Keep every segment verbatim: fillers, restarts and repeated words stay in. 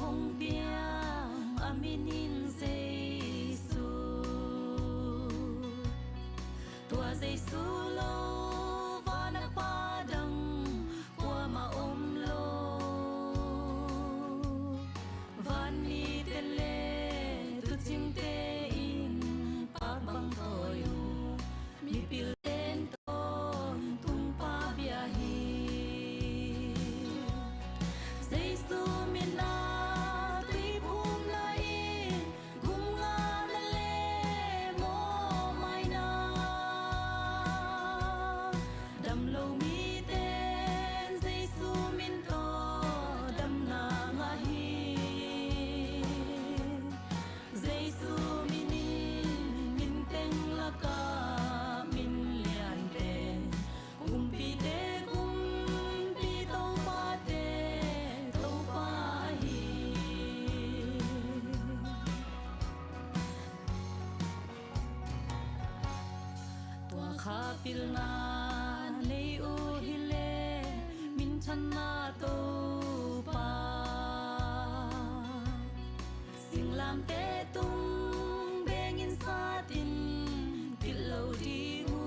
hong piang a min in Jesu. Tua Jesu lo van a pa dang kuamah om lo. Van mite le tuucingte in pak bang tawi uh. Mipil ten tawntung pa bia hi. Jesu min a tuiphumna in gumngahna le mawhmaina. Damlo miten Jesu min tawh damna ngah hi. Jesu min in min teng lakah min liante, kumpite kumpi, topate Topa ahi. Tua kha pilna nei uh hileh minthanna Topa, singlamteh tung bengin satin pilh lo ding uh.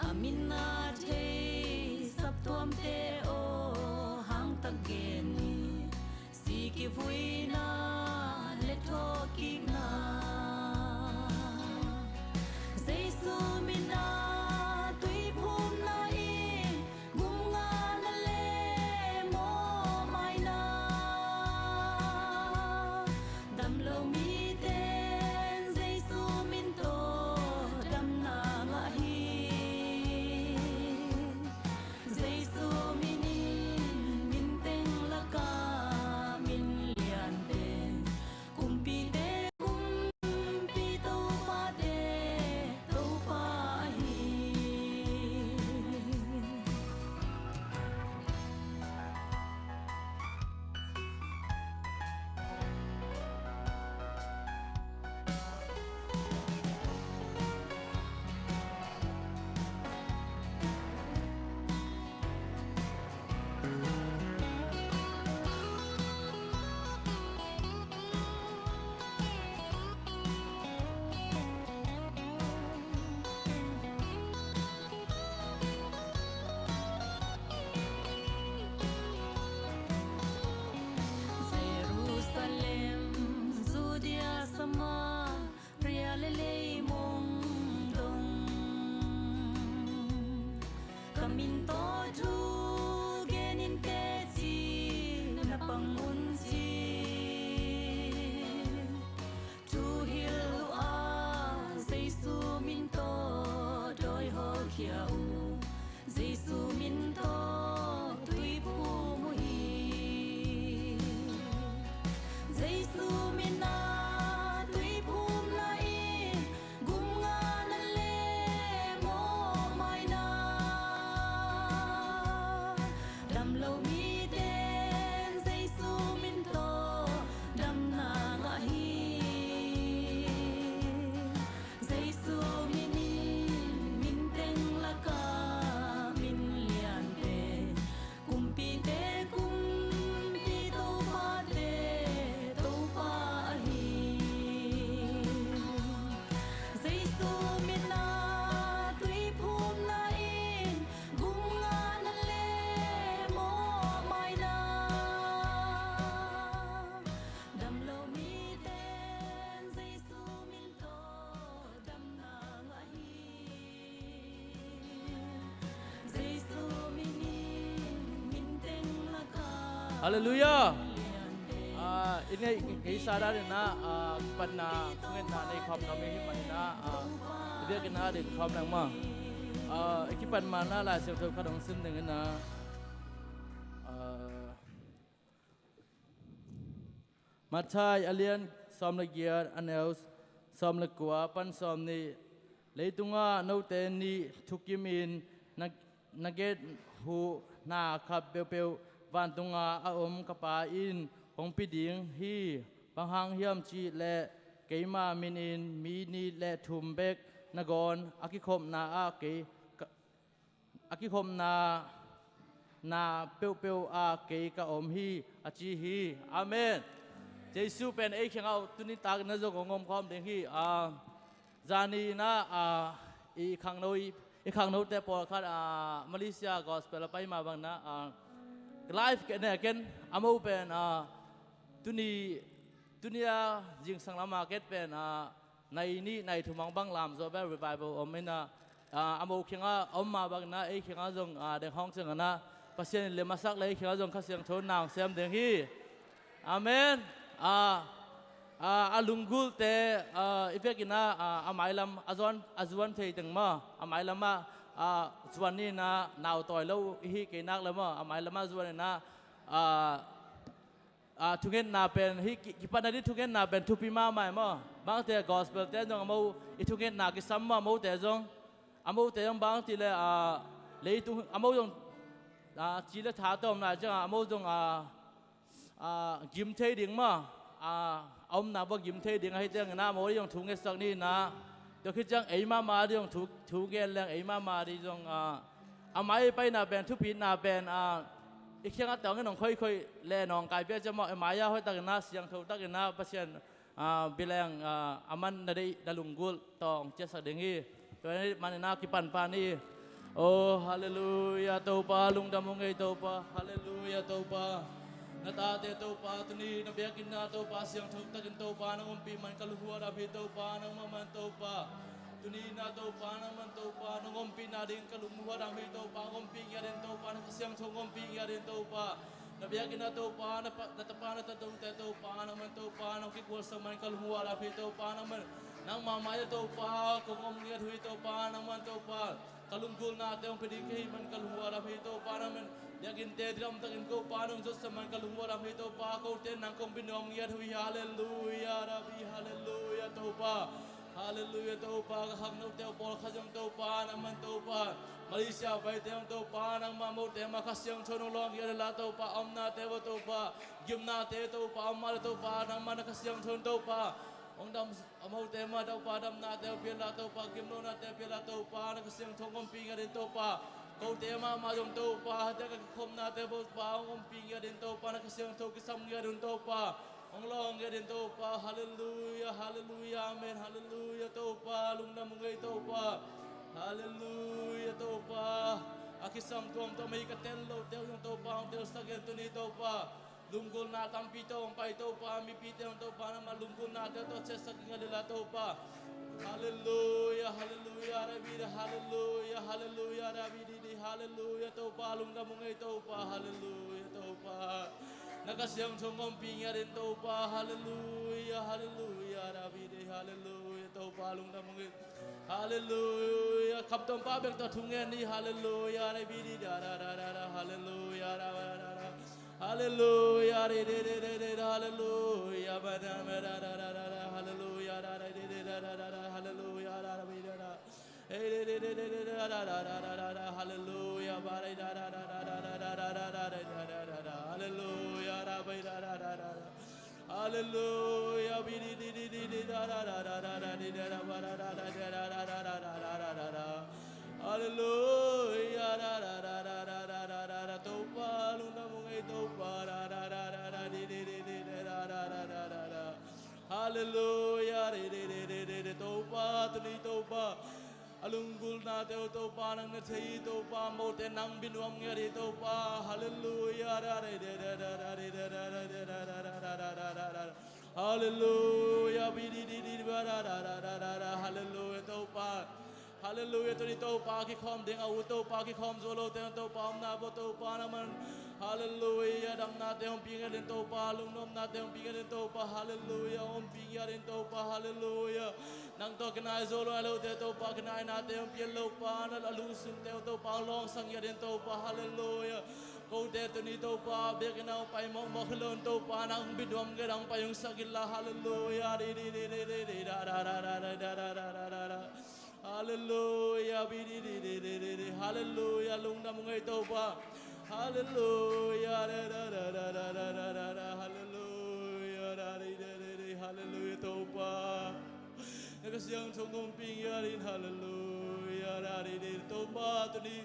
A min a thei saptuamte aw, hangtak gen ni. Si kivuina le thawhkikna. Jesu min a tuiphumna in gumngahna le mawhmaina. Damlo miten Jesu min tawh damna ngah hi. Jesu min in min teng lakah min liante, kumpite kumpi, topate Topa ahi. Jerusalem, Judea, Samaria le leimong dong, ka min tawh thu genin teci na pang un ci. Thuhilh uh a, Jesu min tawh dawi hawlkhia uh. Jesu min tawh tuiphum uh hi. Jesu min a tuiphumna in gumngahna le mawhmaina. Damlo miten Jesu min tawh damna ngah hi. Jesu min in min teng lakah min liante, kumpite kumpi, topate Topa ahi. Jesu min a tuiphumna in gumngahna le mawhmaina. Damlo miten Jesu min tawh damna ngah hi. Jesu min in min teng lakah. Halleluiah. Ah, i neih, i neihsa dan in ah, ah, kipatna, thungetna nei khawm nuam i hih manin ah, ah, i biakinn ah din khawm leng maw. Ah, i kipat ma-in ah Lai Siangtho khat hong sim ding in ah, ah, Matthai a lian sawm le giat, a neu sawm le kua pan sawm nih. Leitungah note nih thukimin na, na gen uh na khap peuhpeuh vantungah a om ka Pa in hong pia ding hi. Bang hang hiam cih leh keima min in mi nih le thum bek nangawn a kikhopna ah kei ka, a kikhopna na peuhpeuh a kei ka om hi, a ci hi. Amen. Jesu pen ei kiangah tuni takin na zong hong om khawm ding hi. A, zani na, a, i khangno i, i khangnote pawlkhat, a, Malaysia gospel a pai mah bangin a, live ke ne ken a mo pen, a, tuni, tuni a zingsang lam a ket pen, a, nai nih nai thum hong bang lam zawh bel revival om in a, a, a mo kiangah om mah bangin a ei kiangah zong, a, deng hong ciangin a Pasian in lem a sak le ei kiangah zong Kha Siangtho na hong sem ding hi. Amen. A, a, a lunggulte, a, i vekin a, a, a mailam a zuan, a zuan thei teng maw, a mailam ah, a, zuan in a nau tawi lo i hi kei nak le maw, a mailam ah zuan in a, a, a, thungetna pen hi ki, kipatna ding thungetna pen thupi mahmah e maw. Bangte gospel te zong a mo i thungetna kisam maw, a mote zong, a mote zong bangti le, a, leitung a mo zong, a, ci le tha tawm nai ciang a mo zong, a, a, gim thei ding maw, a, a omna bawh gim thei ding ahi ciangin a mo zong thungetsak ni na. Tua khit ciang ei mahmah ding zong thu, thu gen leng ei mahmah ding zong, a, a mai paina pen, thupitna pen, a, i kiangah tawngin hong khoikhoih le nawngkai pia ciang maw, ei mai-ah hoih takin a, siangtho takin a, Pasian, a, bileng, a, a man na deih na lunggulh tawh hong ciatsak ding hi. Tua ahih manin a kipanpah ni. Oh, halleluia, Topa, lungdam ung ei Topa, halleluia, Topa. Na tate Topa, tuni na biakinn ah Topa, siangtho takin Topa, nang ompih man ka lunghual a pi Topa, nangmah man Topa. Tuni na Topa, nangmah Topa, nang ompihna ding ka lunghual a pi Topa, ompih ngiat in Topa, na Kha Siangtho ompih ngiat in Topa. Na biakinn ah Topa, na pa, na tapa, na tatute Topa, nangmah Topa, nang kikualsak man ka lunghual a pi Topa, nangmah, nangmah mai-ah Topa, kong om ngiat uh hi Topa, nangmah Topa. Ka lunggulhnate hong pia ding ka hih man ka lunghual a pi Topa, nangmah. Biakinnte dam takin Topa, nang zotsak man ka lunghual a pi Topa, kote nang kong binuam ngiat uh hi, halleluia, Rabbi, halleluia, Topa. Halleluia, Topa, ka khangnote uh pawlkhat zong Topa, nangmah Topa. Malaysia paite zong Topa, nangmah mote mah Kha Siangtho nong lawng ngiat la Topa, omnate uh Topa. Gimnate Topa, omna le Topa, nangmah na Kha Siangtho Topa. Hong dam a mote mah Topa, damnate uh pia la Topa, gimlonate pia la Topa, na Kha Siangtho ompih ngiat in Topa. Kote mahmah zong Topa, hate ka kikhopnate Topa, hong ompih ngiat in Topa, na Kha Siangtho kisam ngiat un Topa. Hong lawng ngiat in Topa, halleluia, halleluia, amen, halleluia, Topa, lungdam ung ei Topa. Halleluia, Topa. A kisam tuamtuam ahi ka tel lote uh zong Topa, hong telsak in tuni Topa. Lunggulhna tampi tawh hong pai Topa, mipite hong Topa, nangmah lunggulhnate tawh ciatsak ngiat la Topa. Halleluia, halleluia, Rabbi, halleluia, halleluia, Rabbi, di, di, halleluia, Topa, lungdam ung ei Topa, halleluia, Topa. Na Kha Siangtho ompih ngiat in Topa, halleluia, halleluia, Rabbi, di, halleluia, Topa, lungdam ung ei. Halleluia. Khamtuam pa bek tawh thu ngen ni. Halleluia. Re bi di da da da da da. Halleluia. Da da da da. Halleluia. Re de de de de. Halleluia. Ba da ba da da da da da. Halleluia. Da da de de da da da da. Halleluia. Da da bi da da. Hey de de de de de da da da da da da. Halleluia. Ba re da da da da da da da da da da da da da da. Halleluia. Da ba da da da da da. Halleluia. Bi di di di di di da da da da da da di da da ba da da da da da da da da da da da. Halleluia. Da da da da da da da da da. Topa lungdam ung ei Topa. Da da da da da di di di di da da da da da da da. Halleluia. Di di di di di di Topa, tuni Topa. A lunggulhnate uh Topa nang na thei hi Topa, mote nang binuam ngiat hi Topa. Halleluia. Halleluia. Bi di di di ba da da da da da da. Halleluia Topa. Halleluia. Tuni Topa kikhawm ding a ut Topa, kikhawm zo lote Topa omna bo Topa na man. Halleluia. Damnate hong pi ngiat in Topa, lungnuamnate hong pi ngiat in Topa. Halleluia. Hong pi ngiat in Topa. Halleluia. Nang tawh kinai zo lo nai lote Topa, kinainate hong pian lo pa, na a lungsimte uh Topa hong lawngsak ngiat in Topa. Halleluia. Kote tuni Topa biakinn ah hong pai mawkmawk hi lo in Topa, nang binuam ngiat ah hong pai hong sak inla. Halleluia. Di di di di di di da da da da da da da da da da. Halleluia. Bi di di di di di di. Halleluia. Lungdam ung ei Topa. Halleluia. Da da da da da da da da da. Halleluia. Da di di di di. Halleluia Topa. Na Kha Siangtho hong pi ngiat in. Halleluia. Ra di di Topa tuni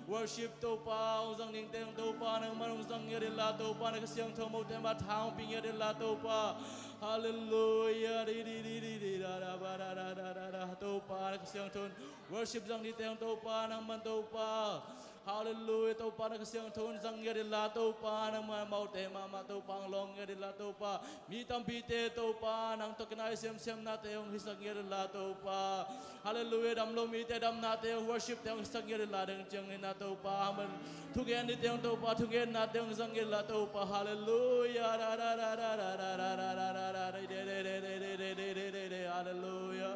Worship Topa, hong zang dingte hong Topa, nangman hong zang ngiat inla Topa, na Kha Siangtho mote mah tha hong pia ngiat inla Topa. Halleluia. Di, di, di, di, di, da, da, ba, da, da, da, da, da. Topa, na Kha Siangtho in worship zang dingte hong Topa, nangman Topa. Halleluia. Topa, na Kha Siangtho in zang ngiat inla Topa, nangman amaute mahmah Topa, hong lawng ngiat inla Topa. Mi tampite Topa, nang tawh kinai semsemnate hong hisak ngiat inla Topa. Halleluia. Damlo mite damnate hong worship te hong hisak ngiat inla, deng ciangin ah Topa. Amen. Thugen dingte hong Topa, thugennate hong zang ngiat inla Topa. Halleluia. Ra, ra, ra, ra, ra, ra, ra, ra, ra, ra, ra, ra, de, de, de, de, de, de, de, de, de, de. Halleluia.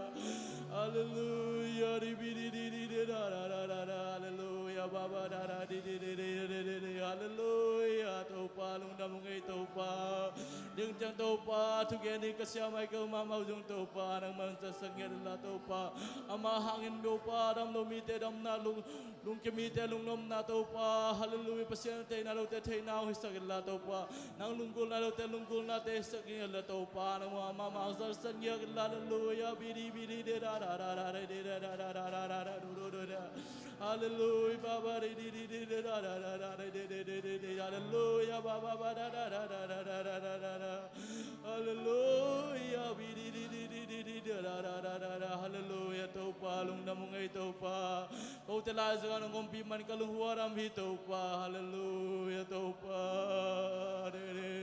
Halleluia. Ri, bi, di, di, di, de, da, ra, ra, ra, ra. Halleluia. Ba, ba, da, ra, di, di, di, di, de, de, de, de. Halleluia. Topa, lungdam ung ei Topa. Ding ciang Topa, thugen ding ka sia Michael mahmah uh zong Topa, nangman zatsak ngiat inla Topa. Ama hangin Topa, damlo mite damna, lung, lungkia mite lungnuamna Topa. Halleluia. Pasian theihna lote theihna hong hisak inla Topa. Nang lunggulhna lote lunggulhnate hisak inla Topa. Nangmah mahmah hong zatsak ngiat inla. Halleluia. Bi di bi di de da da da da da de da da da da da da da do do do da. Halleluia. Ba ba di di di di de da da da da da de de de de de. Halleluia. Ba ba ba da da da da da da da da da. Halleluia. Bi di di di di di di da da da da da da. Halleluia. Topa, lungdam ung ei Topa. Kote lai zong nong ompih man ka lunghuaram hi Topa. Halleluia. Topa. De de.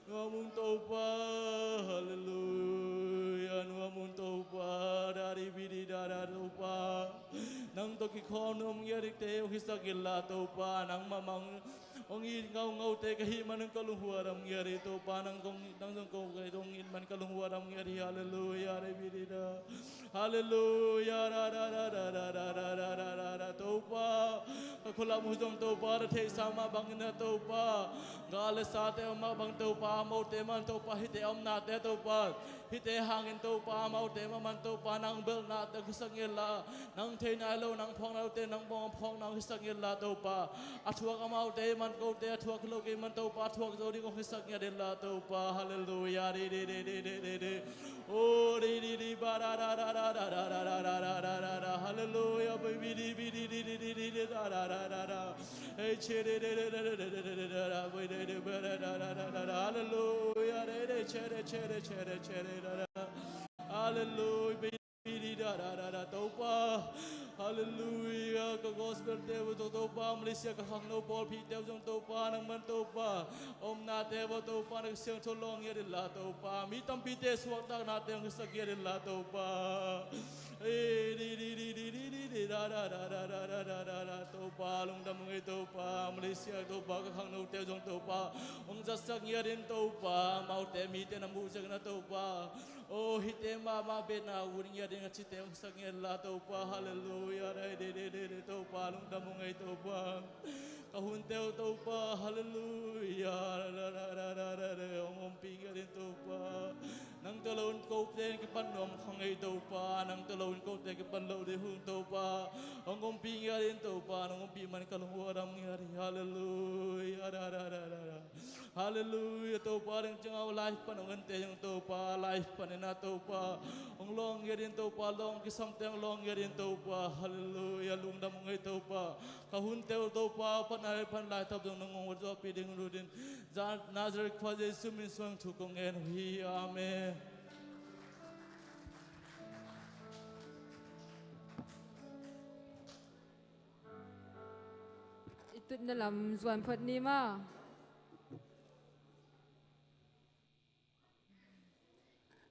Nuam ung Topa, halleluia. Nuam ung Topa, da di bi di da da Topa. Nang tawh kikhawm nuam ngiat dingte hong hisak inla Topa. Nangmah mang hong it ngaungaute ka hih manin ka lunghuaram ngiat hi Topa. Nang kong, nang zong ko ka hong it man ka lunghuaram ngiat hi. Halleluia, da di bi di da. Halleluia, ra, ra, ra. Topa, ka khulam uh zong Topa, na theihsa mah bangin ah Topa, gal le sate om mah bang Topa, amaute man Topa, hihte omnate Topa, hihte hangin Topa, amaute mah man Topa, nang belhnate hong hisak ngiat inla, nang thei nai lo, nang phawk nai lote, nang bawng phawkna hong hisak ngiat inla Topa, a thuak amaute man kote, a thuak lo kei man Topa, a thuak zo ding hong hisak ngiat inla Topa. Halleluia, di, di, di. Oh, di, di, di, ba, da, da. Halleluia. Bi, bi, di, bi, di, di, di, di, di, da, da, da, da, da. Hey, che, di, di, di, di, di, di, di, di, da, da, bi, di, di, ba, da, da, da, da, da, da. Halleluia. Di, di, che, di, che, di, che, di, che, di, da, da. Halleluia. Bi, di, da, da, da, da, Topa. Halleluia. Ka gospel te uh zong Topa, Malaysia ka khangno pawlpi te uh zong Topa, nangman Topa, omnate uh Topa, na Kha Siangtho lawng ngiat inla Topa. Mi tampite suahtaknate hong hisak ngiat inla Topa. Eh, di, di, di, da, da, da. Topa, lungdam ung ei Topa, Malaysia Topa, ka khangnote uh zong Topa, hong zatsak ngiat in Topa, amaute mite na muh ziakin ah Topa. Oh, hihte mahmah betna uh ngiat ding a cite hong hisak ngiat inla Topa. Halleluia. Dai, de, de, de, de, Topa, lungdam ung ei Topa. Ka hunte uh Topa. Halleluia. Ra, ra, ra, ra, ra, ra. Hong ompih ngiat in Topa. Nang tawh lo in kote kipan nuam kha ngei Topa. Nang tawh lo in kote kipan lo ding hung Topa. Hong ompih ngiat in Topa. Nang ompih man ka lunghuaram ngiat hi. Halleluia. Ra, ra, ra, ra, ra. Halleluia. Topa, ding ciang a live pan hong ente hong Topa, live pan in ah Topa, hong lawng ngiat in Topa, lawng kisamte hong lawng ngiat in Topa. Halleluia. Lungdam ung ei Topa. Ka hunte uh Topa, pan ai pan lai tap zong nang hong vat zawhpih ding lut in, Za-, Nazareth khua Jesu min suang thu kong ngen uh hi. Amen. I tutna lam zuan phot ni maw.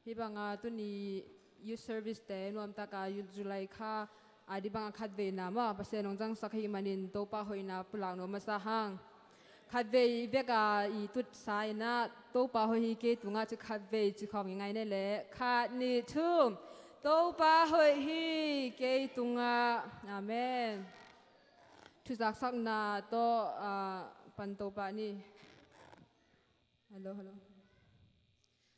Hih banga tuni youth service te nuamtaka July kha a dih banga khatveina maw, Pasian hong zangsak ahih manin Topa hoihna pulak nuam masa hang. Khatvei i veka i tutsa in ah Topa hoih hi kei tungah ci khatvei ci khawm i ngai ne leh. Khat, nih, thum. Topa hoih hi kei tungah. Amen. Thuzaksakna tawh, ah, pan Topa ni. Hello, hello.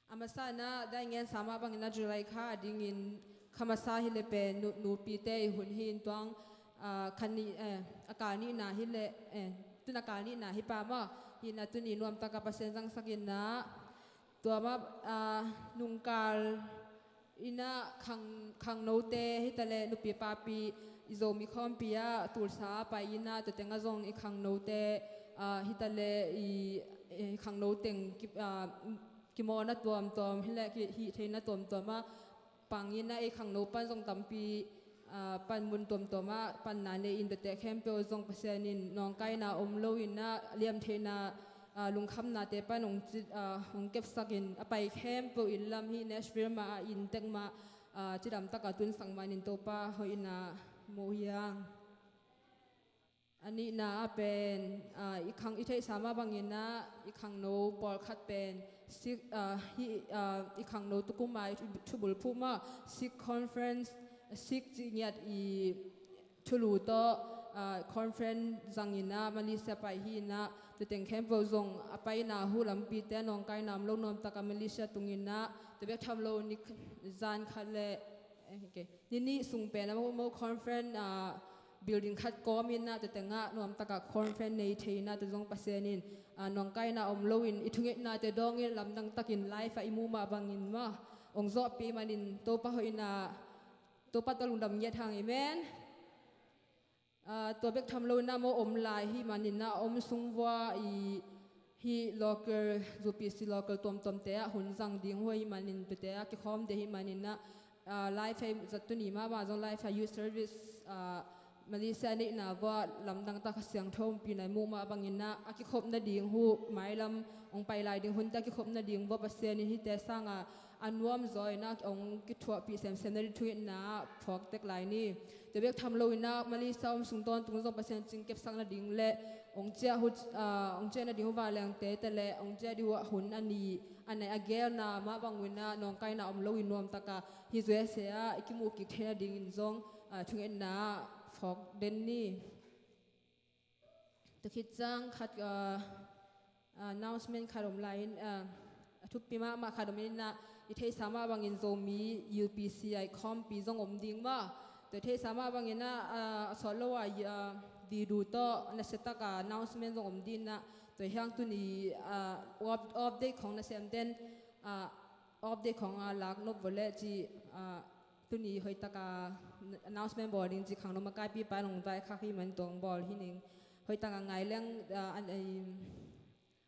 A masa in ah dai ngen sa mah bangin ah July kha a dingin kha masa hi leh pen nu-, nupite i hun hi in tuang, ah, kha nih, eh, a kal nihna hi leh, eh, tun a kal nihna hi pah maw. Hi in ah tuni nuamtaka Pasian zangsak in ah tua mah, ah, nungkal in ah khang, khangnote hi ta leh nupi papi i Zomi khawmpi ah Tulsa a pai in ah, tua teng ah zong i khangnote, ah, hi ta leh i, i khangno teng ki, ah, kimawlna tuamtuam hi leh ki, hih theihna tuamtuam ah pang in ah, ei khangno pan zong tampi, ah, panmun tuamtuam ah panna nei in, tuate khempeuh zong Pasian in nawngkaina om lo in ah, liamtheihna, ah, lungkhamnate pan hong ci, ah, hong kepsak in, a pai khempeuh inn lam, hih Nashville mah ah, inn tek mah, ah, cidam tak a tunsak man in Topa hoihna mu hi hang. A nihna ah pen, ah, i khang, i theihsa mah bangin ah, i khangno pawlkhat pen Sikh, ah, hih, ah, i khangno tukum ah i thu, thubulphuh mah, Sikh conference, Sikh cih ngiat i thulu tawh, ah, conference zang in ah Malaysia pai hi in ah, tua teng khempeuh zong a paina, huh lampite nawngkaina om lo nuam tak ah Malaysia tung in ah, tua bek tham lo ni zan khat leh, eh, okay, ni nih sung pen a mo, mo conference, ah, building khat kawm in ah, tua teng ah nuam tak ah conference nei thei in ah, tua zong Pasian in, ah, nawngkaina om lo in, i thungetnate dawng in lamdang tak in live ah i muh mah bangin mah hong zawhpih man in Topa hoihna, Topa tawh lungdam ngiat hang. Amen. Ah, tua bek tham lo in ah mo om lai hi man in ah, om sung vua i, hih local, U P C local tuamtuamte ah hun zang ding uh hi man in, tuate ah kikhawm ding hi man in ah, ah, live ah i zat tuni mahmah zong live ah youth service, ah, Malaysia neihna vua lamdang tak ah Kha Siangtho ompihna i muh mah bangin ah, a kikhopna ding uh, mailam hong pai lai ding hunte a kikhopna ding vua Pasian in hihte sang ah a nuam zaw in ah hong kithuahpih semsem nading thungetna ah phawk tek lai ni. Tua bek tham lo in ah Malaysia om sung tawntung zong Pasian cing kepsak nading leh hong ciah uh, ah, hong ciah nading uh vanlengte te leh hong ciah ding uh a hun a ni, a nai, a gelna mah bang uh in ah nawngkaina om lo in nuam tak ah hih U S A ah i kimuh kik theih nadingin zong, ah, thungetna ah phawk den ni. Tua khit ciang khat, ah, ah, announcement khat om lai in, ah, a thupi mahmah khat om in ah, i theihsa mah bangin Zomi U P C ah i khawmpi zong om ding mah. Tua i theihsa mah bangin ah, ah, a sawt lo ah, ah, video tawh nasia tak ah announcement zong om ding in ah, tua hi hang tuni, ah, off, off day khawng nasemten, ah, off day khawng ah lak nop vua leh ci, ah, tuni hoih tak ah announcement bawl ding ci khangno makaipipa in hong vaikhak hi man, tua hong bawl hi ning. Hoih tak ah ngai leng, ah, an, ai,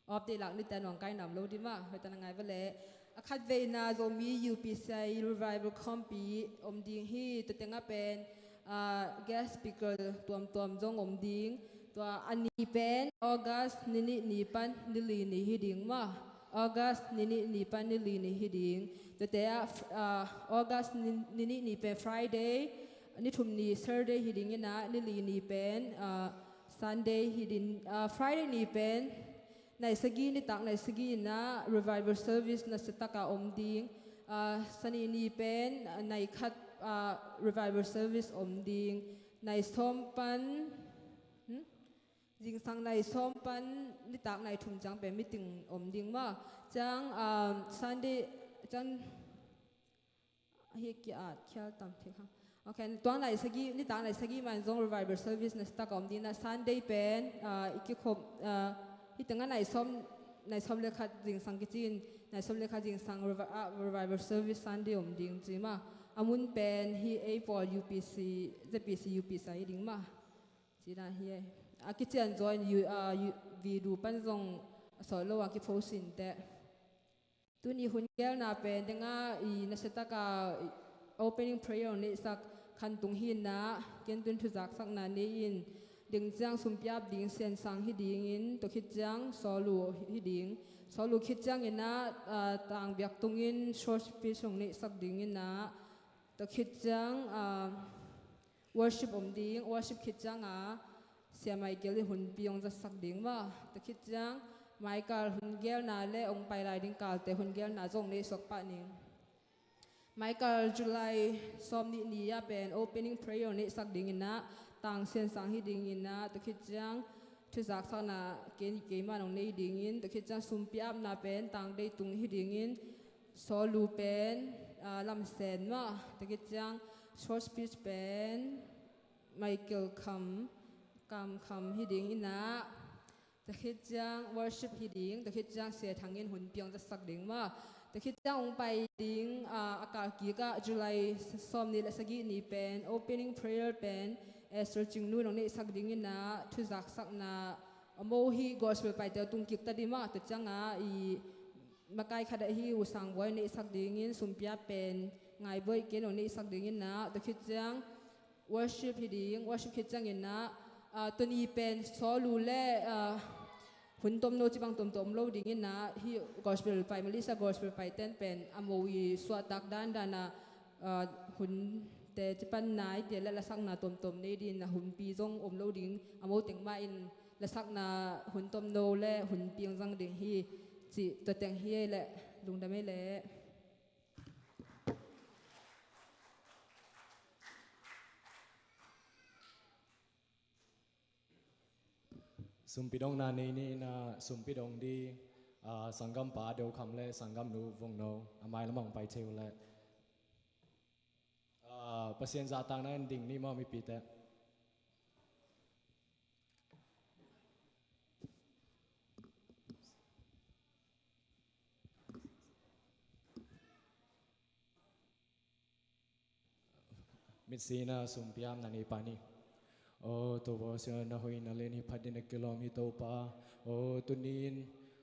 off day lak nite nawngkaina om lo ding mah, hoih tak ah ngai vua leh. A khatvei in ah Zomi U P C ah revival khawmpi om ding hi, tua teng ah pen, ah, guest speaker tuamtuam zong om ding. Tua a ni pen August ni nih ni pan ni li ni hi ding mah. August ni nih ni pan ni li ni hi ding. Tuate ah, ah, August ni, ni nih ni pen Friday, ni thum ni Saturday hi ding in ah, ni li ni pen, ah, Sunday hi ding, ah, Friday ni pen nai sagih, nitak nai sagih in ah revival service nasia tak ah om ding. Ah, Sani ni pen, ah, nai khat, ah, revival service om ding. Nai sawm pan, hmm? Zingsang nai sawm pan nitak nai thum ciang pen meeting om ding mah. Ciang, um, Sunday, ciang, hi ki-at khial tam thei kha. Okay, tua nai sagih, nitak nai sagih mah in zong revival service nasia tak ah om ding in ah, Sunday pen, uh, i kikhop, uh, hih teng ah nai sawm, nai sawm le khat zingsang kici in, nai sawm le khat zingsang revi-, ah, revival service Sunday om ding ci mah. A mun pen hih ei pawl U P C, Z P C U P C ah hi ding mah. Ci dan hi e. A kician zaw in U-, ah, U-, video pan zong a sawt lo ah kipost in teh. Tuni hun gelna pen deng ah i nasia tak ah opening prayer hong neihsak Khan Tung hi in ah, ken tun thuzaksakna nei in, deng ciang sumpi ap ding Sian Sang hi ding in, tua khit ciang Sawl U hi ding. Sawl U khit ciang in ah, ah, Tang Biak Tung in short speech hong neihsak ding in ah, tua khit ciang, ah, worship om ding, worship khit ciang a Sia Michael in hunpi hong zatsak ding mah. Tua khit ciang Michael hun gelna le hong pai lai ding kalte hun gelna zong neihsak pah ning. Michael July sawm nih ni ah pen opening prayer hong neihsak ding in ah, Tang Sian Sang hi ding in ah, tua khit ciang thuzaksakna kei, keimah in hong nei ding in, tua khit ciang sumpi apna pen Tang Dei Tung hi ding in, Sawl U pen, ah, Lam Sen mah, tua khit ciang short speech pen Michael Kham, Kam Kham hi ding in ah, Tua khit ciang worship hi ding, tua khit ciang Sia Thang in hun piang zasak ding maw. Tua khit ciang hong pai ding, ah, a kal kik ah July sawmnih le sagih ni pen opening prayer pen Esther Cing Nu in hong neihsak ding in ah, thuzaksakna a mo hi gospel paite tung kik ta ding maw. Tua ciang ah i makai khat ahi U Sang Bawi neihsak dingin, sumpia pen Ngai Bawi Ken hong neihsak dingin ah, tua khit ciang worship hi ding, worship khit ciangin ah, ah, tuni pen Saw Lu le, ah, hun tomno cibang tomtom om lo dingin ah, hi gospel pai, Malaysia gospel pai ten pen a mo i suahtak dandan ah, ah, hunte cipan nai te le lasakna tomtom nei dingin ah, hunpi zong om lo ding, a mo teng mah in lasakna hun tomno le hun piang zang ding hi, cih tua teng hi ei leh, lungdam ei leh. Sumpi dongna nei ni in ah, sumpi dong di, ah, sanggampa Do Kham le sanggamnu Vung No a mai lamah hong pai thei uh leh, ah, Pasian zahtakna in ding ni maw mipite. Mitsi in ah sumpi hamna nei pah ni. Aw Topa Pasian, na hoihna le na phatna in a kilawm hi Topa. Aw tuni in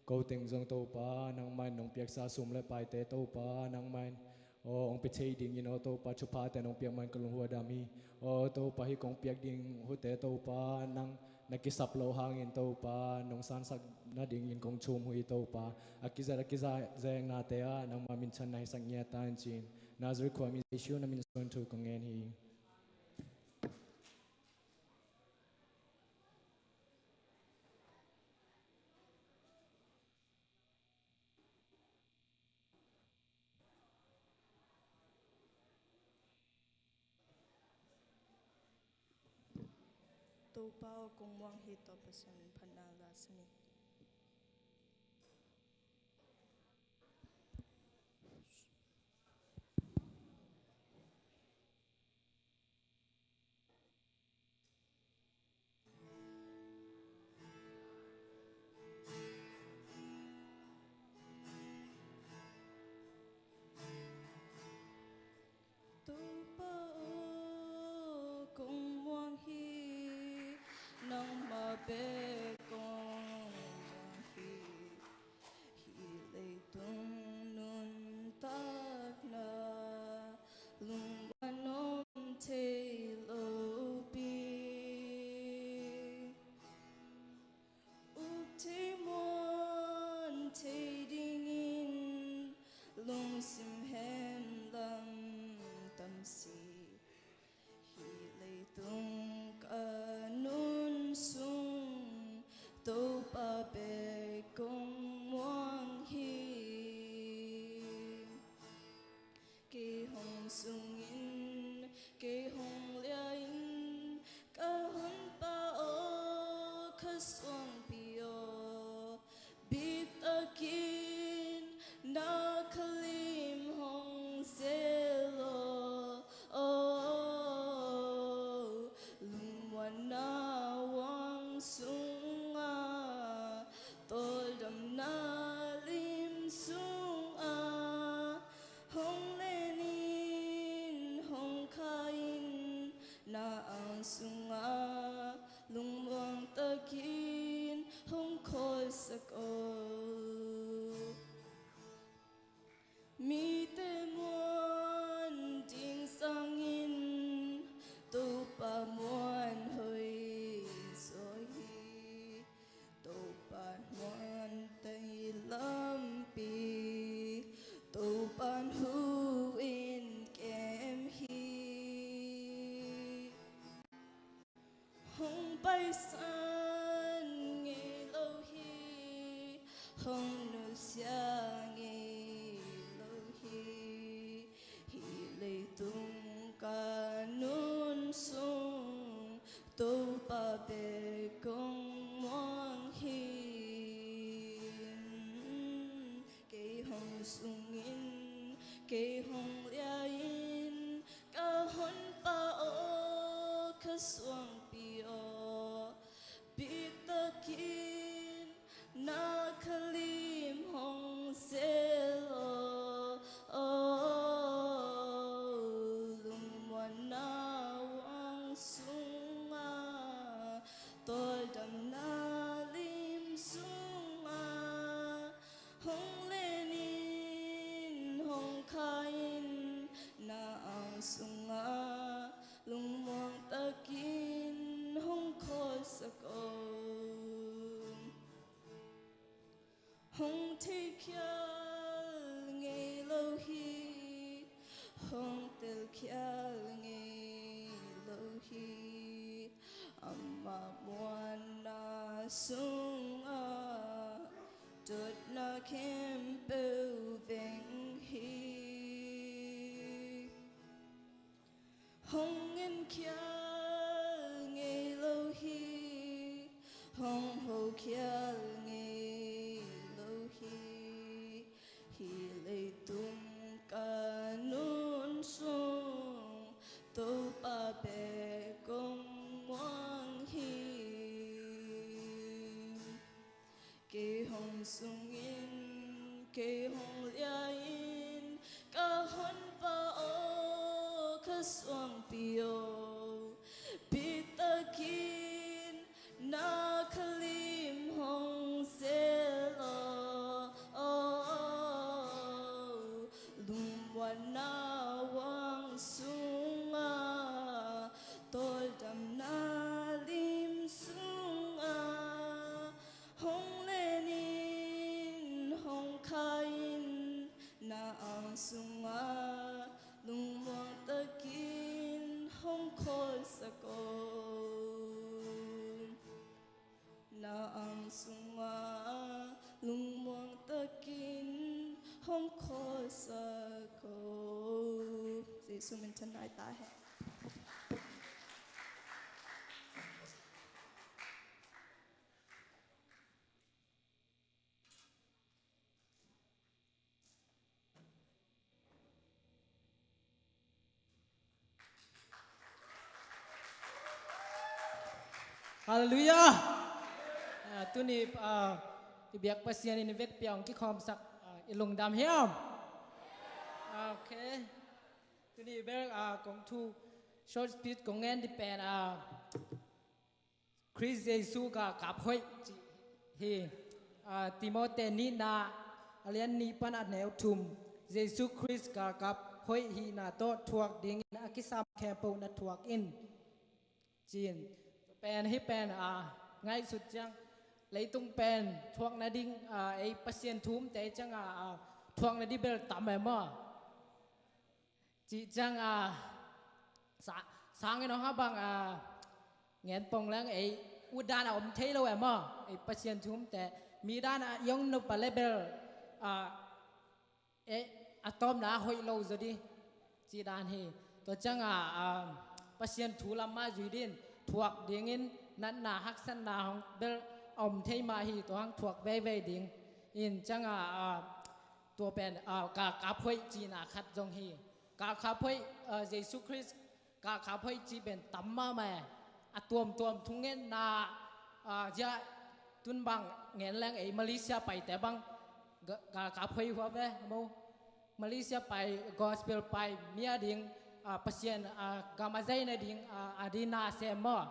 ko teng zong Topa, nangmah in nong piaksa sum le paite Topa, nangmah in aw hong pia thei dingin aw Topa, thuphate nong piak man ka lunghuadam hi. Aw Topa, hih kong piak ding hute Topa, nang na kisap loh hangin Topa, nong sansak nadingin kong thum uh hi Topa. A kizat a kizat zengnate ah nangmah minthanna hisak ngiat ta in ci-in, Nazareth khuami Jesu na min suang thu kong ngen hi. Topa aw, kong muang hi. Topa Pasian min phatna la sa ni. Topa aw, kong muang hi, nangmah bek kong muang hi. Hih leitung nuntakna lungmuan om thei lo pi. Up thei muan thei dingin lungsim hemlam tam si. Hih leitung ka nun sung Topa bek kong muang hi. Kei hong sungin, kei hong lia-in, ka honpa aw, ka suangpi aw, biktakin na khalim hong zel aw. Aw, lungmuanna uang sungah, tawldamna lim sungah, hong len in, hong kha in, na ang sungah lungmuang takin hong khawlsak aw. Mite muan ding sangin Topa muan hoih zaw hi. Topa muan tei lampi Topa hu in kem hi. Hong paisan ngei lo hi, hong nusia ngei lo hi. Hih leitung ka nun sung Topa bek kong muang hi. Kei hong sungin, kei hong lia-in, ka honpa aw, ka suangpi aw, biktakin sungah dotna khempeuh veng hi. Hong enkhial ngei lo hi, hong hokhial ngei lo hi. Hih leitung ka nun sung Topa bek kong muang hi. Kei hong sungin, kei hong lia-in, ka honpa aw, ka suangpi aw, bitakin na ka lim hong sel aw. Lungmuanna uang sungah, tawldamna lim sungah, hong len in, hong kha in, na ang sungah lungmuang takin hong khawlsak aw. Na ang sungah lungmuang takin hong khawlsak aw. Jesuh min thang nai ta hen. Halleluiah. Ah, tuni, ah, i biak Pasian in i vekpi-a hong kikhawmsak, ah, i lungdam hiam? Ah, ok. Tuni bel, ah, kong thu short speech kong ngen ding pen, ah, Khrist Jesuh galkap hoih cih hi. Ah, Timoti nihna a lian nih pan a neu thum. Jesuh Khrist galkap hoih hihna tawh thuak dingin a kisam khempeuh na thuak in, ci-in. Pen hih pen, ah, ngaihsut ciang leitung pen thuak nading, ah, ei Pasian thu umte ciangah, ah, thuak nading bel tam e maw? Cih ciang, ah, sa-, sangin hong a bang, ah, ngen pong leng ei utdan a om thei lo e maw? Ei Pasian thu umte mi dan a i hong nop a le bel, ah, ei a tawpna a hoih lo zaw ding cih dan hi. Tua ciangah, ah, Pasian thu lam mah zui ding, thuak dingin natna haksatna hong bel a om thei mah hi, tua hong thuak veivei ding. In ciangah, ah, tua pen, ah, galkap hoih cihna khat zong hi. Galkap hoih, ah, Jesuh Khrist galkap hoih cih pen tam mahmah e. A tuamtuam thungetna, ah, zia tun bang ngen leng ei Malaysia paite bang ga-, galkap hoih hua ve maw. Malaysia pai, gospel pai mi a ding, ah, Pasian, ah, gam a zaina ding, ah, a ding na sem maw.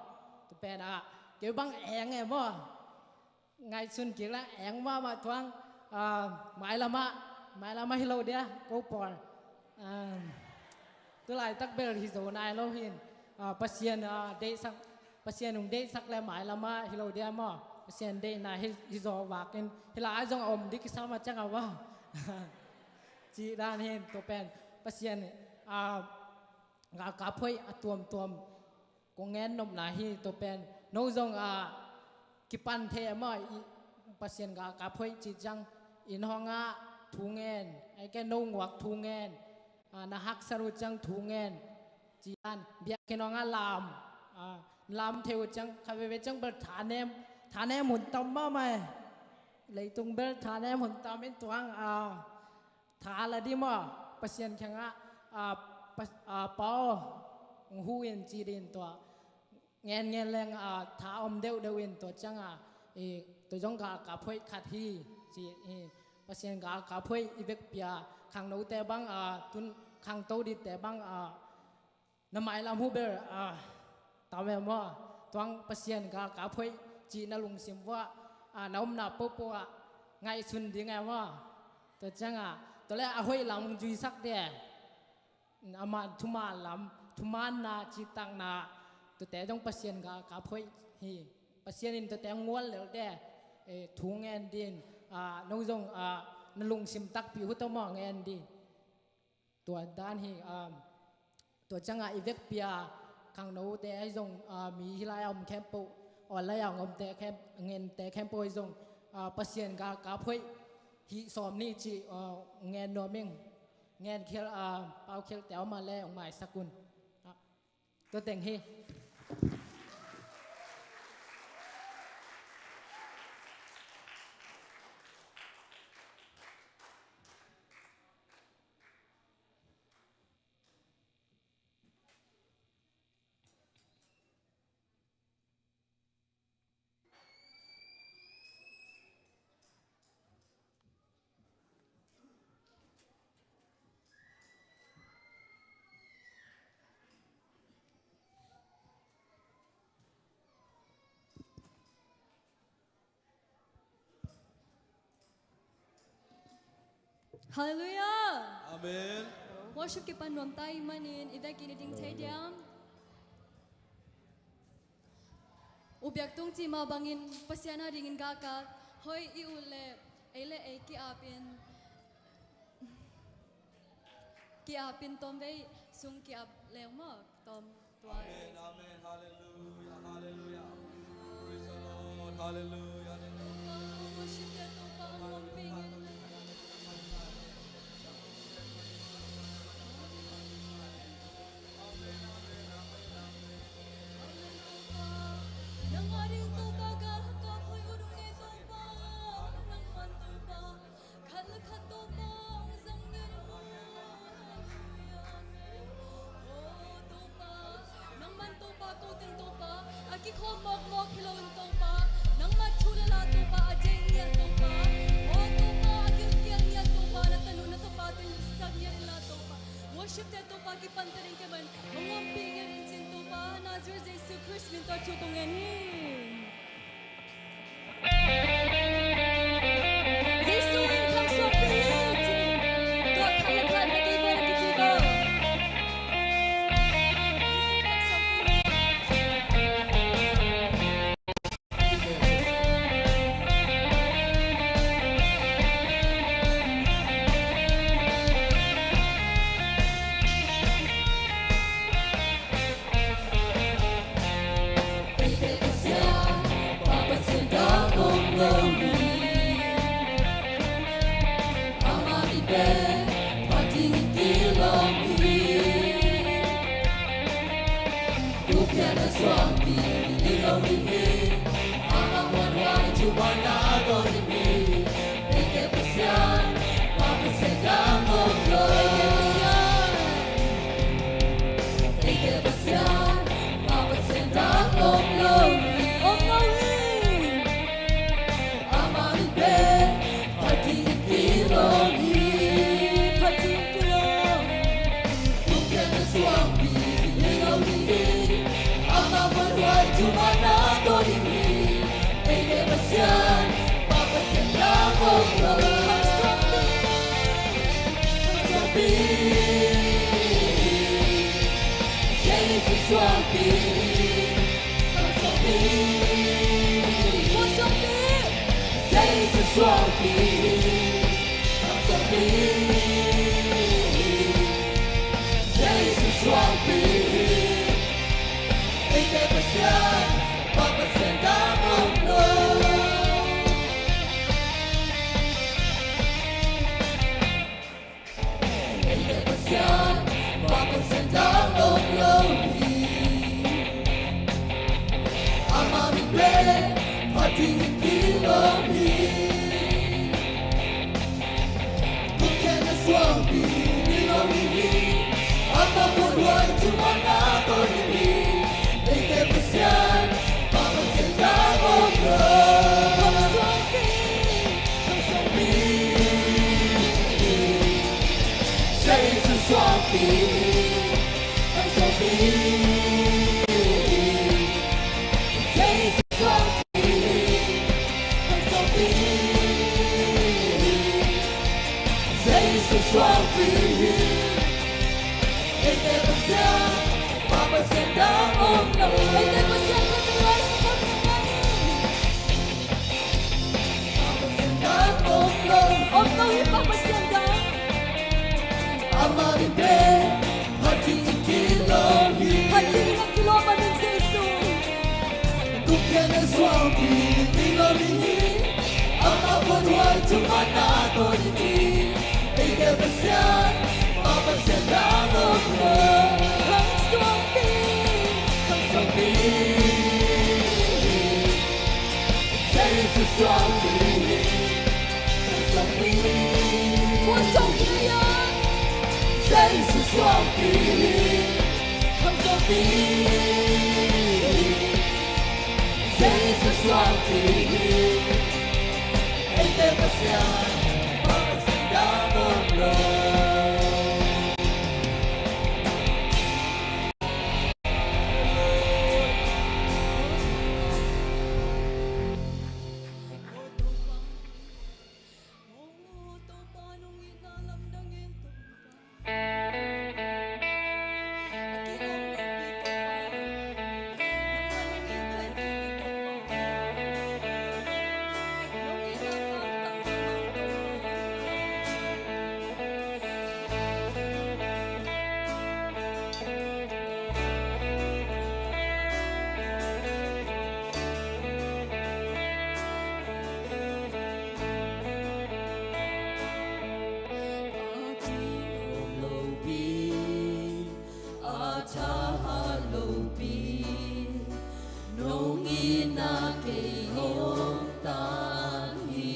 Tu pen, ah, kei bang eng e maw. Ngaihsun kik leng eng mahmah tuang, ah, mailamah, mailamah hi lo dia, ko pawl. Ah, tu laitak bel hi zo nai lo hin. Ah, Pasian, ah, deihsak, Pasian hong deihsak le mailamah hi lo dia maw. Pasian deihna hi, hi zaw vakin. Hi lai zong a om ding kisam a ciang a va. Cih dan hin, tua pen. Pasian, ah, galkap hoih a tuamtuam kong ngen nopna hi, tua pen. No zong, ah, kipan thei e maw, i Pasian galkap hoih cih ciang inn hong ah thu ngen, ahih kei leh no nguak thu ngen, ah, na haksat uh ciang thu ngen, cih dan biakinn hong ah lam, ah, lam thei uh ciang, kha veve ciang bel thanem, thanem hun tam mahmah e. Leitung bel thanem hun tam in tuang, ah, tha la ding maw, Pasian kiangah, ah, Pa, ah, Pa aw, hong huh in ci ding tua. Ngen ngen leng, ah, tha om deuhdeuh in tua ciangah, i, tua zong galkap hoih khat hi, ci, i, Pasian galkap hoih i vekpi-a, khangnote bang, ah, tun khangto dingte bang, ah, na mailam uh bel, ah, tam e maw, tuang Pasian galkap hoih cih na lungsim vuah, ah, na omna pohpoh ah ngaihsun ding e maw. Tua ciangah, tua le a hoih lam zuisak ding e. Ama thuman lam, thumanna, cihtakna, tuate zong Pasian galkap hoih hi. Pasian in tuate ngual lel ding e, thu ngen ding, ah, no zong, ah, na lungsim takpi uh tawh maw ngen ding. Tua dan hi, um, tua ciangah i vekpi-a khangnote ahi zong, uh, mi hi lai-a om khempeuh online ah ngomte khem, ngente khempeuh zong, ah, Pasian galkap hoih hih sawm ni cih, ah, ngen nuam ing. Ngen khial, ah, pau khial te om a leh hong maisak un. Ah, tua teng hi. Halleluiah. Amen. Worship kipan nuam ta ahih manin i vekin i ding thei diam? U Biak Tung cih mah bangin Pasian adingin galkap hoih i ut leh ei le ei ki-apin, ki-apin tawmvei sung ki-ap leng maw, tawm. Amen, amen. Hallelujah, hallelujah. Praise the Lord. Hallelujah, hallelujah. Khat le khat Topa hong zang ding maw. Halleluiah, amen. Oh, Topa, nangman Topa, ko teng Topa, a kikhawm mawkmawk hi loin Topa, nangmah thu le la Topa, a dei ngiat Topa. Oh, Topa, a gilkial ngiat Topa, na tanu na tapa teng sak ngiat hi la Topa. Worship te Topa, kipan ta ding keman hong ompih ngiat in cin Topa, Nazareth Jesu Khrist min tawh thu kong ngen hi. Jesu in khangsuanpih hi ci. Tua khat le khat na kei tua na kici ko. Jesu khangsuanpih hi. Eite Pasian, Pa Pasian dang om lo hi. Amah i pen phat ding kilawm hi. Thupian a suangpi i lo ding hi. Amah muanhuai thumana tawh ding hi. Eite Pasian, Pa Pasian dang om lo. Eite Pasian. Eite Pasian, Pa Pasian dang om lo hi. Om lo hi. Amah in pen phat ding kilawm hi. Phat ding kilawm. Thupian a suangpi i lo ding hi. Amah muanhuai thumana tawh ding hi. Eite Pasian, Pa Pasian dang om lo. Khangsuanpih. Khangsuanpih. Jesu suangpih. Khangsuanpih. Khangsuanpih. Jesu suangpih. Khangsuanpih. Jesu suangpih. Eite Pasian, Pa Pasian dang om lo. Eite Pasian, Pa Pasian dang om lo hi. Amah min pen phat ding kilawm hi. Thupian a suangpi i lo ding hi. Amah muanhuai thumana tawh ding hi. Eite Pasian, Pa Pasian dang om lo. Khangsuanpih. Khangsuanpih. Jesu suangpih. Khangsuanpih. Jesu suangpih. Khangsuanpih. Jesu suangpih. Eite Pasian, Pa Pasian dang om lo. Eite Pasian khat teng lai sa khat teng lai ni. Pa Pasian dang om lo. Om lo hi Pa Pasian dang. Amah min pen phat ding kilawm hi. Phat ding kilawm a min Jesu. Thupian a Suangpi ding om hi, amah phuanhuai thumang na tawh ding hi. Eite Pasian, Pa Pasian dang om lo. Khang suangpi, khang suangpi. Jesu suangpi, khang suangpi. Phuan suangpi a. Jesu suangpi, khang suangpi. Jesu suangpi hi, eite Pasian, Pasian dang om lo. A thahat lopi, nong itna kei hong tan hi.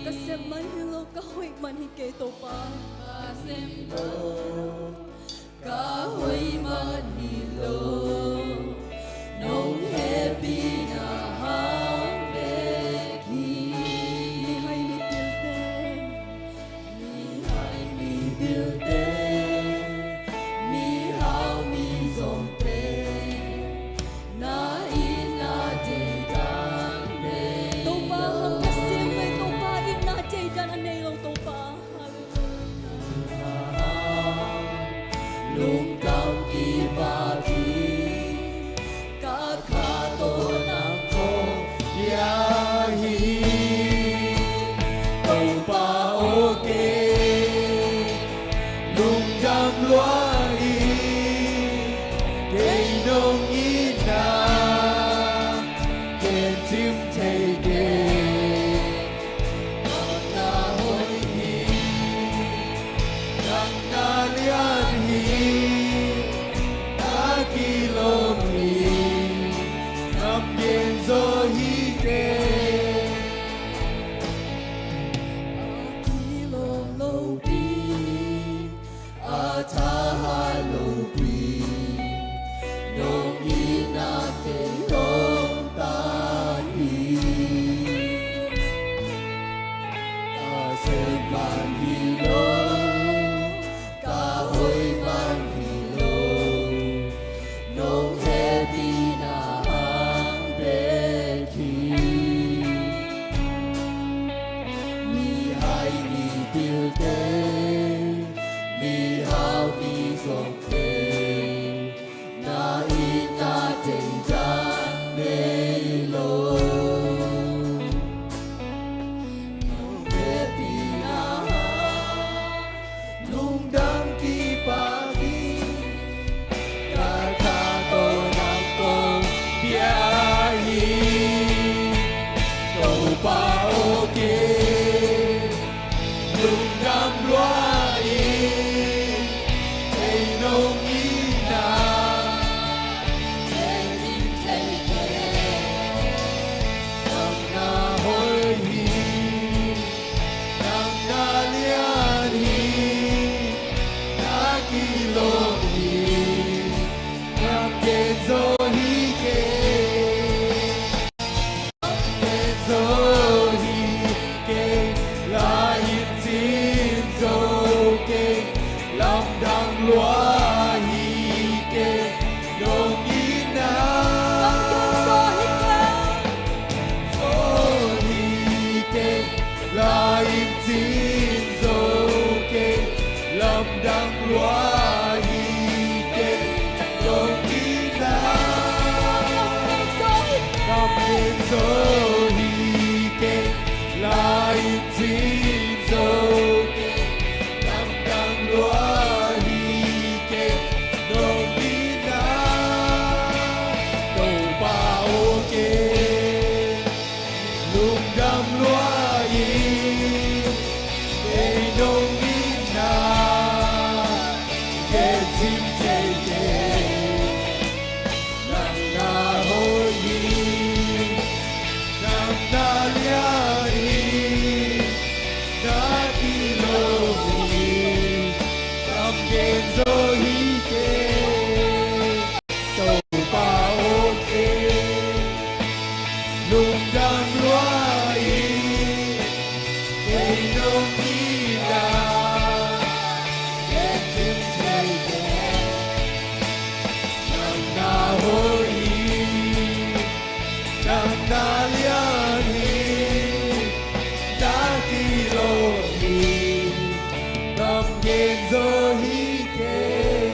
Ka sep man hi lo, ka hoih man hi kei Topa. Ka sep lo, ka hoih man hi lo, nong hehpihna hang bek hi. Mihai mipilte, mihai mipilte, mihau mizawngte, na itna deidan nei lo. Topa hang ka siam ve, Topa itna deidan a nei lo Topa. Hallelujah. Lungdam kipak hi, ka kha tawh nang kong pia hi. Topa aw kei lungdam lua hi, kei nong itna ken cim thei kei. Nang na hoih hi, nang na lian hi, na kilawm hi, ngam gen zaw hi kei. A kilawm lopi, a thahat lopi, nong itna kei hong tan hi. Ka sep man hi lo, ka hoih man hi lo, nong hehpihna hang bek hi. Mihai mipilte, mihau mizawngte, na itna deidan nei lo. Nong hehpihna hang lungdam kipak hi, ka kha tawh nang kong pia hi. Topa aw kei lungdam lua hi, kei nong itna ken cim thei kei. Nang na hoih hi, nang na lian hi, na kilawm hi, ngam gen zaw hi kei. Ngam gen zaw hi kei, la-in cin zo kei, lamdang lua hi kei, nong itna. Ngam gen zaw hi kei. Zaw hi kei, la-in cin zo kei, lamdang lua hi kei, nong itna. Ngam gen zaw hi kei, la-in cin zo kei, lamdang lua hi kei, nong itna. Topa aw kei Ken zo hi kei.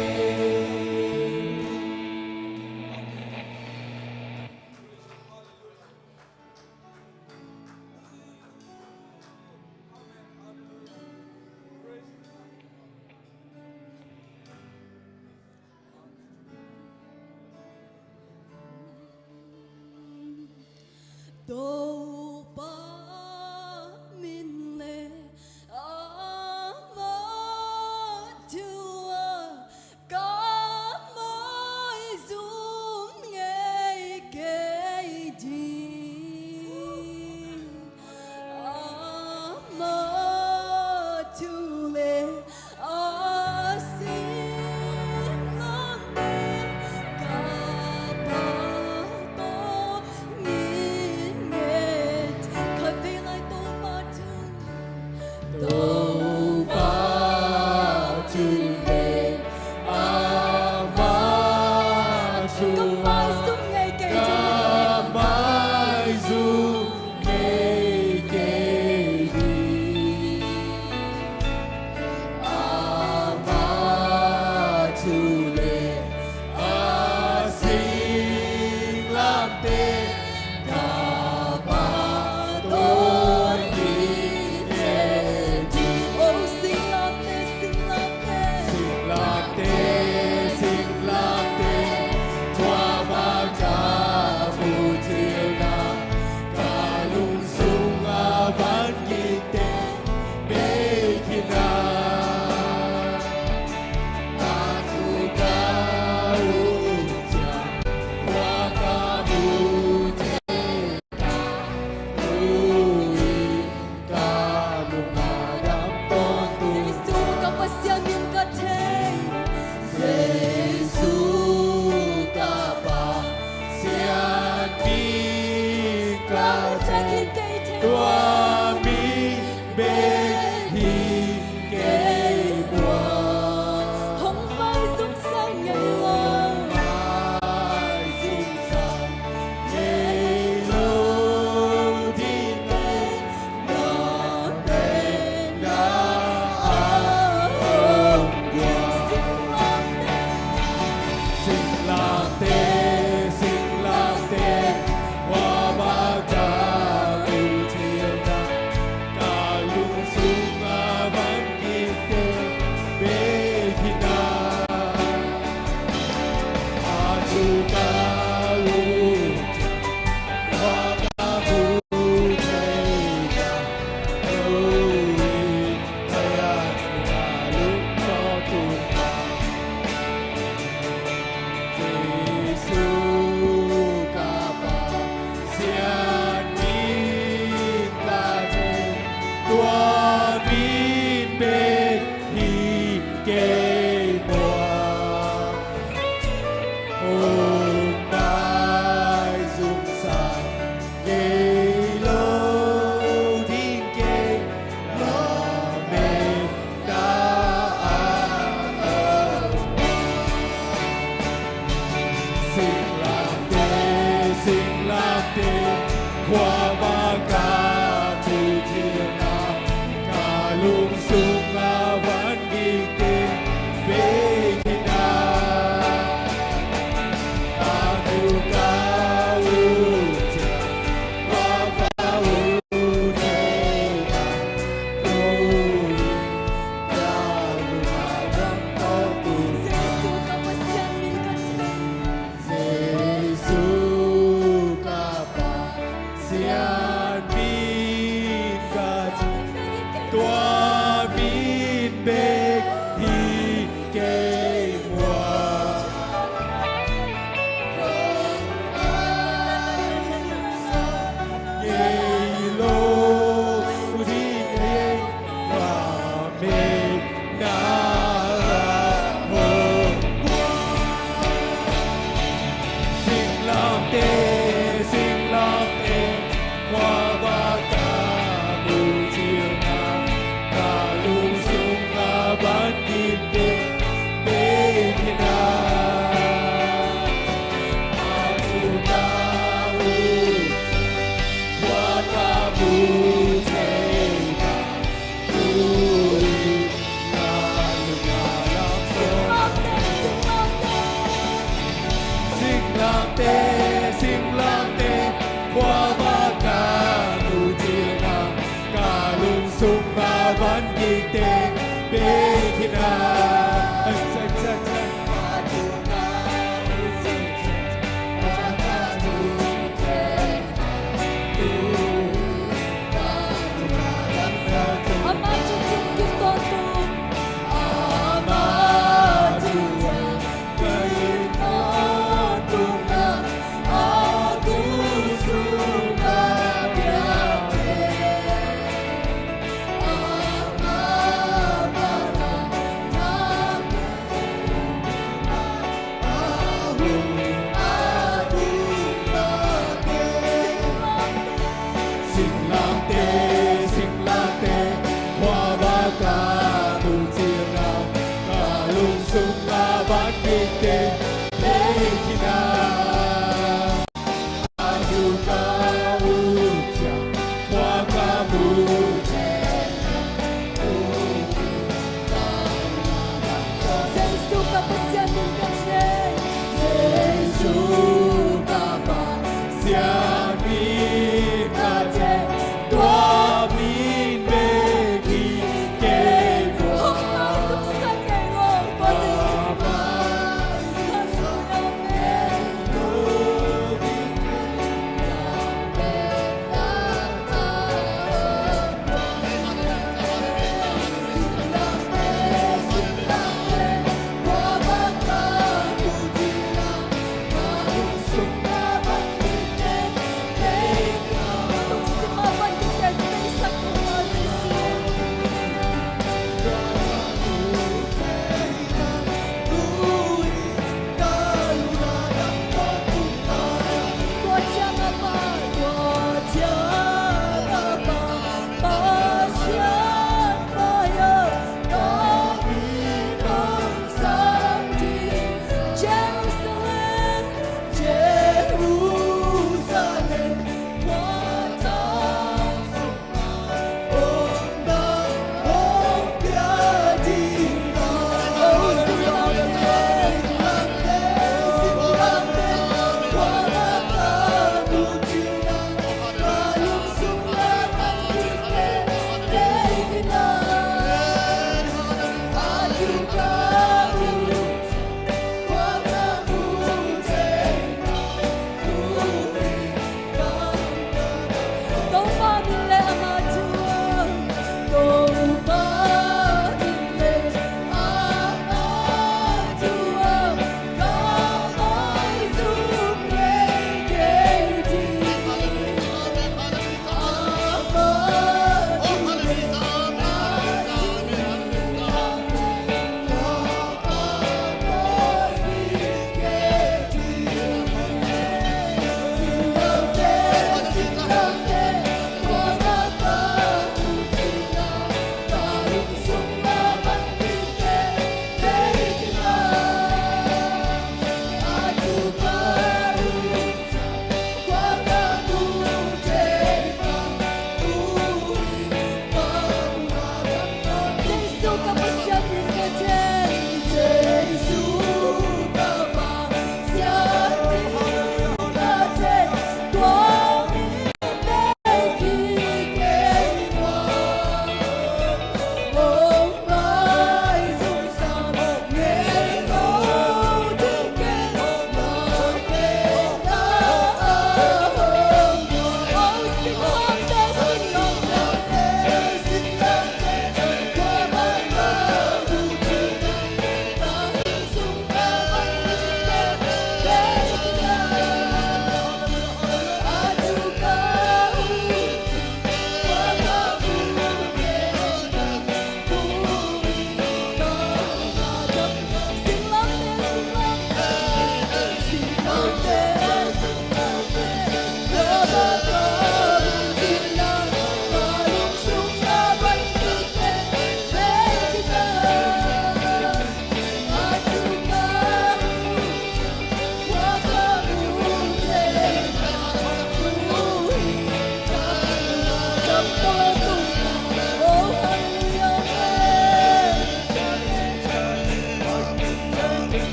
Topa min le ama thu a ka maizum ngei kei ding. Ama thu le a singlamteh ka pahtawi ngitnget. Khatvei lai Topa thu. Topa thu le ama thu ka maizum ngei kei ding. Ka maizum ngei kei ding. Ama thu le a singlamteh ka pahtawi ngitnget ding. O singlamteh, singlamteh, singlamteh, singlamteh, tua bang ka muthilna, ka lungsung a van gik teng bei khin a. A thu ka ut ciang, tua ka mu thei a, ui, ka lung a dam tawntung. Jesu ka Pasian min ka thei. Jesu ka Pasian min ka thei. Tua min bek hi kei muang. Hong maizum sang ngei lo. Maizum sang ngei lo ding leh, na penna a hong guan. Singlamteh, singlamteh, tua bang ka muthilna, ka lungsung a van gik teng bei khin a. A thu ka ut ciang, tua ka mu thei a, ui, ka lung a dam tawntung. Jesu ka Pasian min ka thei, tua min bek hi kei muang. Hong maizum sang ngei lo ding kei, na penna a hong guan. Singlamteh, singlamteh, tua bang ka muthilna, ka lungsung a van gik teng bei khin a. A thu ka ut ciang, tua ka mu thei a, ui, ka lung a dam tawntung. Jesu ka Pasian min ka thei. Jesu ka Pasian min ka thei, tua min bek hi kei muang. Ngei lo ding leh, na penna a hong guan. Singlamteh, singlamteh, tua bang ka muthilna, ka lungsung a van gik teng bei khin a. A thu ka ut ciang, tua ka mu thei a, ui,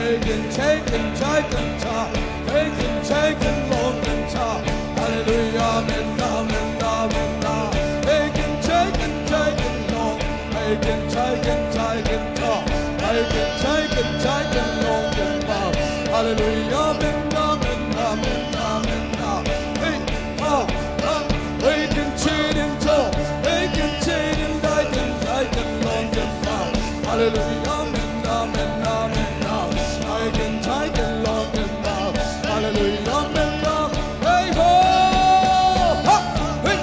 Amen. He can take and take and take. He can take and long and take. Hallelujah, amen, amen, amen, amen. He can take and take and long. He can take and take and take. He can take and take and long and take. Hallelujah, amen, amen, amen, amen, amen. He, ha, ha. He can take and take. He can take and take and take and long and take. Hallelujah, amen, amen, amen, amen. He can take and long and take. Hallelujah, amen, amen. Hey, ho! Ha! Hey!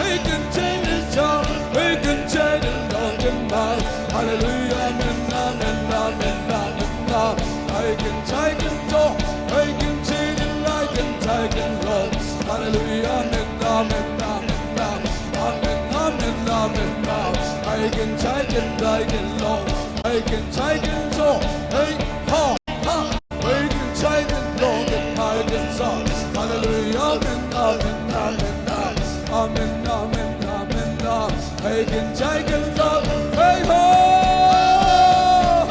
He can take and take. He can take and long and take. Hallelujah, amen, amen, amen, amen, amen. He can take and take. He can take and take and take and long. Hallelujah, amen, amen, amen, amen. Amen, amen, amen, amen. He can take and take and long. He can take and take. Hey, ha, ha. He can take and long and he can take. Hallelujah, amen, amen, amen, amen. Amen, amen, amen, amen. He can take and take. Hey, ho,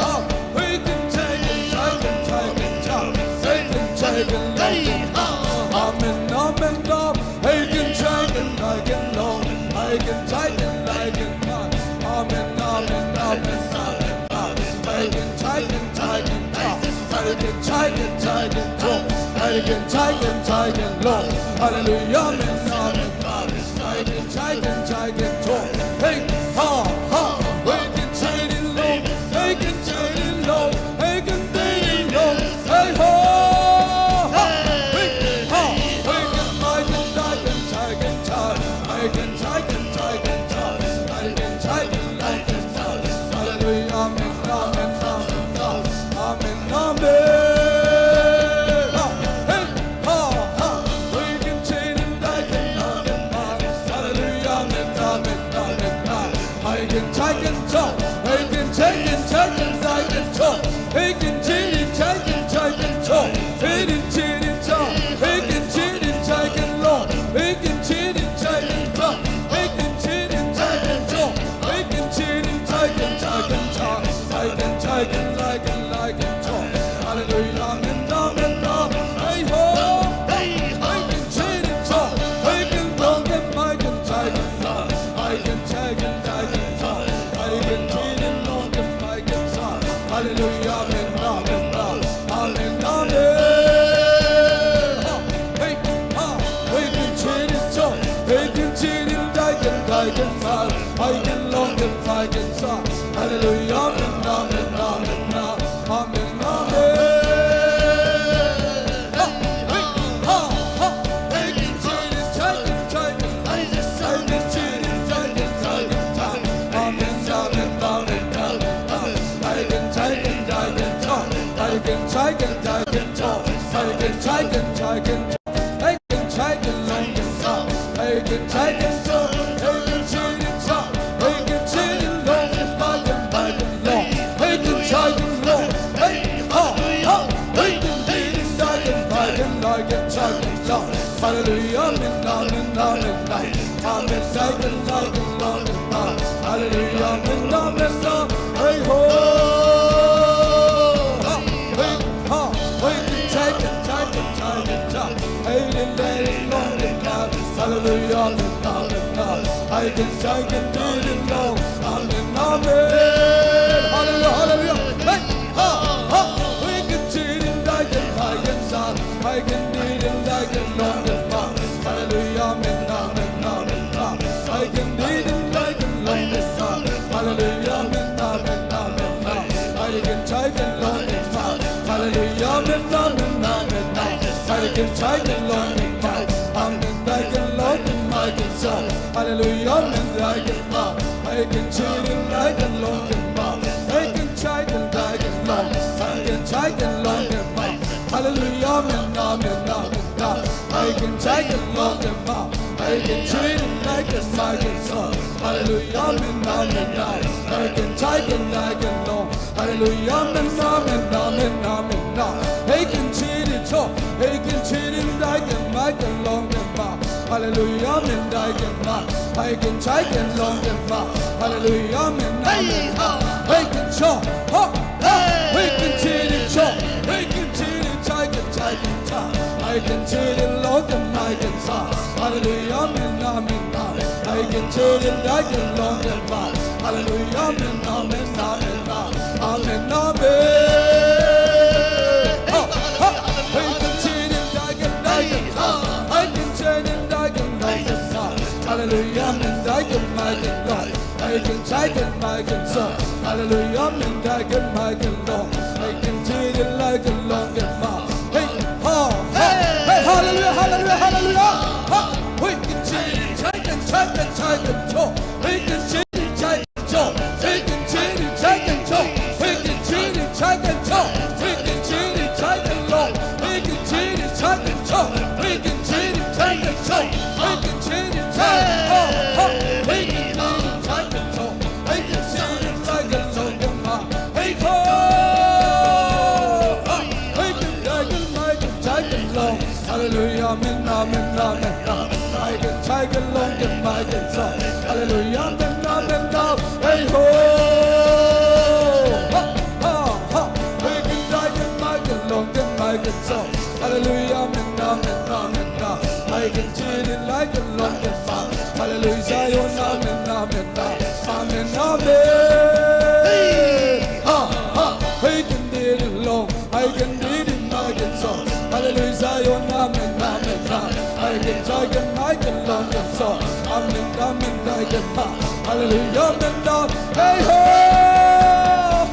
ha. He can take and take and take and take. He can take and long and take. Amen, amen, amen. He can take and take and long. He can take and take and long. Amen, amen, amen, amen, amen. He can take and take and take. He can take and take and long. He can take and take and long. Hallelujah, amen, amen, amen. He can take and take and long. Hey, ha, ha. He can take and long. He can take and long. He can take and long. Hey, ho! Ha! Hey, ha! He can, he can, he can, he can, he can, he can, he can, he can, he can, he can, he can. Hallelujah, amen, amen, amen, amen, amen. Ha! Hey, ha, ha! He can take and he can, he can, he can. Hallelujah, amen, amen, amen, amen. He can take and take. He can take and take and take and take. He can take and take and take and take. He can take and take. He can take and take and long. He can take and take and long. He can take and take and long. He can take and take and take and take. He can take and take and take and take. Hallelujah. Amen, amen, amen. Hey, ho. Hey, ho. He can take and take. He can long and he can take and long. He can take and take and take. He can take and long and he can take. Hallelujah, amen, amen, amen, amen, amen. Hey, ha, he can take and take, he can take and take and take and take. He can long and he can take. Hallelujah, amen, amen, amen, amen, amen, amen. Hallelujah, amen, amen, amen, amen. Amen, amen, amen, amen. Hallelujah, amen, amen, amen. Hey, ho. Hey, ha. Hey, take it, take it, take it, take it. Hey, let it, let it, let it. Hallelujah, amen, amen, amen. I can, I can do it, Lord. Amen, amen. Hallelujah, hallelujah. Hey, ha, ha. We can do it, I can, I can, I can do it, I can, Lord. Hallelujah, amen, amen, amen, amen. I can do it, I can, Lord. Hallelujah, amen, amen, amen, amen. I can, I can, Lord. Hallelujah, amen, amen, amen, amen. I can, I can, Lord. Amen, I can, Lord, I can, Lord. Hallelujah, amen, I can, Lord. I can, I can, I can, Lord. I can, I can, I can, Lord. I can, I can, Lord. Hallelujah, amen, amen, amen, amen. I can, I can, Lord. I can, I can, I can, Lord. Hallelujah, amen, amen, amen. I can, I can, I can, Lord. Hallelujah, amen, amen, amen, amen, amen. He can cheat it up. He can cheat it like a mighty long and back. Hallelujah, amen, I can back. I can cheat it long and back. Hallelujah, amen, amen. He can show. He can cheat it up. He Ai gen ci-in lawng gen mai gen sa. Halleluijah, amen, amen, amen. Ai gen ci-in dai gen lawng gen mai. Halleluijah, amen, amen, amen, amen. Amen, amen. Ha, ha. Ai gen ci-in dai gen, dai gen sa. Ai gen ci-in dai gen, dai gen sa. Halleluijah, amen, dai gen mai gen lawng. Ai gen ci-in mai gen sa. Halleluijah, amen, dai gen mai gen lawng. Ai gen ci-in dai gen lawng gen mai. Hey, ha, ha. Hey, halleluijah, halleluijah, halleluijah. Ha. Ai gen ci-in dai gen, dai gen, dai gen sa. Ai gen ci-in dai gen sa. Ai gen ci-in dai gen sa. Ai gen ci-in dai gen sa. Ai gen ci-in dai gen lawng. Ai gen ci-in dai gen sa. Ai gen ci-in dai gen sa. Ai gen ci-in dai, ha, ha. Ai gen ci-in dai gen sa. Ai gen ci-in dai gen lawng gen mai. Hey, ho. Ha. Ai gen dai gen mai gen dai gen lawng. Halleluijah, amen, amen, amen, amen. Ai gen dai gen lawng gen mai gen sa. Halleluijah, amen, amen, amen. Hey, ho. Ha, ha, ha. Ai gen dai gen mai gen lawng gen mai gen sa. Halleluijah, amen, amen, amen, amen. Ai gen ci-in dai gen lawng gen mai. Halleluijah, Zion, amen, amen, amen. Amen, amen. Hey, ha, ha. Ai gen ci-in lawng. Ai gen ci-in mai gen sa. Halleluijah, Zion, amen, amen, amen. Ai gen dai gen mai gen lawng gen sa. Amen, amen, dai gen mai. Halleluijah, amen, amen. Hey, ho.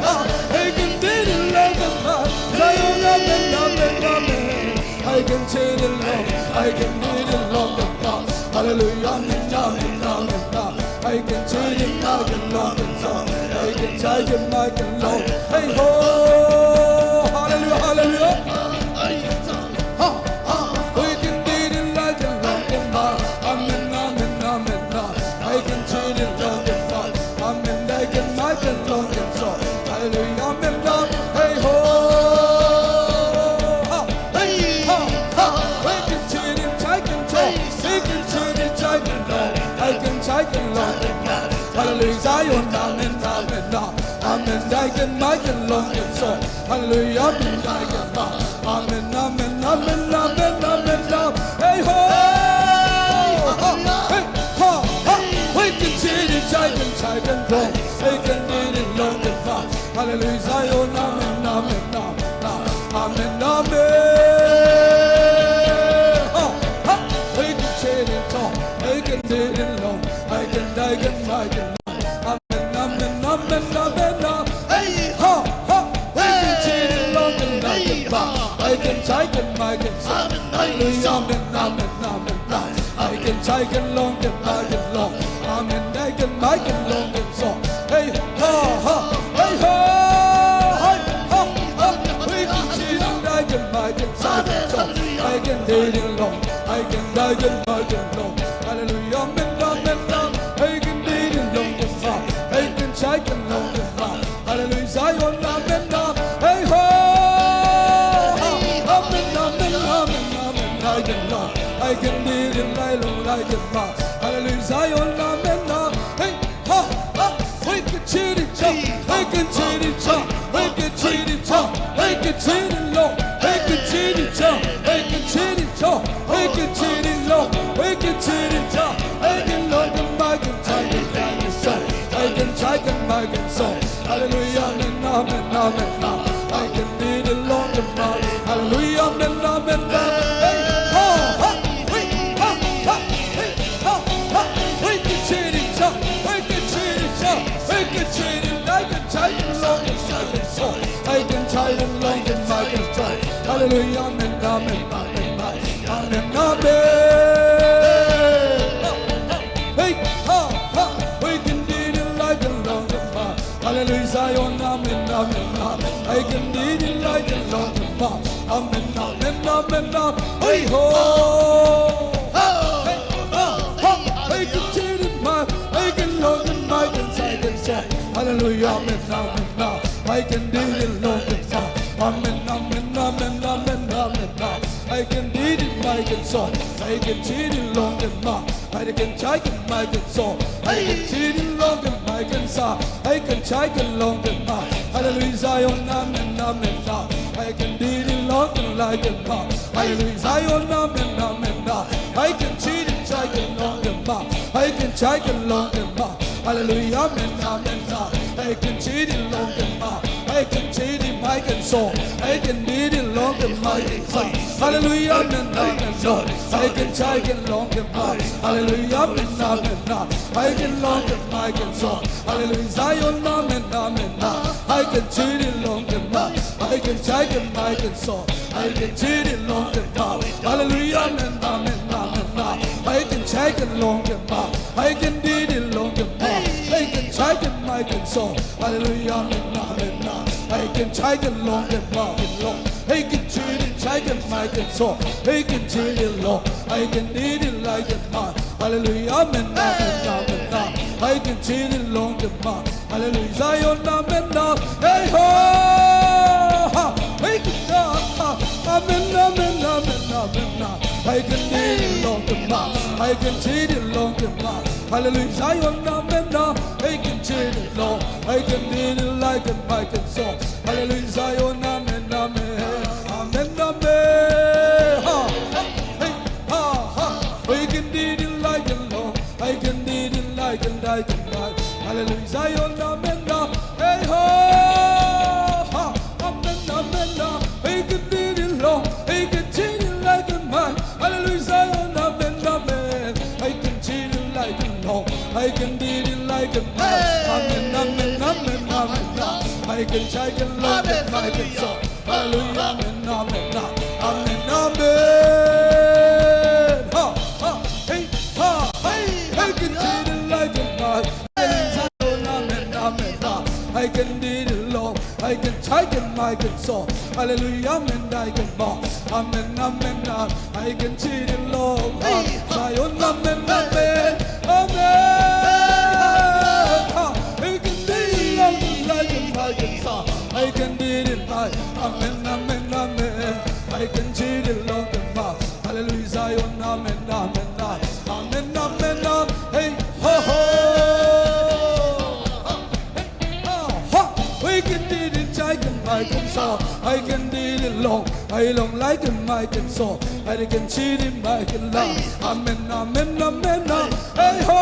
Ha. Ai gen ci-in lawng gen mai. Zion, amen, amen, amen. Ai gen ci-in lawng. Ai gen ci-in lawng gen mai. Halleluijah, amen, amen, amen, amen. Ai gen ci-in mai gen lawng gen sa. Ai gen dai gen mai gen lawng. Hey, ho. Halleluijah, halleluijah. Ha, ha. Ai gen ci-in dai gen lawng gen mai. Amen, amen, amen, amen. Ai gen ci-in lawng gen mai. Amen, dai gen mai gen lawng gen sa. Halleluijah, amen, amen. Hey, ho. Ha, hey, ha, ha. Ai gen ci-in dai gen sa. Ai gen ci-in dai gen lawng. Ai gen dai gen lawng gen mai. Halleluijah, Zion, amen, amen, amen. Amen, dai gen mai gen lawng gen sa. Halleluijah, amen, dai gen mai. Amen, amen, amen, amen, amen, amen. Hey, ho. Hey, ha, ha. Ai gen ci-in dai gen dai gen lawng. Ai gen ci-in lawng gen mai. Halleluijah, Zion, amen, amen, amen, amen, amen. Ha, ha. Ai gen ci-in dai, ai gen ci-in lawng. Ai gen dai gen mai gen lawng. Amen, amen, amen, amen, amen. Hey, ha, ha. Ai gen ci-in lawng gen dai gen mai. Ai gen dai gen mai gen sa. Halleluijah, amen, amen, amen, amen. Ai gen dai gen lawng gen mai gen lawng. Amen, dai gen mai gen lawng gen sa. Hey, ha, ha. Hey, ha. Hey, ha, ha. Ai gen ci-in dai gen mai gen sa. Ai gen ci-in lawng. Ai gen dai gen mai gen lawng. Halleluijah, amen, amen, amen. Ai gen ci-in lawng gen sa. Ai gen dai gen lawng gen sa. Halleluijah, Zion, amen, amen. Hey, ho. Amen, amen, amen, amen. Ai gen lawng. Ai gen ci-in dai lawng, dai gen mai. Halleluijah, Zion, amen, amen. Hey, ha, ha. Ai gen ci-in dai. Ai gen ci-in dai. Ai gen ci-in dai. Ai gen ci-in lawng. Ai gen ci-in dai. Ai gen ci-in dai. Ai gen ci-in lawng. Ai gen ci-in dai. Ai gen lawng gen mai gen dai gen sa. Ai gen dai gen mai gen sa. Halleluijah, amen, amen, amen, amen. Ai gen ci-in lawng gen mai. Halleluijah, amen, amen, amen. Hey, ha, ha, hey, ha, ha, hey, ha, ha. Ai gen ci-in dai, ai gen ci-in dai, ai gen ci-in dai gen dai gen lawng gen dai gen sa. Ai gen dai gen lawng gen mai gen sa. Halleluijah, amen, amen, amen, amen. Amen, amen. Hey, ha, ha. Ai gen ci-in dai gen lawng gen mai. Halleluijah, Zion, amen, amen, amen. Ai gen ci-in dai gen lawng gen mai. Amen, amen, amen, amen. Hey, ho. Hey, ha, ha. Ai gen ci-in mai. Ai gen lawng gen mai gen sa, ai gen sa. Halleluijah, amen, amen, amen. Ai gen ci-in lawng gen sa. Amen, amen, amen, amen, amen, amen. Ai gen ci-in mai gen sa. Ai gen ci-in lawng gen mai. Ai gen dai gen mai gen sa. Ai gen ci-in lawng gen mai gen sa. Ai gen dai gen lawng gen mai. Halleluijah, Zion, amen, amen, amen. Ai gen ci-in lawng gen Hallelujah, amen, amen, ah. Hei ken ci ding, cai ken lawng ken mah. Hei ken cai ken lawng ken mah. Hallelujah, amen, amen, ah. Hei ken ci ding lawng ken mah. Hei ken ci ding mai ken sawh. Hei ken di ding lawng ken mai ken sawh. Hallelujah, amen, amen, ah. Hei ken cai ken lawng ken mah. Hallelujah, amen, amen, ah. Hei ken lawng ken mai ken sawh. Hallelujah, Zion, amen, amen, ah. Hei ken ci ding lawng ken mah. Hei ken cai ken mai ken sawh. Hei ken ci ding lawng ken mah. Hallelujah, amen, amen, amen, ah. Hei ken cai ken lawng ken mah. Hei ken di ding lawng ken mah. Hei ken cai ken mai ken sawh. Hallelujah, amen, amen, ah. Hei ken cai ken lawng ken mah ken lawng. Hei ken ci ding cai ken mai ken sawh. Hei ken ci ding lawng. Hei ken di ding lai ken mah. Hallelujah, amen, amen, amen, ah. Hei ken ci ding lawng ken mah. Hallelujah, Zion, amen, ah. Hei ho, ha. Hei ken da, ha. Amen, amen, amen, amen, ah. Hei ken di ding lawng ken mah. Hei ken ci ding lawng ken mah. Hallelujah, Zion, amen, ah. Hei ken ci ding lawng. Hei ken di ding lai ken mai ken sawh. Hallelujah, Zion, amen, amen. Amen, amen. Ha. Hei, ha, ha. Hei ken di ding lai ken lawng. Hei ken di ding lai ken dai ken mai. Hallelujah, Zion, amen, ah. Hei ho, ha. Amen, amen, ah. Hei ken di ding lawng. Hei ken ci ding lai ken mai. Hallelujah, Zion, amen, amen. Hei ken ci ding lai ken lawng. Hei ken di ding lai ken mai. Amen, amen, amen, amen, ah. Hei ken cai ken lawng ken mai ken sawh. Hallelujah, amen, amen, ah. Amen, amen. Ha, ha, hei, ha, hei, hei ken ci ding lai ken mai. Hallelujah, Zion, amen, amen, ah. Hei ken di ding lawng. Hei ken cai ken mai ken sawh. Hallelujah, amen, dai ken mah. Amen, amen, ah. Hei ken ci ding lawng. Ha, Zion, amen, amen. Amen. Ha, hei ken di ding lawng ken lai ken mai ken sawh. Hei ken di ding lai. Amen, amen, amen. Hei ken ci ding lawng ken mah. Hallelujah, Zion, amen, amen, ah. Amen, amen, ah. Hei, ho, ho. Ha, ha. Hei ken di ding cai ken mai ken sawh. Hei ken di ding lawng. Hei lawng lai ken mai ken sawh. Hei ken ci ding mai ken lai. Amen, amen, amen, ah. Hei ho,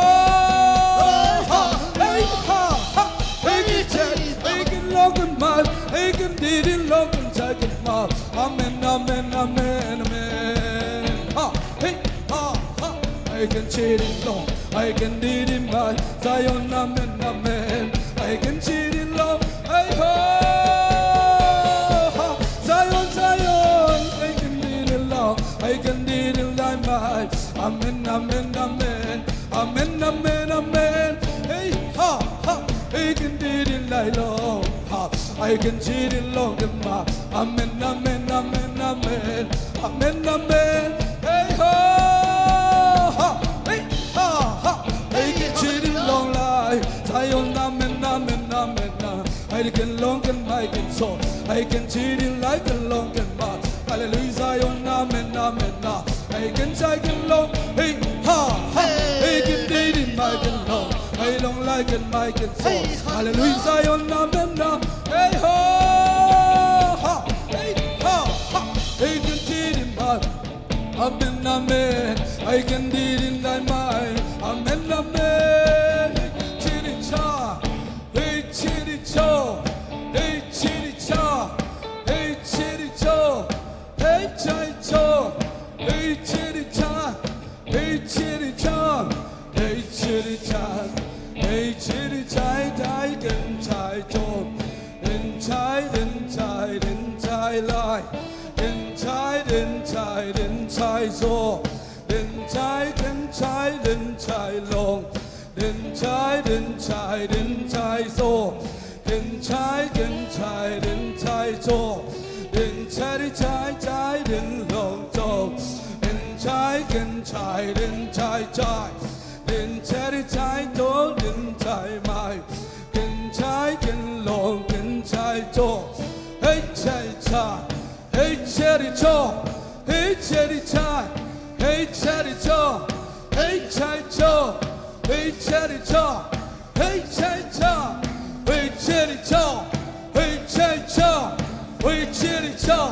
ha. Hei, ha, ha. Hei ken cai, hei ken lawng ken mai. Hei ken di ding lawng ken cai ken mai. Amen, amen, amen, amen. Ha, hei, ha, ha. Hei ken ci ding lawng. Hei ken di ding mai. Zion, amen, amen. Hei ken ci ding lawng. Hei ho, ha. Zion, Zion. Hei ken di ding lawng. Hei ken di ding lai mai. Amen, amen, amen. Amen, amen, amen. Hei, ha, ha. Hei ken di ding lai lawng. Ha. Hei ken ci ding lawng ken mah. Amen, amen, amen, amen. Amen, amen. Hei ho, ha. Hei, ha, ha. Hei ken ci ding lawng lai. Zion, amen, amen, amen, ah. Hei ken lawng ken mai ken sawh. Hei ken ci ding lai ken lawng ken mah. Hallelujah, Zion, amen, amen, ah. Hei ken cai ken lawng. Hei, ha, ha. Hei ken di ding mai ken lawng. Hei lawng lai ken mai ken sawh. Hallelujah, Zion, amen, ah. Hei ho, ha. Hei, ha, ha. Hei ken ci ding mai. Amen, amen. Hei ken di ding lai mai. Amen, amen. Hei ci ding cai. Hei ci ding cai. Hei ci ding cai. Hei ci ding cai. Hei cai cai. Hei ci ding cai. Hei ci ding cai. Hei ci ding cai. Hei ci ding cai, cai ken cai cai. Ken cai, ken cai, ken cai lai. Ken cai, ken cai, ken cai zaw. Ken cai, ken cai, ken cai lawng. Ken cai, ken cai, ken cai zaw. Ken cai, ken cai, ken cai zaw. Ken cai, cai, cai, ken lawng zaw. Ken cai, ken cai, ken cai cai. Ken cai, cai zaw, ken cai mai. Ken cai, ken lawng, ken cai zaw. Hei cai cai. Hei cai di cai. Hei cai di cai. Hei cai di cai. Hei cai cai. Hei cai di cai. Hei cai cai. Hei cai di cai. Hei cai cai. Hei cai di cai.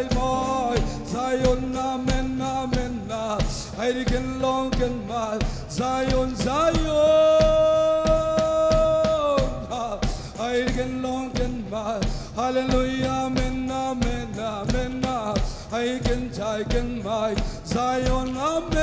lai mai. Zion, amen, amen, a. Ai di ken long ken mai. Zion, Zion, a. Ai di ken long ken mai. Hallelujah, amen, amen, amen, a. Ai ken tai ken mai. Zion, amen,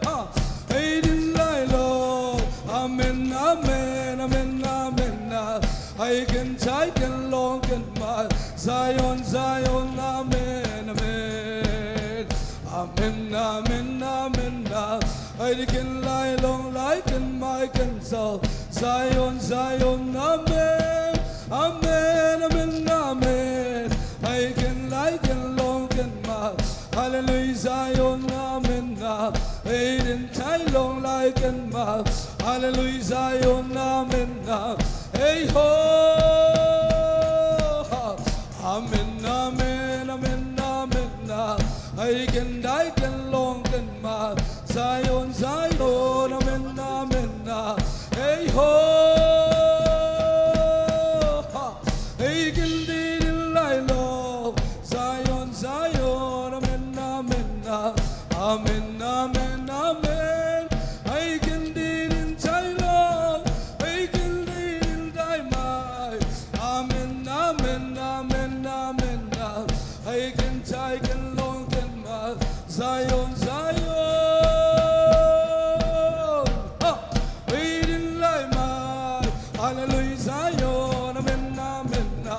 a. Ai din lai lo. Amen, amen, amen, amen, a. Ai ken tai ken long ken mai. Zion, Zion, amen, amen. Amen, amen, amen, a. Ai di ken lai long lai ken mai ken zo. Zion, Zion, amen. Amen, amen, amen. Ai ken lai ken long ken mai. Hallelujah, Zion, amen, a. Ai din tai long lai ken mai. Hallelujah, Zion, amen, a. Ei ho. Amen, amen, amen, amen, a. Ai ken tai ken long ken mai. Zion, Zion, amen, amen, a. Ei ho. Ei ken di din lai lo. Zion, Zion, amen, amen, a. Amen, amen, amen. Ai ken di din tai long. Ai ken di din tai mai. Amen, amen, amen, amen, a. Ai ken tai ken long ken mai. Zion, Zion, a. Ai din lai mai. Hallelujah, Zion, amen, amen, a.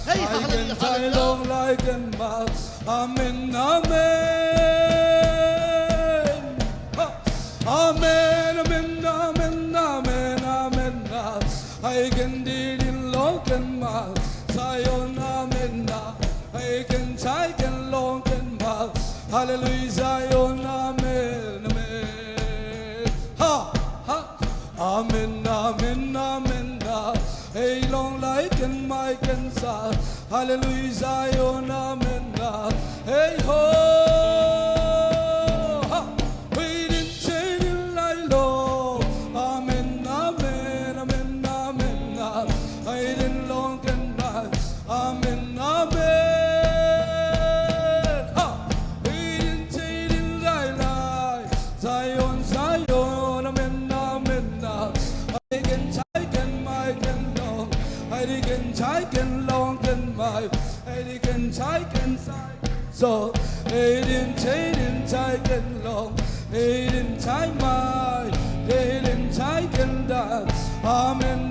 Hey, ai ken hallelujah, tai hallelujah. Long lai ken mai. Amen, amen. A. Amen, amen, amen, amen, amen, a. Ai ken di din long ken mai. Zion, amen, a. Ai ken tai ken long ken mai. Hallelujah, Zion, amen, amen. Ha, ha. Amen, amen, amen, a. Ei long lai ken mai ken sa. Hallelujah, Zion, amen, a. Ei ho. Ha. Ai din tai din lai lo. Amen, amen, amen, amen, a. Ai din long ken mai. Amen, amen. Ha. Ai din tai din lai lai. Zion, Zion, amen, amen, a. Ai ken tai ken mai ken long. Ai di ken tai ken long ken mai. Ai di ken tai ken sai. So, ai din tai din tai ken long. Ai din tai mai. Ai din tai ken dai. Amen,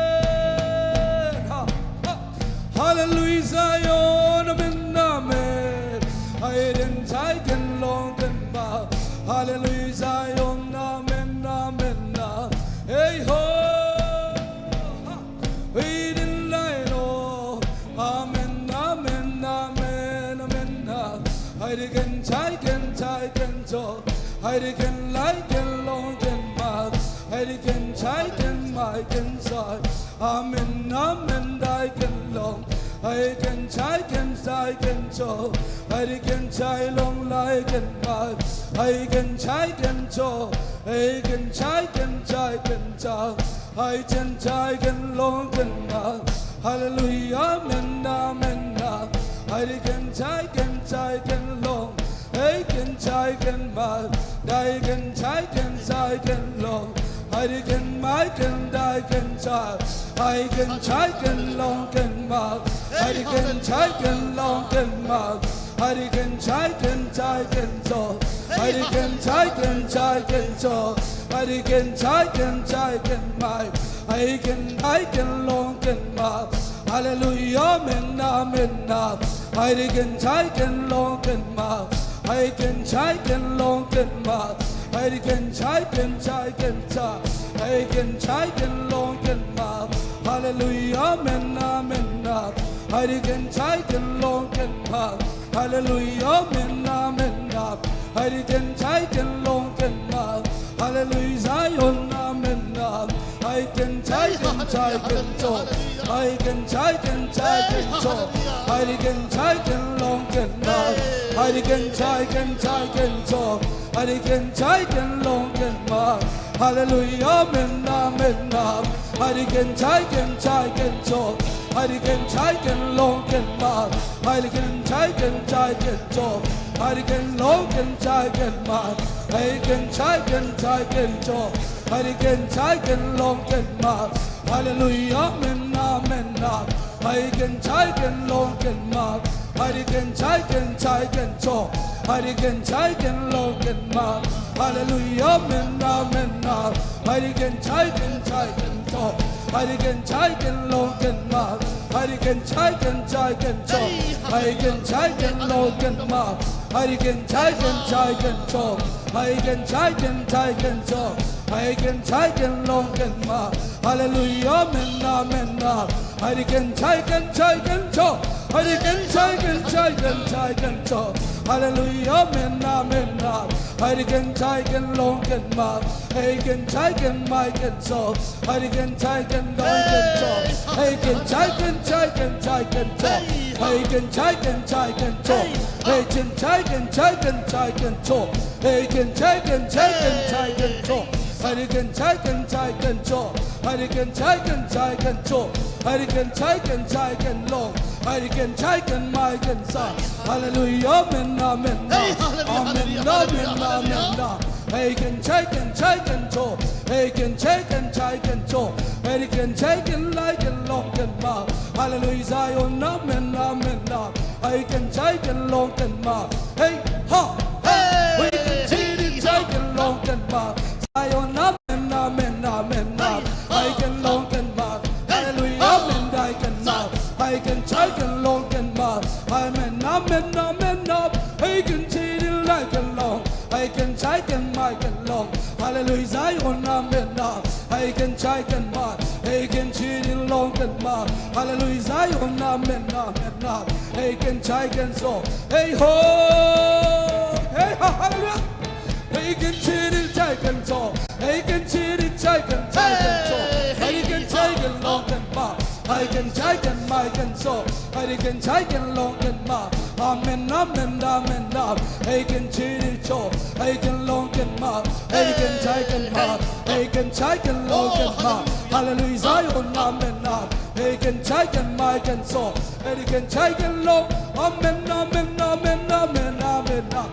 amen. Ha, ha. Hallelujah, Zion, amen, amen. Ai din tai ken long ken mai. Hallelujah, Zion, amen, amen, a. Ei ho. Ha. Ai din lai lo. Amen, amen, amen, amen, a. Ai di ken tai ken tai ken zo. Ai di ken lai ken long ken mai. Ai di ken tai ken mai ken sai. Amen, amen, dai ken long. Hei ken chai ken chai ken cho, hei ken chai long lai ken mai. Hei ken chai ken cho, hei ken chai ken chai ken cha. Hei ken chai ken long ken mai. Hallelujah, amen, amen, amen. Hei ken chai ken chai ken long. Hei ken chai ken mai, dai ken chai ken chai ken long. Hei ken mai ken dai ken chai. Hei ken chai ken long ken mai. Hei ken chai ken long ken mai. Hei ken chai ken chai ken cho. Hei ken chai ken chai ken cho. Hei ken chai ken chai ken mai. Hei ken chai ken long ken mai. Hallelujah, amen, amen, amen. Hei ken chai ken long ken mai. Hei ken chai ken long ken mai. Hei ken chai ken chai ken cha. Hei ken chai ken long ken mai. Hallelujah, amen, amen, amen. Hei ken chai ken long ken mai. Hallelujah, amen, amen, amen. Hei ken chai ken long ken mai. Hallelujah, Zion, amen, amen. Hei ken chai ken chai ken cho. Hei ken chai ken chai ken cho. Hei ken chai ken long ken mai. Hei ken chai ken chai ken cho. Hei ken chai ken long ken mai. Hallelujah, amen, amen, amen. Hei ken chai ken chai ken cho. Hei ken chai ken long ken mai. Hei ken chai ken chai ken cho. Hei ken long ken chai ken mai. Hei ken chai ken chai ken cho. Hei ken chai ken long ken mai. Hallelujah, amen, amen, amen. Hei ken chai ken long ken mai. Hei ken chai ken chai ken cho. Hei ken chai ken long ken mai. Hallelujah, amen, amen, amen. Hei ken chai ken chai ken cho. Hei ken chai ken long ken mai. Hei ken chai ken chai ken cho. Hei ken chai ken long ken mai. Hei ken chai ken chai ken cho. Hei ken chai ken chai ken cho. Hei ken chai ken long ken mai. Hallelujah, amen, amen, amen. Hei ken chai ken chai ken cho. Hei ken chai ken chai ken chai ken cho. Hallelujah, amen, amen, amen. Hei ken chai ken long ken mai. Hei ken chai ken mai ken cho. Hei ken chai ken long ken cho. Hei ken chai ken chai ken chai ken cho. Hei ken chai ken chai ken cho. Hei ken chai ken chai ken chai ken cho. Hei ken chai ken chai ken chai ken cho. Hei ken chai ken chai ken cho. Hei ken chai ken chai ken cho. Hei ken chai ken chai ken long. Hei ken chai ken mai ken sa. Hallelujah, amen, amen, amen. Hey, hallelujah, amen, hallelujah, amen, hallelujah, amen. Hei ken chai ken chai ken cho. Hei ken chai ken chai ken cho. Hei ken chai ken lai ken long ken mai. Hallelujah, Zion, amen, amen, amen. Hei ken chai ken long ken mai. Hey, ha, hey. Hei ken chai ken chai ken long ken mai. Zion, amen, amen, amen, amen. Hei ken long ken mai. Hallelujah, amen, dai ken mai. Hei ken chai ken long ken mai. Amen, amen, amen, amen. Hei ken chai ken lai ken long. Hei ken chai ken mai ken long. Hallelujah, Zion, amen, amen. Hei ken chai ken mai. Hei ken chai ken long ken mai. Hallelujah, Zion, amen, amen, amen. Hei ken chai ken so. Hey ho. Hey ha, hallelujah. Hei ken chai ken chai ken so. Hei ken chai ken chai ken chai ken so. Hei ken chai ken long ken mai. Hei ken chai ken mai ken so. Hei ken chai ken long ken mai. Amen, amen, amen, amen. Hei ken chai ken cho. Hei ken long ken mai. Hei ken chai ken mai. Hei ken chai ken long ken mai. Hallelujah, Zion, amen, amen. Hei ken chai ken mai ken so. Hei ken chai ken long. Amen, amen, amen, amen, amen, amen.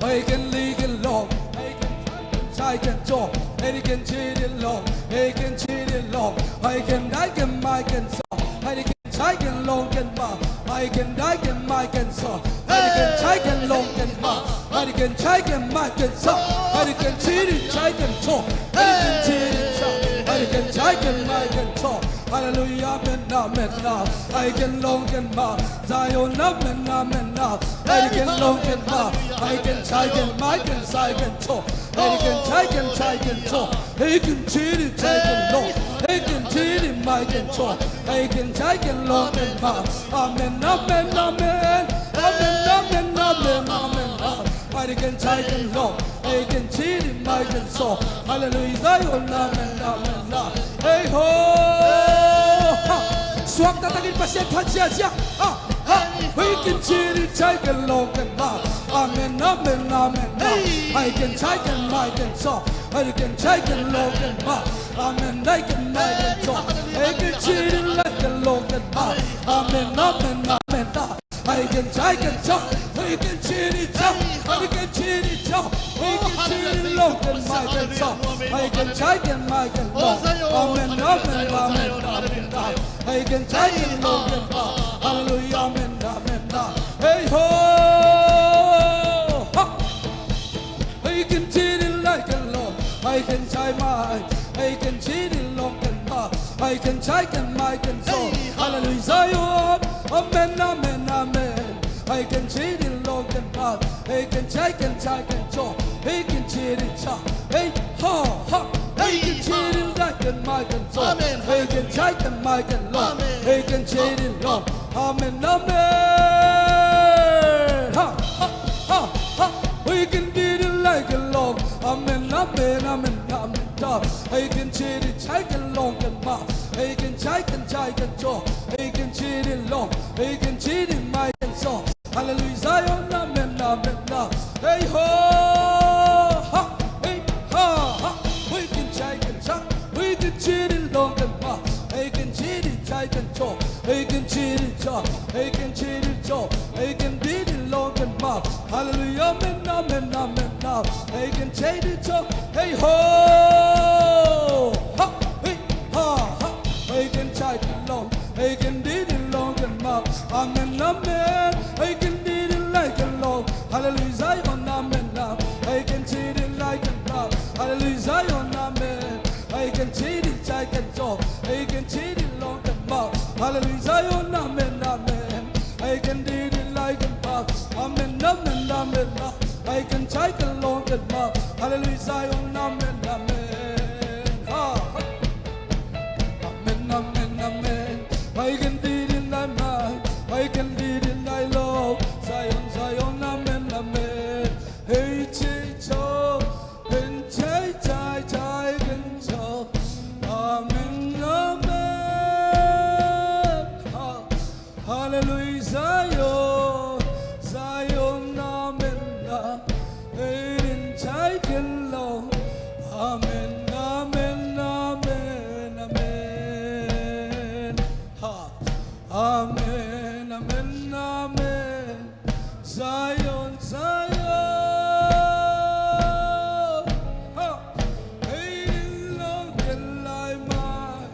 Hei ken li ken long. Hei ken chai ken cho. Hei ken chai ken long. Hei ken chai ken long. Hei ken dai ken mai ken so. Hei ken chai ken long ken mai. Hei ken dai ken mai ken so. Hei ken chai ken long ken mai. Hei ken chai ken mai ken so. Hei ken chai ken chai ken cho. Hei ken chai ken chai. Hei ken chai ken mai ken cho. Hallelujah, amen, amen, amen. Hei ken long ken mai. Zion, amen, amen, amen. Hei ken long ken mai. Hei ken chai ken mai ken sai ken cho. Hei ken chai ken chai ken cho. Hei ken chai ken chai ken long. Hei ken chai ken mai ken cho. Hei ken chai ken long ken mai. Amen, amen, amen. Amen, amen, amen, amen. Hei ken chai ken long. Hei ken chai ken mai ken so. Hallelujah, Zion, amen, amen, amen. Hey ho. Ha. Suak taktakin Pasian phat ziahziah. Ah, ah. Hei ken ci ding, cai ken lawng ken ma. Amen, amen, amen, ah. Hei ken cai ken mai ken saw. Hei ken cai ken lawng ken ma. Amen, hei ken mai ken saw. Hei ken ci ding, lai ken lawng ken ma. Amen, amen, amen, ah. Hei ken cai ken saw. Hei ken ci ding, saw. Hei ken ci ding, saw. Hei ken ci ding, lawng ken mai ken saw. Hei ken cai ken mai ken lawng. Amen, amen, amen, amen, ah. Hei ken cai ken lawng ken ma. Hallelujah, amen, amen, ah. Hei ho. Ha. Hei ken ci ding, lai ken lawng. Hei ken cai mai. Hei ken ci ding, lawng ken ma. Hei ken cai ken mai ken saw. Hallelujah, Zion. Amen, amen, amen. Hei ken ci ding, lawng ken ma. Hei ken cai ken, cai ken saw. Hei ken ci ding, saw. Hei, ha, ha. Hei ken ci ding, lai ken mai ken saw. Amen. Hei ken cai ken mai ken lawng. Amen. Hei ken ci ding, lawng. Amen, amen. Ha, ha, ha, ha. Hei ken ci ding, lai ken lawng. Amen, amen, amen, amen, ah. Hei ken ci ding, cai ken lawng ken ma. Hei ken cai ken, cai ken saw. Hei ken ci ding, lawng. Hei ken ci ding, mai ken saw. Hallelujah, Zion, amen, amen, ah. Hei ho, ha, hei, ha, ha. Hei ken cai ken saw. Hei ken ci ding, lawng ken ma. Hei ken ci ding, cai ken saw. Hei ken ci ding, saw. Hei ken ci ding, saw. Hei ken ci ding, lawng ken ma. Hallelujah, amen, amen, amen, ah. Hei ken ci ding, saw. Hei ho, ha, hei, ha, ha. Hei ken cai ken lawng. Hei ken ci ding, lawng ken ma. Amen, amen. Hei ken ci ding, lai ken lawng. Hallelujah, Zion, amen, ah. Hei ken ci ding, lai ken ma. Hallelujah, Zion, amen. Hei ken ci ding, cai ken saw. Hei ken ci ding, lawng ken ma. Hallelujah, Zion, amen, amen. Hei ken ci ding, lai ken ma. Amen, amen, amen, ah. Hei ken cai ken lawng ken ma. Hallelujah, Zion, amen, amen. Ha, ha. Amen, amen, amen. Hei ken ci ding, lai mai. Hei ken ci ding, lai lawng. Zion, Zion, amen, amen. Hei ci saw. Ken cai, cai, cai ken saw. Amen, amen. Ha. Hallelujah, Zion, Zion, amen, ah. Hei ken cai ken lawng. Amen, amen, amen, amen. Ha. Amen, amen, amen. Zion, Zion. Ha. Hei ken lawng ken lai mai.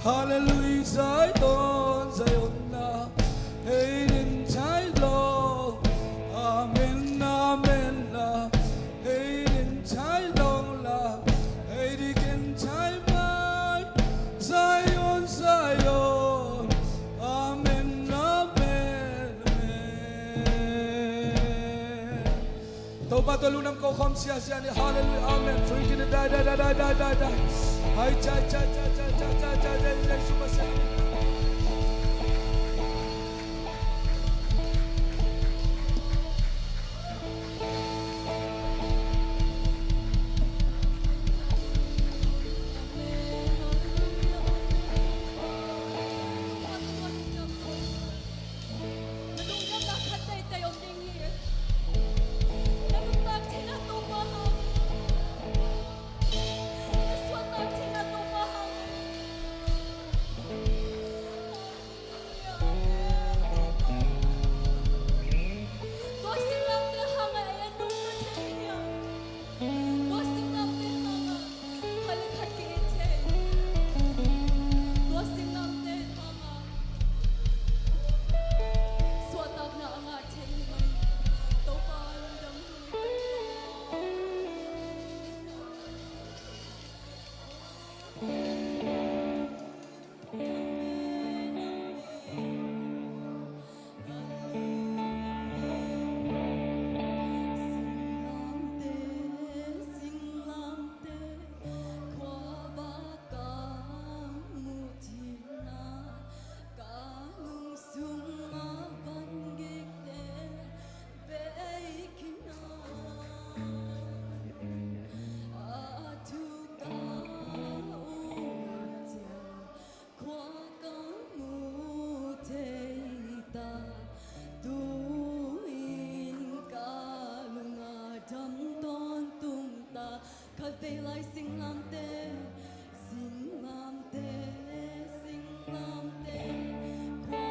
Hallelujah, Zion, Zion, ah. Hei ken cai lawng. Amen, amen, ah. Hei ken cai lawng la. Hei ken cai mai. Zion, Zion. Amen, amen, amen. Topa tawh lungdam ko khawm siasia ni. Hallelujah, amen. Free kid dai, dai, dai. Hai, chai, chai, chai. Ei lai singlamteh, singlamteh, singlamteh, khua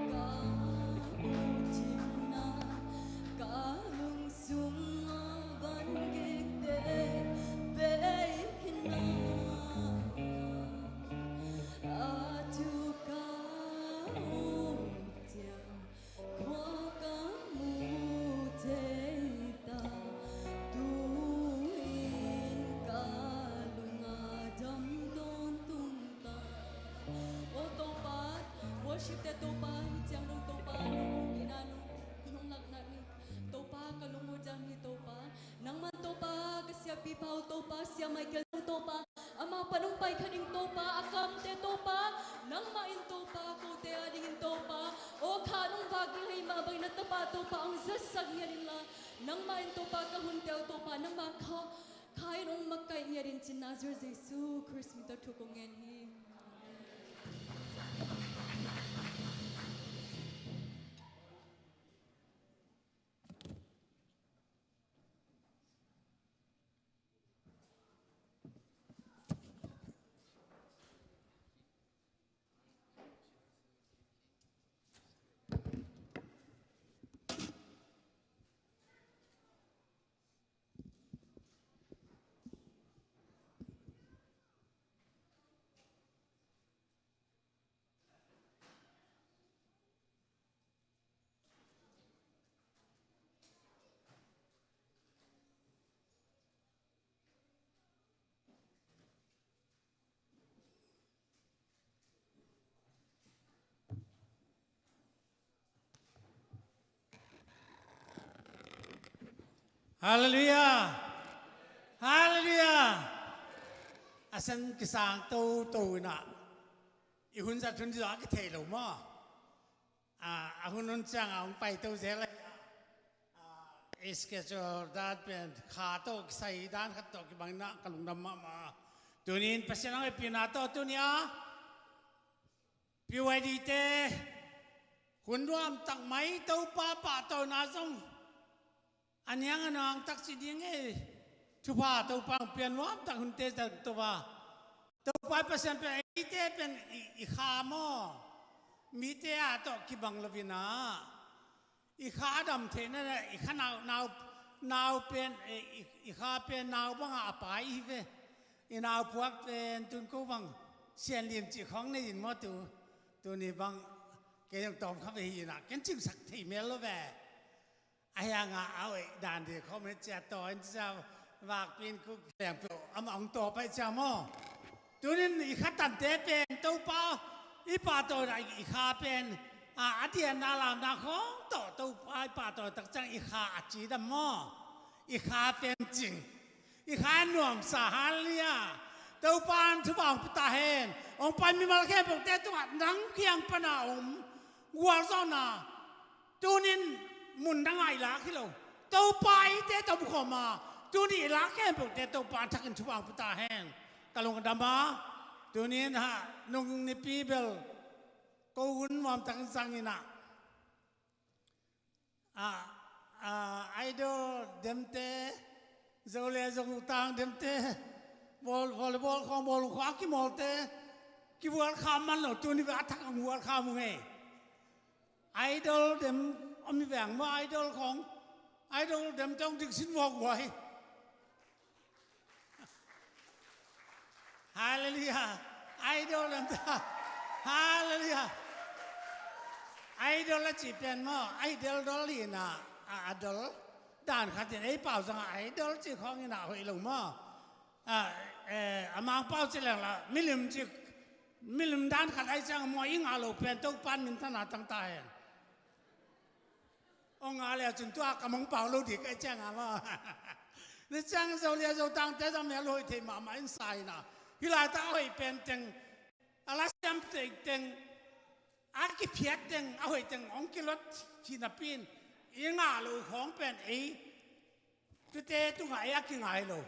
baka mu cihna, ka lungsung a van gikte, bei khin na, a tu ka mu ciang. Khua ka mu thei ta, tu-in ka lung a dam tawntung ta. O Topa, worship te Topa, hih ciang dong Topa, nong hong ina, nong, nong lakna ni Topa, ka lung uh dam hi Topa. Nangman Topa, ka siapipa uh Topa, Sia Michael Topa, amah pan hong pai kha ding Topa, a kamte Topa, nangmah in Topa, kote a dingin Topa, aw kha nong vak ding ahih mah bangin na tapa Topa hong zatsak ngiat inla, nangmah in Topa, ka hunte uh Topa, nangmah kha, kha in hong makaih ngiat in ci-in Nazareth Jesu Khrist min tawh thu kong ngen hi. Halleluiah! Halleluiah! A san kisang toto inah i hun zat hun zong a kithei lo maw? A, a hun hun ciangah hong paito zel a, a, i schedule dan pen kha tawh kisai dan khat tawh kibang inah ka lungdam mahmah. Tuni in Pasian hong hehpihna tawh tuni a P Y D te hun nuamtak mai Topa pahtawina zong a niang a nuamtak ci ding ei. Thupha Topa hong pia nuamtak hunte zang Topa. Topa Pasian pen eite pen i, i kha maw? Mite a tawh kibang lo inah i kha a dam theihna le i kha nau, nau, nau pen, i, i, i kha pen nau bangah a pai hi ve. I nau phuak pen tun ko bang Sian Lim cih khawng nei in maw tu, tuni bang kei zong tawm kha ve hi inah ken cingsak thei mel lo ve. A hiangah a oih dan ding khawm hi cia taw in cia vakpi in kuk leng peuh amah hong taw paih cia maw? Tunin i kha tante pen Topa i pahtawina i kha pen a, a dianna lamna khawng tawh Topa i pahtawi tak ciang i kha a cidam maw? I kha pen cing. I kha nuamsa, halleluiah. Topa in thupha hong pia ta hen. Hong pai mimal khempeuhte tungah nang kiang pana om gualzawhna. Tunin mun dangah i lak hi lo. Topa eite tomkhawm a, tuni i lak khempeuhte Topa in thakin thupha hong pia ta hen. Ka lungdam a, tunin ha nung nipi bel ko hun nuamtakin zang inah, a, a, idol demte, Zo le Zotang demte, bawl, volleyball khawng, bawlung khawng a kimawlte kibual kha man lo, tuni bel a thak hong bual kha mung ei. Idol dem om hi veng maw, idol khawng, idol dem tawh diksin vawk uh hi. Halleluiah. Idol dem tawh. Halleluiah. Idol a cih pen maw, idol inah a, a dol dan khat in ei pau zongah idol cih khawng inah hoih lo maw? A, eh, a Mangpau ci leng la milim cik, milim dan khat ai ciang maw, i ngah lo pen Topa in minthanna tang ta hen. Ong ngah le cun tua ka mong pau lo dik ai ciang a maw? Ni ciang Zo le Zotangte zong mel hoih thei mahmah in sa inah, hih laitak a hoih pen teng, a la siam teng, a kiphiat teng, a hoih teng hong kilot hi napi in i ngah lo khawng pen ei tute tungah ei a kingai lo.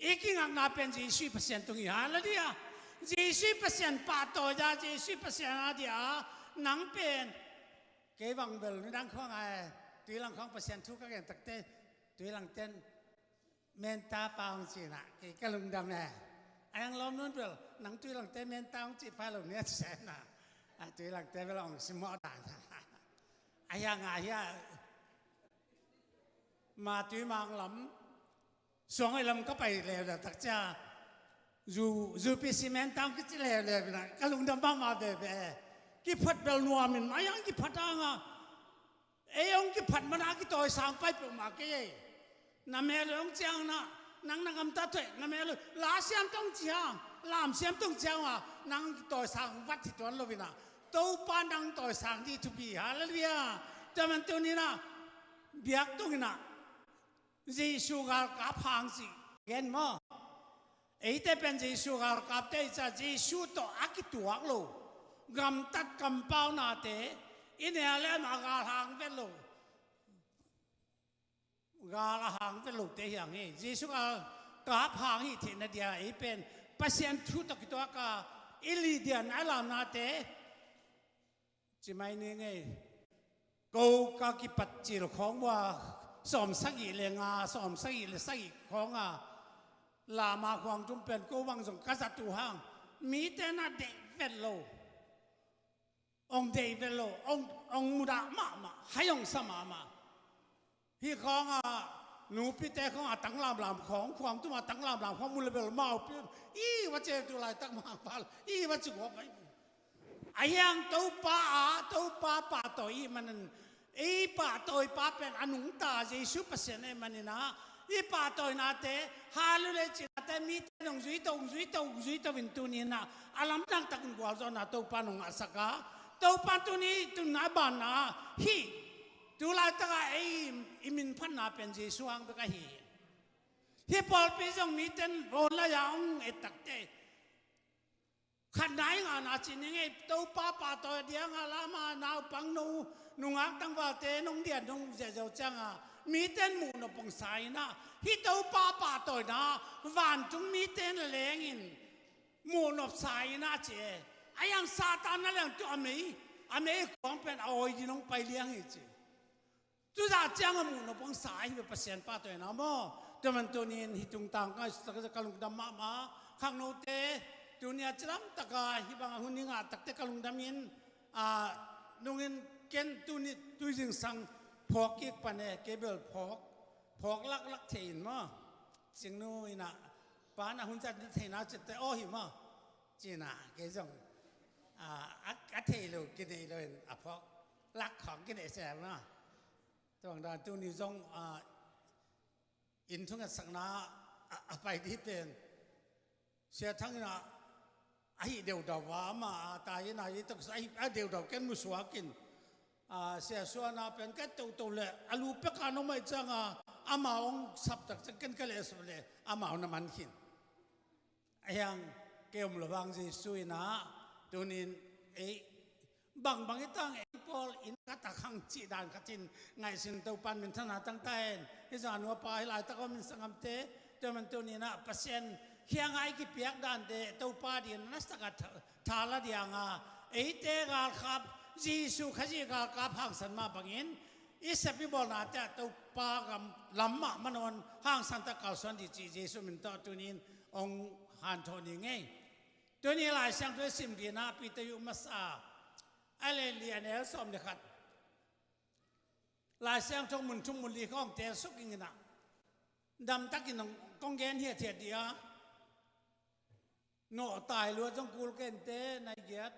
I kingakna pen Jesuh Pasian tung hi, halleluiah. Jesuh Pasian pahtawi a, Jesuh Pasian a dia nang pen kei bang bel nidang khawng a, tuilang khawng Pasian thu ka gen takte, tuilang ten Menta pa hong ci-in ah, kei ka lungdam e. A hiang lawm nun bel, nang Tuilangte Menta hong cih pha lo nia ci sehna. A Tuilangte bel hong simmawh dan. A hiang a hia, ma Tuimang lam, Suanghoih lam ka pai leuleu tak cia, zu, zu pi cement tang kici leuleu ina, ka lungdam mahmah veve. Kiphat bel nuam in, maiang kiphat hang a, ei hong kiphat mana kitawisang pai peuhmah kei ei. Na mel uh hong ciang na, nang na gamtat hoih, na mel uh, la siam tong ciang, lam siam tong ciang a, nang kitawisang vat hi tuan lo ina. Topa nang tawisang dih thupi, halleluiah. Tua man tuni ina, biak tung ina, Jesu galkap hang cih gen maw? Eite pen Jesu galkapte i ci a, Jesu tawh a kituak lo, gamtat kampaunate i neu le amah gal hang vet lo, gal a hang vet lote hi hang hi. Jesu galkap hang hi theihna dia ei pen Pasian thu tawh kituak a, i lidian a lamnate ci mai ni ngei. Ko ka kipat cil khawng bua, sawm sagih le nga, sawm sagih le sagih khawng a, lama khuang tum pen ko bang zong ka zat uh hang, mite na deih vet lo, ong deih vet lo, ong, ong mudah mahmah, hai ong sa mahmah. Hih khawng a, nupite khawng a tanglamlam khawng, khuang tum a tanglamlam khawng mu le bel mau pi, i va ce tu laitak mangpal, i va ci guap mai. A hiang Topa a, Topa pahtawi i manin, i pahtawipa pen a nungta Jesu Pasian i manin a, i pahtawinate, halleluiah cinate, mite nong zui to, zui to, zui to in tuni ina, a lamdang takin gualzawhna Topa nong ngahsak a, Topa tuni tun a banna, hih, tu laitaka ei i minphatna pen Jesu hang bek ahi hi. Hih pawlpi zong miten rawn lai a hong et takte, khatna i ngahna ci ni ngei, Topa pahtawi dianga lama naupang no, nungak tangvalte nong dian nong ziahziau cianga, miten muh nop hong sa ina, hih Topa pahtawina vantung miten lengin muh nop sa ina ci e. A hiang Satan na leng tu a mei, a mei kuang pen a awi din hong pai liang hi ci. Tuzah ciang a muh nop hong sa ahi ve Pasian pahtawina maw? Tua man tunin hih tungtang ka, ka lungdam mahmah. Khangnote, tuni a cilam taka hih banga hun i ngah takte ka lungdam in, a, nungin ken tuni tui zingsang phawk kik pan e, kei bel phawk, phawk laklak thei in maw? Cingnu ina, pa na hun zat na theina citte aw hi maw? Cina, kei zong, a, a, a thei lo, kinei lo in, a phawk lak khawng kinei se maw? Tua bang dan tuni zong, a, inn thungatsakna a, a pai dih pen Sia Thang ina a hih deudau a, ama a tai ina hih taksa a hih a deudau ken musuak in, a, Sia Suana pen ka toto le a lu peka nong mai cianga ama hong sap takciang ken ka lehsap le ama hong na man khin. A hiang kei om lo vang Jesu ina tunin ei bangbang i tang ei pawl in ka tak hang cih dan khatin ngaihsun Topan minthanna tangta hen. Hih zan uapa hih laitak om in sangamte, tua man tuninah Pasian kiangah i kipiak dante Topa din a nasak a tha, tha la dianga eite galkap, Jesu Khazih galkap hangsan mah bangin i sep i bawlnate ah Topa gam lam mah manawn hangsan tak kalsuan dih cih Jesu min tawh tunin hong hanthawn hi ngei. Tuni Lai Siangtho i sim dinah Peter yu masa a lian li a neu sawm le khat. Lai Siangtho mun thum mun li khawng teel suk inginah damtakin kong gen hiathiat dih a, nawhtai luat zong kul kente nai giat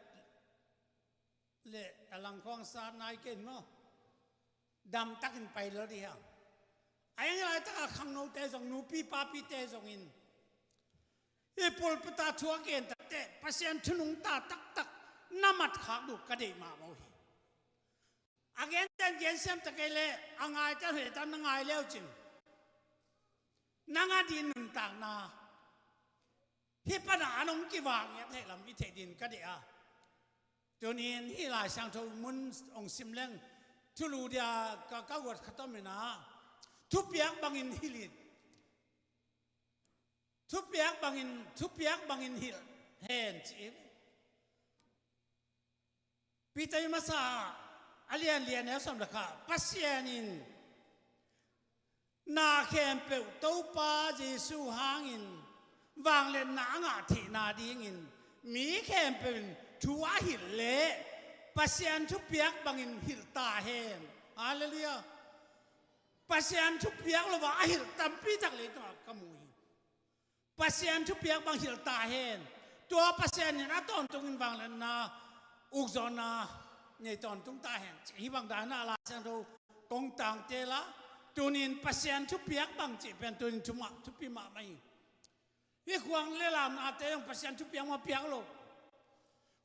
le a langkhawng sat nai ken maw? Damtakin pai lel dih hang. A eng laitakah khangnote zong, nupi papite zongin i pulpita thu a gen takte Pasian thu nungta taktak na matkhak duh ka deih mahmah uh hi. A genten gensiam takei le a ngaite a huetan na ngai leucin nang a din nuntakna hih pana a nong kivak ngiat theih lam i theih din ka deih a. Tunin hih Lai Siangtho mun hong sim leng thulu dia ka, ka guat khat om inah thupiak bangin hilh in. Thupiak bangin, thupiak bangin hilh hen ci. Peter i masa a lian li a neu sawm le khat, Pasian in Na khempeuh Topa Jesu hangin vangliatna a ngah theihna dingin mi khempeuh in thu a hilh leh Pasian thupiak bangin hilh ta hen. Halleluiah. Pasian thupiak lo a a hilh tampi tak leitungah ka mu hi. Pasian thupiak bang hilh ta hen. Tua Pasian in a tawntungin vangliatna ukzawhna nei tawntung ta hen. Hih bang dan a Lai Siangtho kong tangte la, tunin Pasian thupiak bang cih pen tunin thumah thupi mahmah hi. Hih khuang le lamnate zong Pasian thupiak mah piak lo.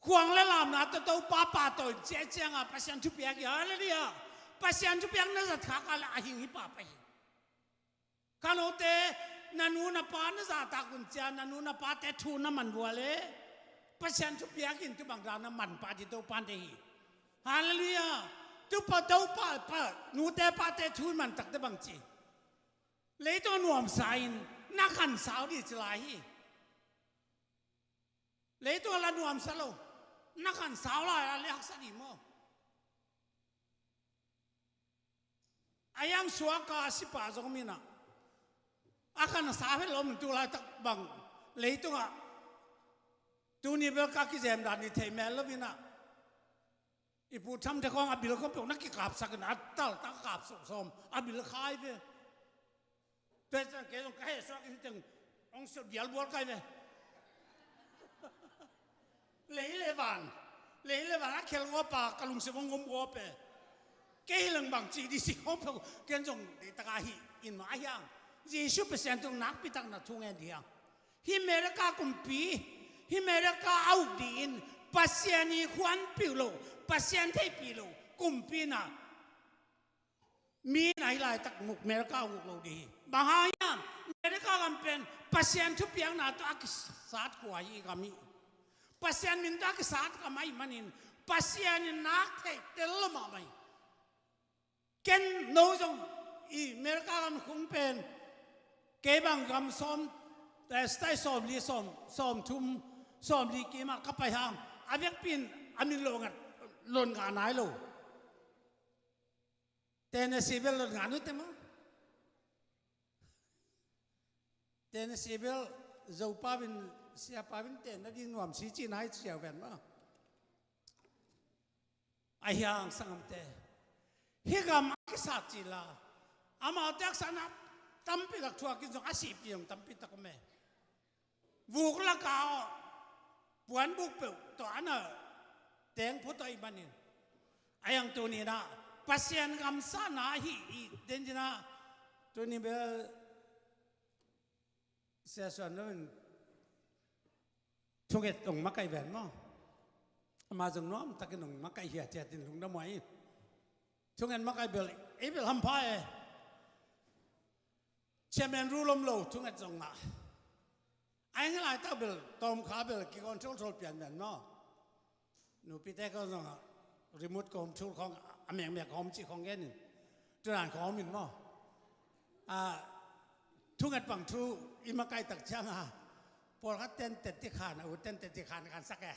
Khuang le lamnate Topa pahtawi ciahciangah Pasian thupiak hi. Halleluiah. Pasian thupiak na zat khak a le a hing hi pahpah hi. Khangnote, na nu na pa na zahtak un cia, na nu na pate thu na man vua le Pasian thupiak in tu bang dan na man pah ding Topa deih hi. Halleluiah. Tu pa Topa, pa, nute pate thu i man takte bang ci, leitung a nuamsa in na khansau ding ci lai hi. Leitung a la nuamsa lo, na khansau lai a le haksa ding maw? A yang suaka a sipah zong om inah, a khansau het lo, min tu laitak bang leitungah tuni bel ka kizem dan i thei mel lo inah, i pu thamte khawng a bil khawng peuh na kikapsak inah, a taltak kap sawm a bil khai ve. Tua hi ciang kei zong ka hehsuak in teng hong silh bialbual kai ve. Lei le van, lei le van a khel ngawp a ka lungsim hong om ngawp e. Kei hi leng bang ci ding si ngawp lo, ken zong deihtak a hi in mah a hiang. Jesu Pasian tung nakpi tak na thu ngen ding hiang. Hih America kumpi, hih America a uk ding in Pasian i khuanpih lo, Pasian theihpih lo kumpi na mi na hi laitak nguk America nguk lo ding hi. Bang hang hiam? America gam pen Pasian thupiakna tawh a kisat khua hi gam hi. Pasian min tawh a kisat gam ahih manin Pasian in nak theih tel lo mahmah hi. Ken no zong i America gam khung pen kei bang gam sawm, eh, state sawmli, sawm, sawmthum, sawmli kimah ka pai hang a vekpi in a min lo ngat, lon ngah nai lo. Tennessee bel lon ngah nuam te maw? Tennessee bel Zopau in, Siapau in tenna ding nuam si ci nai siau ven maw? A hiang sangam te, hih gam a kisat ci la, amau teksakna tampi tak thuak in zong a sihpih zong tampi tak om e. Vuk laka aw, puanbuk peuh tawh a na teng phut aw i manin. A yang tuni inah Pasian gamsana ahi i den dinah tuni bel Sia Suan lo in thunget ong makaih ven maw? Ama zong nuam takin ong makaih hiathiat in lungdam uh hi. Thunget makaih bel ei bel hampha e. Chairman rule om lo, thunget zong ngah. A eng laitak bel tawmkha bel kicontrol thol pian pian maw? Nupite khawng zong a remote control khawng a mekmek khawng om cih khawng gen in. Tudan khawng om in maw? A, thunget bang thu i makaih tak ciang a, pawlkhat ten tet ti khan, a u ten tet ti khan khansak e.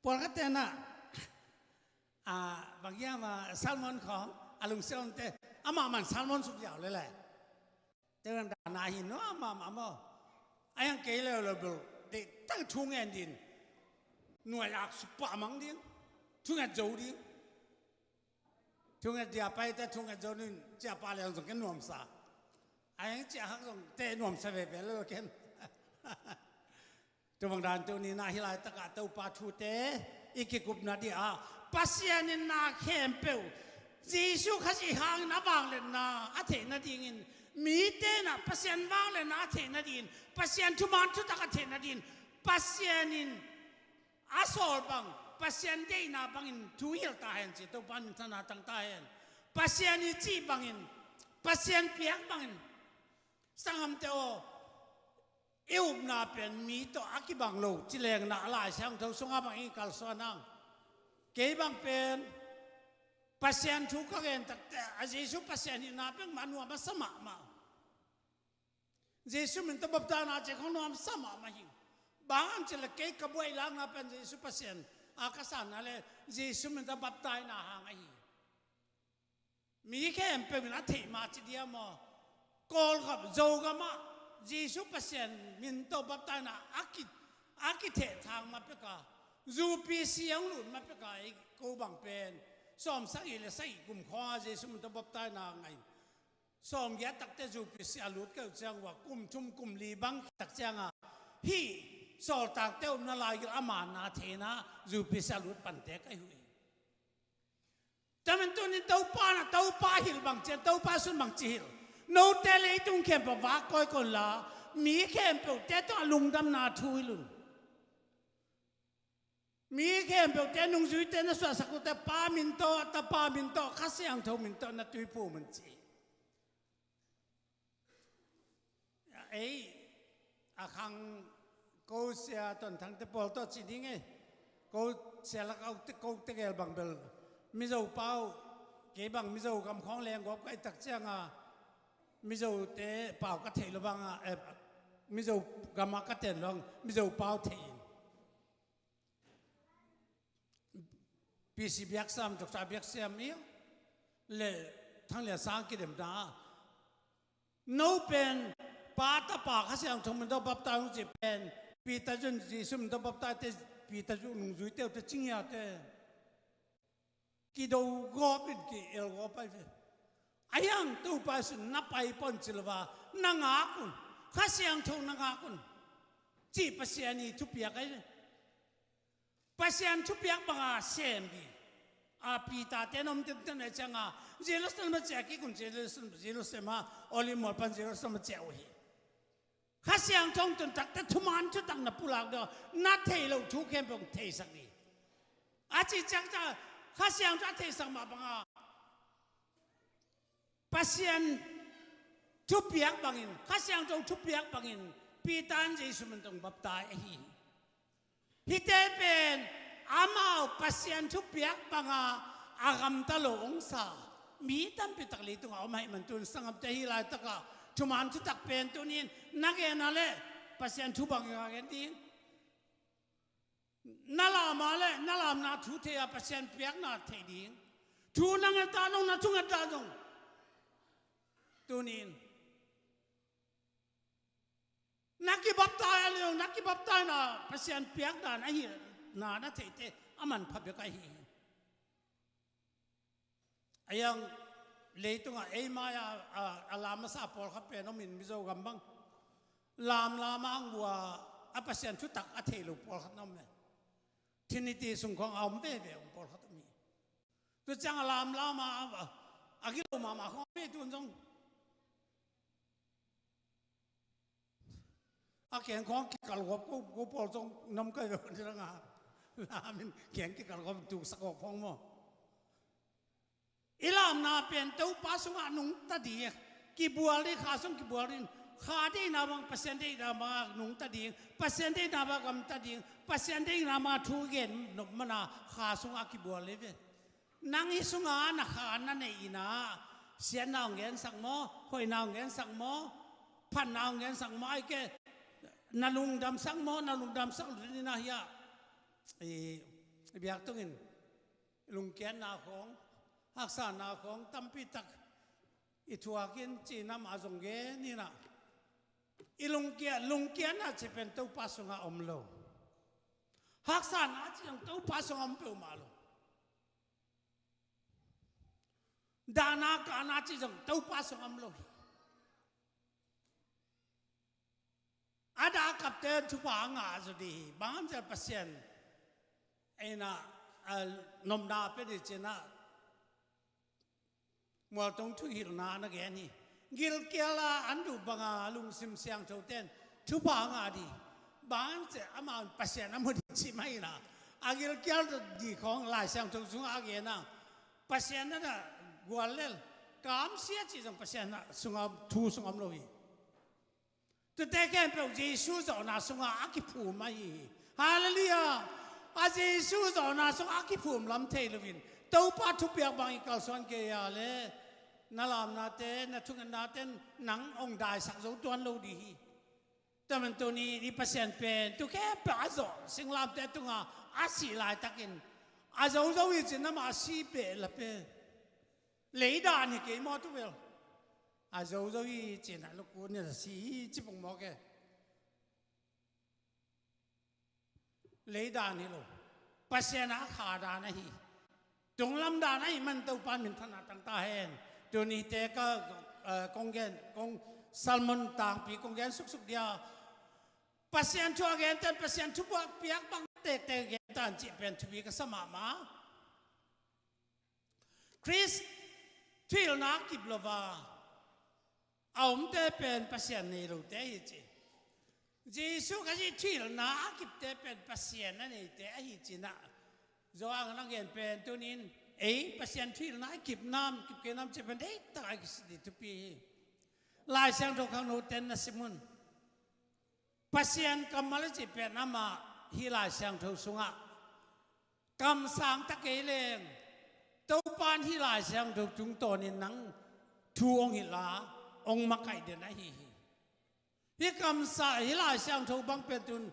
Pawlkhat ten ah, a, bang hiam a salmon khawng a lungsiam te, amah man salmon suk ziau lele. Tengah dana hi nuam mahmah maw? A yang kei leuleu bel deihtak thu ngen ding. Nuai ak suk pah mang ding. Thunget zo ding. Thunget dia paite thunget zo ding. Ciapa leng zong ken nuamsa. A yang cia hak zong te nuamsa veve lo ken. Tua bang dan tuni inah hih laitakah Topa thute i kikupna dih a, Pasian in na khempeuh Jesu Khazih hangin a vangliatna a theih nadingin, mite inah Pasian vangliatna a theih nadingin, Pasian thuman thutak a theih nadingin, Pasian in a sawl bang, Pasian deihna bangin thu hilh ta hen ci, Topa minthanna tang ta hen. Pasian i cih bangin, Pasian piak bangin, sanggamte aw, i upna pen mi tawh a kibang lo ci leng na, a Lai Siangtho sungah bang i kalsuan ang. Kei bang pen Pasian thu ka gen takte a Jesu Pasian hihna bek mah nuam a sa mahmah. Jesu min tawh baptaina cih khong nuam sa mahmah hi. Bang hang cih leh kei ka buai lakna pen Jesu Pasian a ka sanna le Jesu min tawh baptaina hang ahi. Mi khempeuh in a theih mah ci diam aw. Kawlgam, Zogam ah Jesu Pasian min tawh baptaina a ki, a kithehthang ma pek a, U P C a hong lut ma pek a, ei ko bang pen sawm sagih le sagih kum khawng a Jesu min tawh baptaina ngah in, sawmgiat takte U P C a lut keuh ciang uh a, kum thum kum li bang tak ciang a, hih sawltakte omna lai gil a manna theihna U P C a lut pante ka hi uh hi. Tua man tunin Topa na, Topa hilh bang ci a, Topa sun bang ci hilh. Note leitung khempeuh vak kawikawi un la, mi khempeuhte tungah lungdamna thu hilh un. Mi khempeuhte, nungzuite na suahsak uhte, Pa min tawh, Tapa min tawh, Kha Siangtho min tawh na tuiphum un ci. Ei, a khang ko sia Ton Thangte pawl tawh ci ding ei. Ko sia lak a ukte, ko tegel bang bel Mizo pau, kei bang Mizo gam khawng leng gawp ka hih tak ciang a, Mizote pau ka theih lo bang a, eh, Mizo gam ah ka ten lo hang, Mizo pau thei in. P C biaksam, Doctor biaksam i le Thang Lian Sang kidemna. No pen Pa, Tapa, Kha Siangtho min tawh baptai hong ci pen, Peter zun Jesu min tawh baptai te, Peter zun nungzuite uh te, cingiate kido gawp in ki-el gawp ai ve. A hiang Topa Jesu na pai pon ci lo va, na ngak un, Kha Siangtho na ngak un, ci Pasian i thupiak ai ve. Pasian thupiak banga sem ding. A Peter te na om tentan a cianga Jerusalem a ciah kik un, Jerusalem, Jerusalem a Olive mual pan Jerusalem a ciah uh hi. Kha Siangtho tun takte thuman thutak na pulak ding, na thei loh thu khempeuh theisak ding. A ci ciang ta Kha Siangtho a theisak mah banga Pasian thupiak bangin, Kha Siangtho thupiak bangin Peter in Jesu min tawh baptai ahi hi. Hihte pen amau Pasian thupiak banga a gamta lo hong sa mi tampi tak leitungah om ahih man tun sanggamte hih laitakah thuman thutak pen tunin na gen a leh Pasian thu bangin a gen ding. Na lam a leh na lamna thu thei a Pasian piakna thei ding. Thu na nget a nong na thunget dan zong tunin na kibaptai a leh na kibaptaina Pasian piakna na hihna na theite a manpha bek ahi hi. A hiang leitungah ei mai-a a, a lam masa pawlkhat pen om in Mizo gam bang lamlam a hang uh a, a Pasian thutak a thei lo pawlkhat na om e. Trinity sung khawng a om veve om pawlkhat om hi. Tua ciang a lamlam a, a, a gilo mahmah khawng om hi tun zong. A keng khawng kikal gawp ko, ko pawl zong nam kai ve ni ranga. Lamin keng kikal gawp tuksak gawp khawng maw. I lamna pen Topa sungah nungta ding, kibual ding, kha sung kibual ding, kha deihna bang Pasian deihna bangah nungta ding, Pasian deihna bangah gamta ding, Pasian deihna bangah thu gen nop mana kha sungah kibual ding ve. Nang hih sungah na kha na neih inah siatna hong gensak maw, hoihna hong gensak maw, phatna hong gensak maw, ahih kei leh na lungdamsak maw, na lungdamsak lo ding inah hiah i, i biaktung in lungkiatna khawng, haksatna khawng tampi tak i thuak in cih nam a zong gen inah i lungkiat, lungkiatna cih pen Topa sungah om lo. Haksatna cih zong Topa sungah om peuhmah lo. Dahna kahna cih zong Topa sungah om lo hi. A dah a kapte thupha a ngah zaw ding hi. Bang hang hiam cih leh Pasian inah, a, nopna a pia ding ci-in ah Mualtong thuhilhna na gen hi. Gilkial a an duh banga lungsim siangthote in thupha a ngah ding. Bang hang hiam cih leh amau in Pasian a mu ding cih mah inah a gilkial ding khawng Lai Siangtho sungah a gen a, Pasian na gual lel kamsia cih zong Pasian a sungah, thu sungah om lo hi. Tuate khempeuh Jesu zawhna sungah a kiphum ahi hi. Halleluiah! A Jesu zawhna sungah a kiphum lam thei loin Topa thupiak bang i kalsuan kei a leh na lamnate, na thungetnate in nang hong daisak zo tuan lo ding hi. Tua man tuni i Pasian pen tu khempeuh a zawh singlamteh tungah a sih laitakin a zozo hi cin amah a si behlap e. Leidan hi kei maw tu bel. A zozo hi cin a lukun ni a si hi ci pong maw ke. Leidan hi lo. Pasian a kha dan ahi. Tunglam dan ahi man Topa min thana tang ta hen. Tuni te ka, eh, kong gen, kong sermon tangpi kong gen suksuk dia. Pasian thu a gen ten, Pasian thu buak piak bang tektek gen tan cih pen thupi ka sa mahmah. Khrist thuhilhna a kip lo a, a omte pen Pasian nei lote ahi ci. Jesu Khazih thuhilhna a kipte pen Pasian a neite ahi ci na. Johan a gen pen tunin, ei, Pasian thuhilhna a kip nam, kip kei nam ci pen deihtak a kisi ding thupi hi. Lai Siangtho khangno ten na sim un. Pasian kammal a cih pen amah hih Lai Siangtho sungah kamsang ta kei leng, Topa in hih Lai Siangtho tungtawnin nang thu hong hilh a, hong makaih den ahi hi. Hih kamsa, hih Lai Siangtho bang pen tun,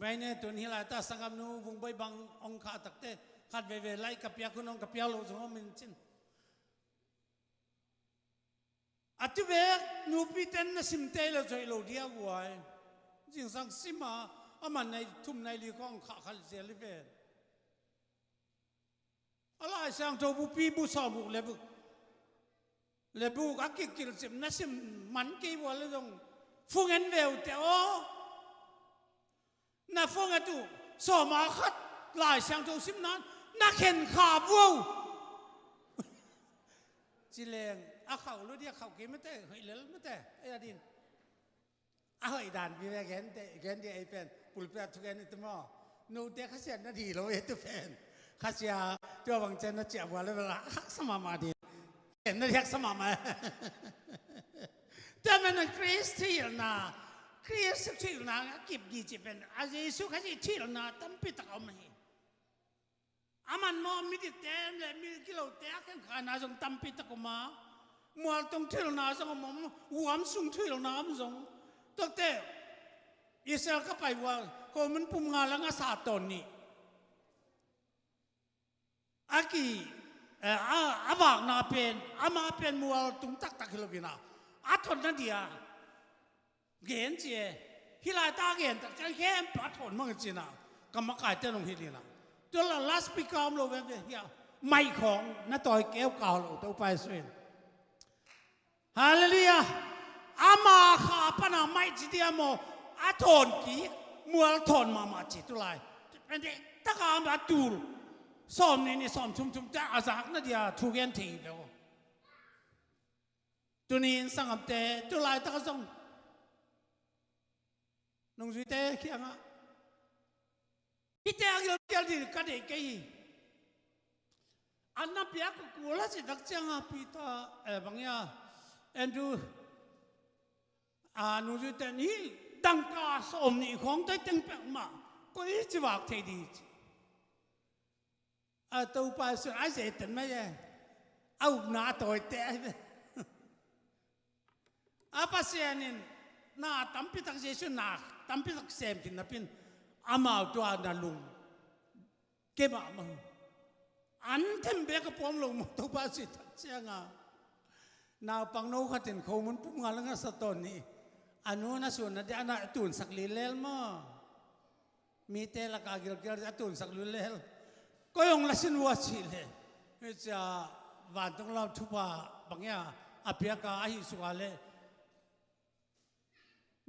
mai ne tun hih lai ta sangam nu vung boi bang hong khah takte, khat veve lai ka piak hun hong ka piak lo zong hong min cin. A tu bek nupi ten na simte lo zoih lo dia guai. Zingsang sima, a man nai thum nai li khong khah khal zel i ven. A Lai Siangtho bupi bu sawmguk le buk. Le buk a kikil sim na sim man kei bual le zong. Fungen veu te aw. Na phone a tu sawma khat Lai Siangtho sim nan na khen kha vuau. Ci leng a khauh lo dia khauh kei mate, hoih lel mate, ei a din. A hoih dan pi ve gen te, gen dia ei pen, pulpit a thu gen i tu maw. Note khasiat na di lo ei tu pen. Khasia, tua bang cian na ciah bua le bela, a haksa mahmah di. Ken na diak sa mahmah. Tua manin Khrist thuhilhna, Khrist thuhilhna a kip di ci pen, a Jesu Khazih thuhilhna tampi tak a om hi. A man maw, midikte le mi kilote a khenkhana zong tampi tak om a, mualtung thuhilhna zong om, om, huam sung thuhilhna om zong. Tuate, Israel ka pai ua, khomun pum nga le ngasa tawn nih. A ki, eh, a, a vakna pen, ama pen mual tung taktak hi lo vina. A thonna dia. Gen ci e. Hih lai ta gen tak ciang khempeuh a thawn mang cina. Ka makaite nong hilh ina. Tua la last speaker om lo veve hia. Mai khong na tawi keu kau lo Topa Jesu in. Halleluiah. Ama kha pana mai ci dia maw, a thawn kik, mual thawn mahmah ci tu lai. Pen deih taka ama tul. Sawm nih nih sawm thum thum te a zakna dia thu gen thei ve aw. Tunin sangamte, tu laitaka zong. Nungzuite khiangah. Hihte a gilkial ding ka deih kei hi. An na piak kul a cih tak cianga Peter, eh, bang ia, Andrew, a, nungzuite in hih dangka sawm nih khawng tei teng pek mah koi ci vak thei ding ci. A Topa Jesu a zeiten mai e. A upna a tawite ai ve. A Pasian in na tampi tak Jesu na tampi tak sem khin napin amau tua na lung kemah mah. An them bek a pom lo maw Topa si tak cianga. Naupang no khatin khomun pum nga le ngasa tawn nih. A nu na sun na dia na tunsak lilel maw. Mite laka gilkial a tunsak lilel. Koi hong lasin ua cih le. Hih cia vantung lam thupha bang ia a piaka ahi suka le.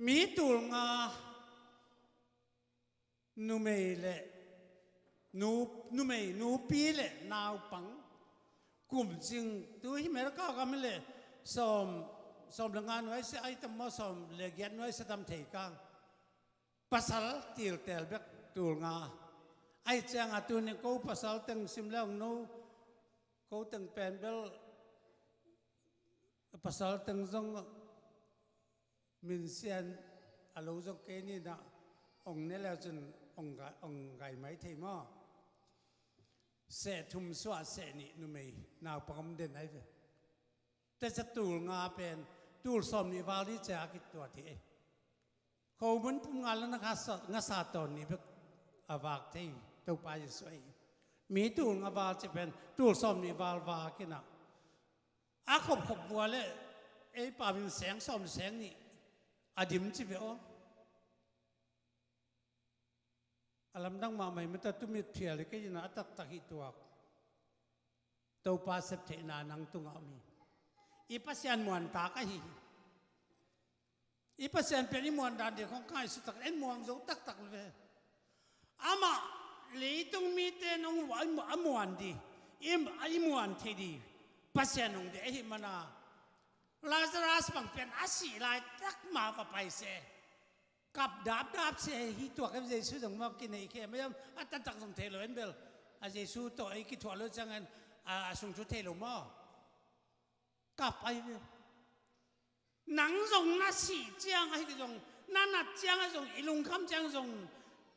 Mi tul nga numei le nu, numei, nupi le naupang kum cing tu hi America kam le sawm, sawm le nga nuai se ai tam maw sawm le giat nuai se tam thei kang. Pasal tiltel bek tul nga. Ai cianga tuni ko pasal teng sim le ong no. Ko teng pen bel pasal teng zong min sian a lo zong kei ni na ong ne le cun ong ga, ong gai mai thei maw? Seh thum suah seh nih numei naupang om den ai ve. Te ca tul nga pen tul sawm nih val hi cia a kituat hi ei. Khomun pum nga le na kha sa, nga sa tawn nih bek a vak thei Topa Jesu ei. Mi tul nga val ci pen tul sawm nih val vak inah. A khopkhop vua le ei pau in seng sawm seng nih a dim ci ve aw. A lamdang mahmah hi mata, tumit phial hi kei in a taktak hi tuak. Topa sep theihna nang tungah om hi. I Pasian muantak ahi hi. I Pasian pen i muan dan ding khong ngaihsut tak, en muang zo taktak ve. Amah leitung mite nong a muan ding, i, i muan thei ding Pasian hong deih ahih mana, Lazarus bang pen a sih laitak ma va pai se, kap dapdap se hi tuak em? Jesu zong maw, kinei khem hiam? A taktak zong thei lo en bel, a Jesu tawh ei kithuah lo ciangin a, a sung thu thei lo maw? Kap ahi ve. Nang zong na sih ciang ahi zong, na nat ciang ahi zong, i lungkham ciang zong,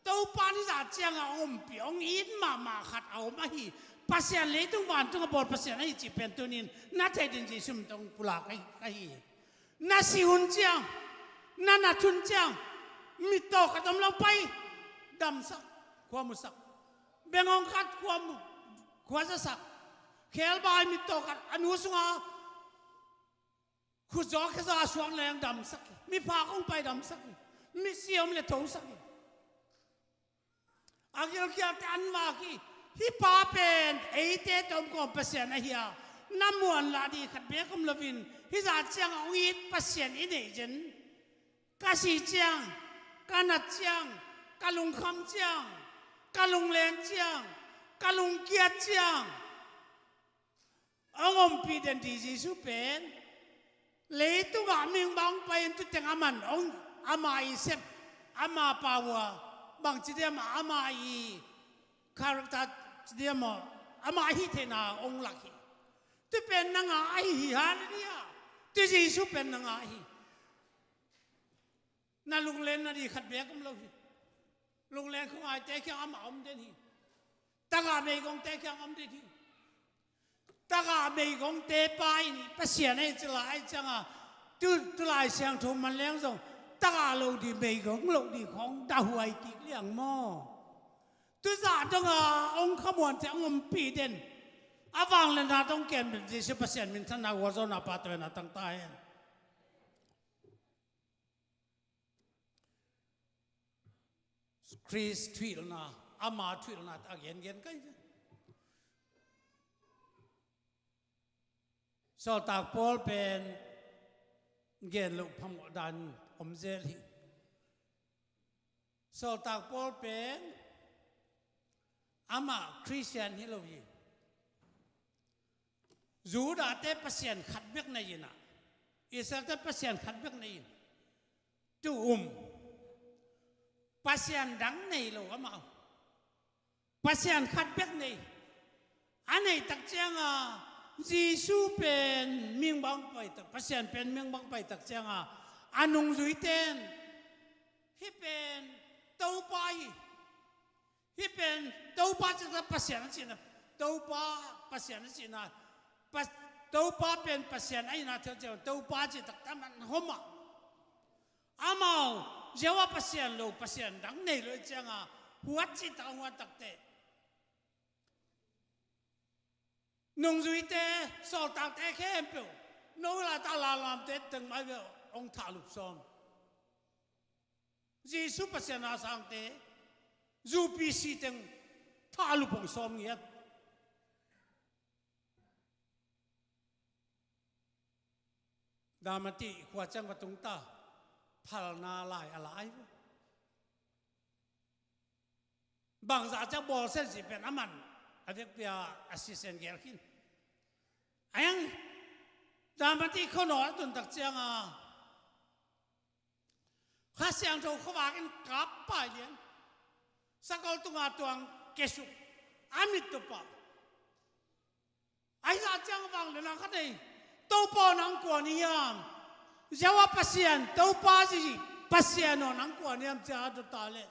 Topa in hih zah ciangah hong ompih, hong it mahmah khat a om ahi. Pasian leitung vantung a bawl Pasian ahi cih pen tuni-in na theih ding Jesu min tawh pulak ahi, ahi. Na sih hun ciang, na nat hun ciang, mittaw khat om lo pai, damsak, khua musak. Bengawng khat khua mu, khua zasak. Khelbai mittaw khat a nu sunga khutzaw khezaw a suak leng damsak hi. Miphak hong pai damsak hi. Misi om le thosak hi. A gilkialte an vak hi. Hih pa pen eite tawh om kawm Pasian ahi a, na muanlah ding khat beek om loin, hih zah ciangah hong it Pasian i neih zen. Ka sih ciang, ka nat ciang, ka lungkham ciang, ka lunglen ciang, ka lungkiat ciang hong ompih den ding Jesu pen, leitungah mihing bang pai in tuteng a man hong, ama i sep, ama pau a, bangci diam a, ama i character ci diam a, ama i hih theihna hong lak hi. Tu pen na ngah ahi hi, halleluiah. Tu Jesu pen na ngah ahi. Na lunglen na ding khat beek om lo hi. Lunglen khuangaite kiang amah om den hi. Tagah meigongte kiang om den hi. Tagah meigongte pa in Pasian ahi cila ahi cianga, tu, tu Lai Siangtho man leng zong tagah lo ding, meigong lo ding khong dahuai kik liang maw? Tuzah donga hong khamuante hong ompih den, a vangliatna dong kem den Jesu Pasian minthanna gualzawhna pa tawh na tangta hen. Khrist thuhilhna, ama thuhilhna a gengen kai ve. Sawltak Paul pen gen loh phamawh dan om zel hi. Sawltak Paul pen amah Khristian hi lo hi. Judate Pasian khat bek nei inah, Israelte Pasian khat bek nei in, tu um Pasian dang nei lo amah. Pasian khat bek nei. A neih tak cianga Jesu pen mihing bang pai tak, Pasian pen mihing bang pai tak cianga a nungzuite in hih pen Topa hi. Hih pen Topa cihtak Pasian a cihna, Topa Pasian a cihna, Pas-, Topa pen Pasian a hihna thei ciang, Topa cihtak taman hom ah. Amau Jehovah Pasian lo, Pasian dang nei lo i cianga huat cihtak a huat takteh, nungzuite, sawltakte khempeuh, no laitah lamlamte teng mai ve, hong thahlup sawm. Jesu Pasian a sangte, U P C teng thahlup hong sawm ngiat. Damati khua ciang va tungta, phalna lai a lai ve. Bangzah ciang bawlsia cih pen a man, a vekpi-a a sisen gel khin. A hiang Damati khuanawl a tun tak cianga Kha Siangtho khuavak in kap pai lian. Sakol tunga tuang kesuk, a mit tua pah. Ahi zah ciang vangliatna khat nei. Topa aw, nang kua na hiam? Jehovah Pasian, Topa zi Pasian aw, nang kua na hiam, ci a dot ta leh,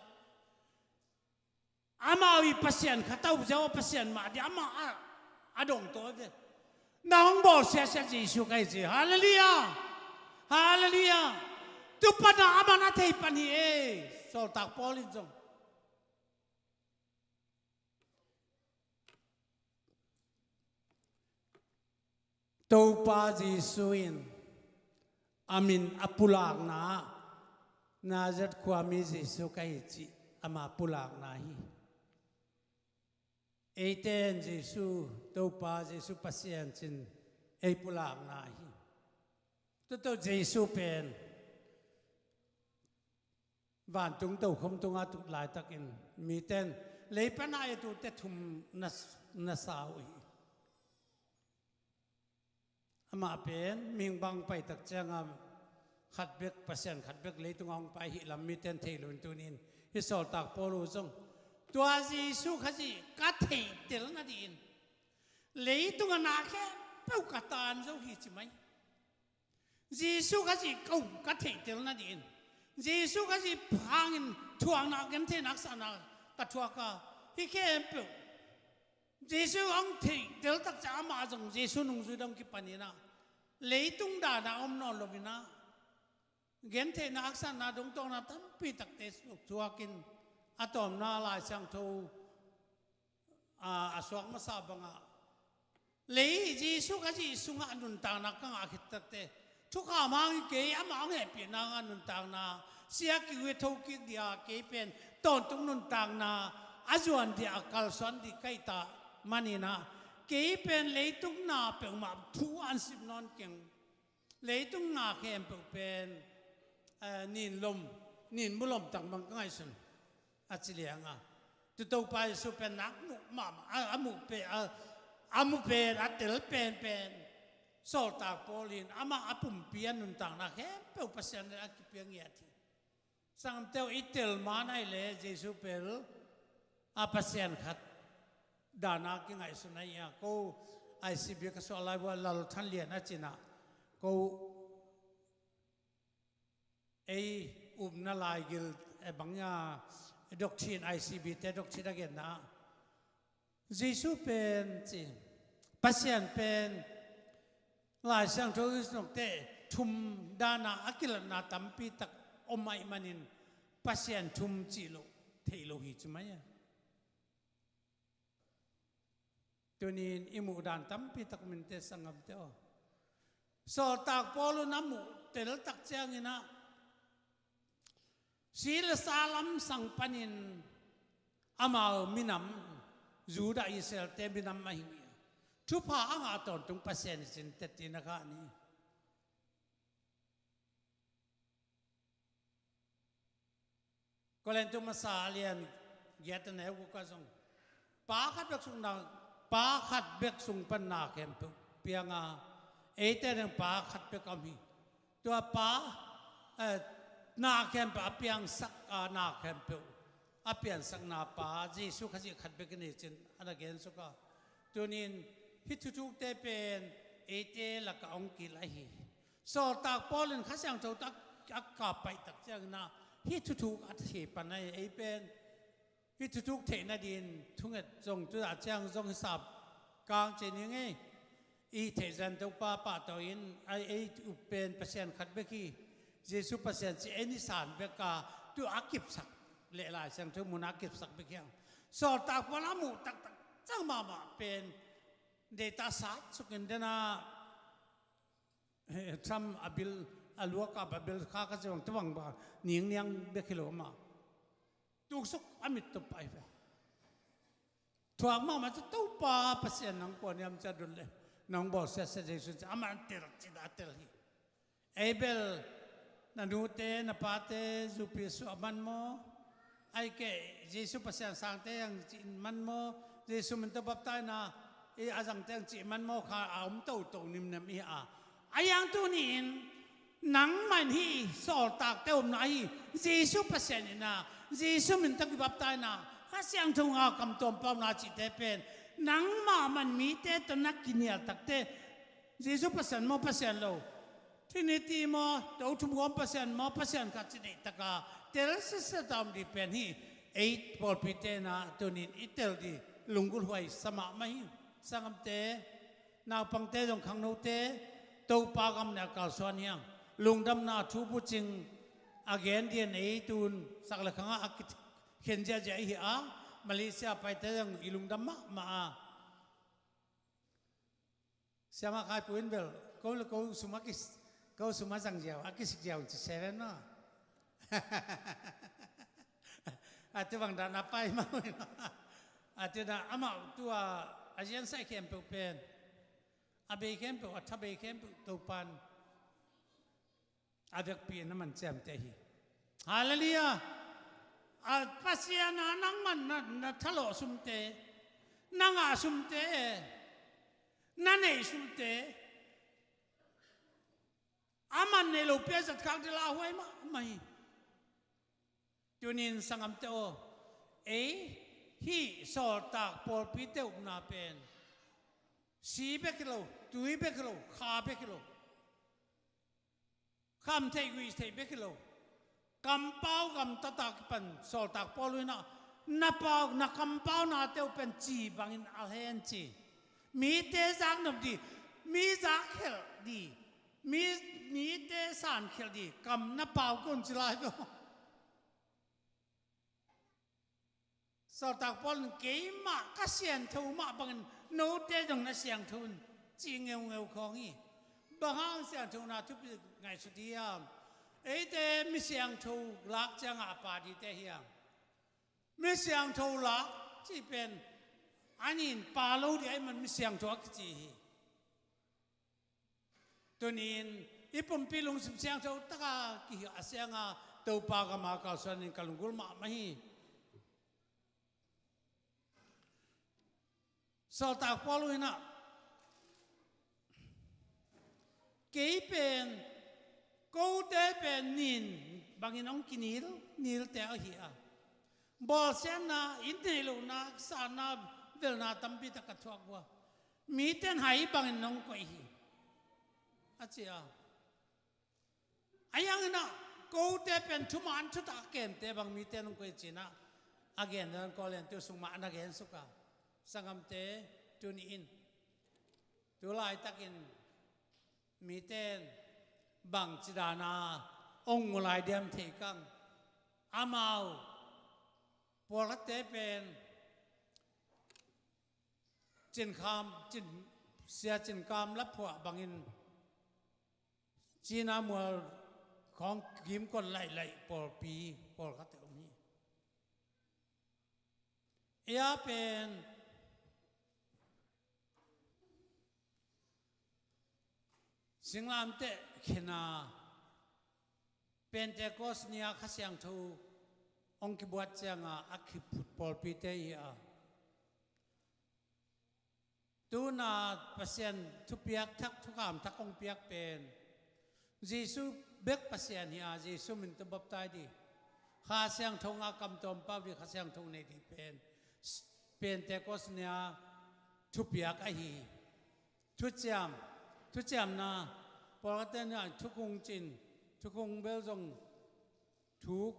amau i Pasian khat a uh, Jehovah Pasian mah ding amah a, a dong tawi ve. Na hong bawl siasia Jesu ka hi, ci. Halleluiah. Halleluiah. Tu pana a man a thei pan hi ei. Sawltak Paul in zong, Topa Jesu in a min a pulakna ah Nazareth khuami Jesu ka hi cih ama pulakna hi. Eite in Jesu, Topa Jesu Pasian cin ei pulakna hi. Tuto Jesu pen vantung tokhom tungah tut laitakin miten lei pana i tute thum na, na sa uh hi. Amah pen mihing bang paitak cianga khat bek, Pasian khat bek leitunga hong pai hi lam miten thei lo in tunin hih sawltak Paul uh zong tua Jesu Khazih ka theihtel nadingin leitunga na khempeuh ka tan zo hi ci mai. Jesu Khazih ka um ka theihtel nadingin Jesu Khazih hangin thuakna gentheihna haksatna ka thuak a, hih khempeuh Jesu hong theihtel tak ciang amah zong Jesu nungzui dong kipanin ah leitung dana om nawn loin ah gentheihna haksatna dongtawkna tampi takte thuakin a tawpna Lai Siangtho a, a suak masa bangah lei Jesu Khazih sungah nuntakna ka ngah khit takte thukham hangin kei amah hong hehpihna ngah nuntakna sia kik uh a thokik dia kei pen tawntung nuntakna a zuan dia a kalsuan dih ka hih ta manin ah kei pen leitung na peuhmah thu an sim nawn keng. Leitung na khempeuh pen, eh, nin lom, nin mu lom tak bang ka ngaihsun a ci lianga. Tu Topa Jesu pen nak muh mahmah, a, a muh pe, a, a muh pen, a tel penpen. Sawltak Paul in amah a pumpi a nuntakna khempeuh Pasian a kipiang ngiat hi. Sangam teuh i tel man ai le Jesu pel a Pasian khat dana kingaihsun ai a ko I C B ka suah lai bua Lal Than Lian a cina ko ei upna laigil e bang a doctrine I C B te doctrine a genna Jesu pen ci Pasian pen Lai Siangtho i nokte thum dana a kilatna tampi tak om aih manin Pasian thum cih loh theih loh hi ci mai a. Tunin i muh dan tampi tak minte sangamte aw. Sawltak Paul un a muh tel tak ciangin ah si le sa lamsang panin amau minam Judah Israelte minam ahi ngi a thupha a ngah tawntung Pasian i cin tetin a kha ni. Korintu masa a lian giat a neu guk ah zong pa khat bek sung na, pa khat bek sung pan na khempeuh pianga eite deng pa khat bek a om hi. Tua pa, eh, na khempeuh a piangsak a na khempeuh a piansakna pa Jesu Khazih khat bek i nei cin a na gensuk a. Tunin hih thuthukte pen eite lakah hong kil ahi. Sawltak Paul in Kha Siangtho tak a kap paih tak ciangin ah hih thuthuk a thei pan ahi ei pen hih thuthuk theih nadin thunget zong tu dah ciang zong hisap kang cei ning ei. I theih zan Topa pahtawi in a ei up pen Pasian khat bek hi. Jesu Pasian ci ei nisan bek a tu a kipsak leh Lai Siangtho mun a kipsak bek hiang. Sawltak Paul a muh taktak ciang mahmah pen deita sat sukin dena Trump a bil a luak a bil kha ka zong tawang ba ning niang bek hi lo ma. Tuksuk a mit tup ai ve. Thuak mahmah cu Topa Pasian nang kua niam cia dun le nang bawl siasia Jesu cia amah an tel cin a tel hi. Ei bel na nute na pate zupi suah man maw? Ai ke Jesu Pasian sangte ang cih man maw? Jesu min tawh baptaina i a zangte ang cih man maw kha a om toto nimnem i a. A yang tuni in nangmah in hih sawltakte omna ahi Jesu Pasian ina Jesu min tawh kibaptaina Kha Siangtho nga kam tuam pauna cihte pen nangmah man mite tawh na kinial takte Jesu Pasian maw Pasian lo Trinity maw to thum gawm Pasian maw Pasian khat ci deih taka tel sisata om dih pen hi. Ei pawlpite na tunin i tel dih lunggulh huai sa mahmah hi. Sangamte naupangte zong khangnote Topa gam ne a kalsuan hiang lungdamna thu bucing a gen dian ei tun sak le khangah a kikhen ziahziah ihi a Malaysia paite zong i lungdam mahmah a. Siama Khai Pu in bel, ko le ko sum a kis, ko sum a zang ziau, a kisik ziau ci seven maw. A tu bang dan a pai maw. A tu na amau tua a zian sai khempeuh pen, a bei khempeuh, a tha bei khempeuh Topan a vekpi in a man ciamteh hi. Halleluiah. A Pasian a nangman na, na thalawh sumte, na ngah sumte, na neih sumte, a man nei lo pia zat khak dila huai mahmah hi. Tunin sanggamte aw, ei hih sawltak pawlpite upna pen si bek hi lo, tui bek hi lo, kha bek hi lo, kham theih guih theih bek hi lo. Kampau gamtat a kipan sawltak Paul in ah, na pau, na kampaunate uh pen ci bangin al hen ci. Mite zaknop dih, mi zakkhelh dih, mi, mite sankhelh dih kam na pau kei un ci lai ve aw. Sawltak Paul in keimah ka siangtho mah bangin note zong na siangtho un ci ngeungeu khawng hi. Bang hang siangthona thupi ngaihsut hiam? Eite mi siangtho lak ciangah a pha dite hiam? Mi siangtho lak cih pen a nin pha lo dih ahih man mi siangtho a kici hi. Tunin i pumpi lungsim siangtho taka kihih a sianga Topa gama kalsuanin ka lunggulh mahmah hi. Sawltak Paul in ah, kei pen, kote pen nin bangin hong kinil, nilte ahi a, bawlsiatna, i neih lohna, satna, velna tampi tak ka thuak uh a, mite in hai bangin hong koih hi, a ci a. A yang in ah, kote pen thuman thutak kemte bang mite in hong koih ci-in ah, a gen dan Korin tu sung mah na gen suk a. Sanggamte, tuni in, tu laitakin mite in bangci dana hong mu lai diam thei kang. Amau pawlkhatte pen Cinkham, Cin, Sia Cinkam laphuah bangin Cina mual khawng kimkot laih laih pawlpi pawlkhatte om hi. Ei a pen singlamteh khin a, Pentecost ni-a Kha Siangtho hong kibuat cianga a kiphut pawlpite hi a, tuna Pasian thupiak thak, thukham thak hong piak pen Jesu bek Pasian hi a, Jesu min tawh baptize dih, Kha Siangtho ngah, kam tawm pau dih, Kha Siangtho nei dih pen Pentecost ni-a thupiak ahi hi. Thuciam, thuciamna, pawlkhatte in ah thukhun cin, thukhun bel zong thuk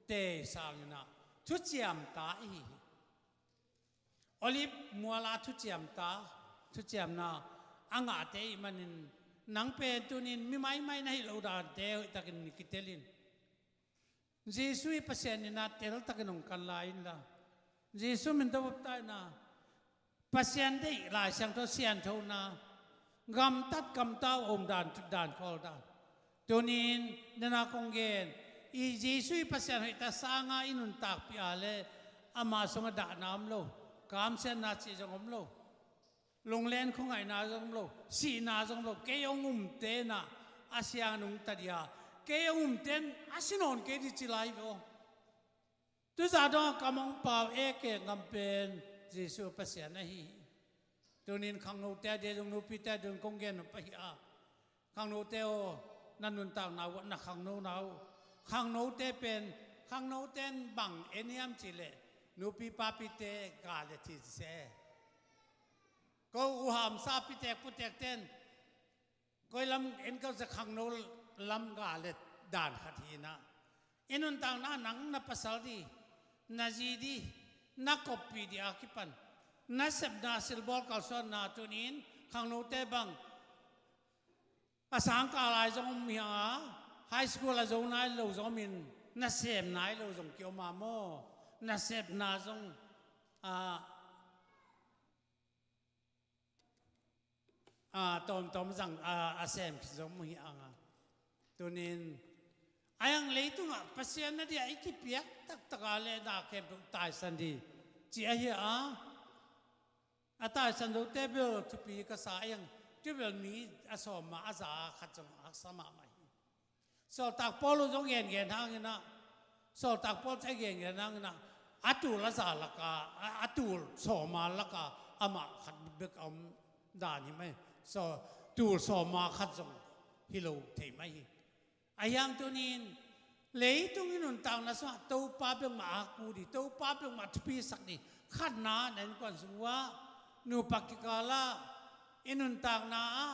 tei sangin ah thuciam ta ihi hi. Olive mual a thuciam ta, thuciamna a ngahte ahih manin, nang pen tunin mi maimai na hih loh dante hoihtakin kitel in. Jesu i Pasian in ah teltakin hong kan lai inla, Jesu min tawh baptize na, Pasian deih, Lai Siangtho sianthona, gamtat gamtau a om dan, dan khawl dan. Tunin nana kong gen, i Jesu i Pasian hoihtak sanga i nuntakpih a leh, ama sungah dahna om lo, kamsiatna cih zong om lo, lunglen khuangaihna zong om lo, sihna zong om lo, kei hong umte in ah a sia nungta dih a, kei hong umte in a si nawn kei dih ci lai ve aw. Tuzah dong a kam hong pau e kek ngam pen Jesu Pasian ahi hi. Tunin khangnote a dia zong, nupite a dia zong kong gen nop ahi a, khangnote aw, na nuntakna uh ah na khangnona uh, khangnote pen, khangnote in bang en hiam cih leh, nupi papite ga let hi ci se. Ko u hamsa pitek putekte in koi lam en ko zia, khangno lam ga let dan khat hi in ah, i nuntakna, nang na pasal dih, na zi dih, na koppih dih a kipan nasepna, silbawl kalsuanna, tunin khangnote bang a sangkah lai zong om hi a, high school a zo nai lo zong om in, nasep nai lo zong kiom a maw, nasepna zong a, a, tawmtawm zang a, a sem khit zong mu hi anga. Tunin a hiang leitungah Pasian na dia i kipiak taktak a le na khempeuh taisan di ci ahi a. A taisan lote bel thupi ka sa a hiang, tu bel mi a sawma a za khat zong haksa mahmah hi. Sawltak Paul uh zong gengen hanginah, Sawltak Paul a gengen hanginah a tul a za laka, a, a tul sawma laka amah khat bek a om dan hi mai. So tul sawma khat zong hi lo thei mai hi. A hiang tunin leitung i nuntakna sungah Topa bek mah a ku di, Topa bek mah thupisak di, khatna na innkuan sung uh ah, nupa kikal ah, i nuntakna ah,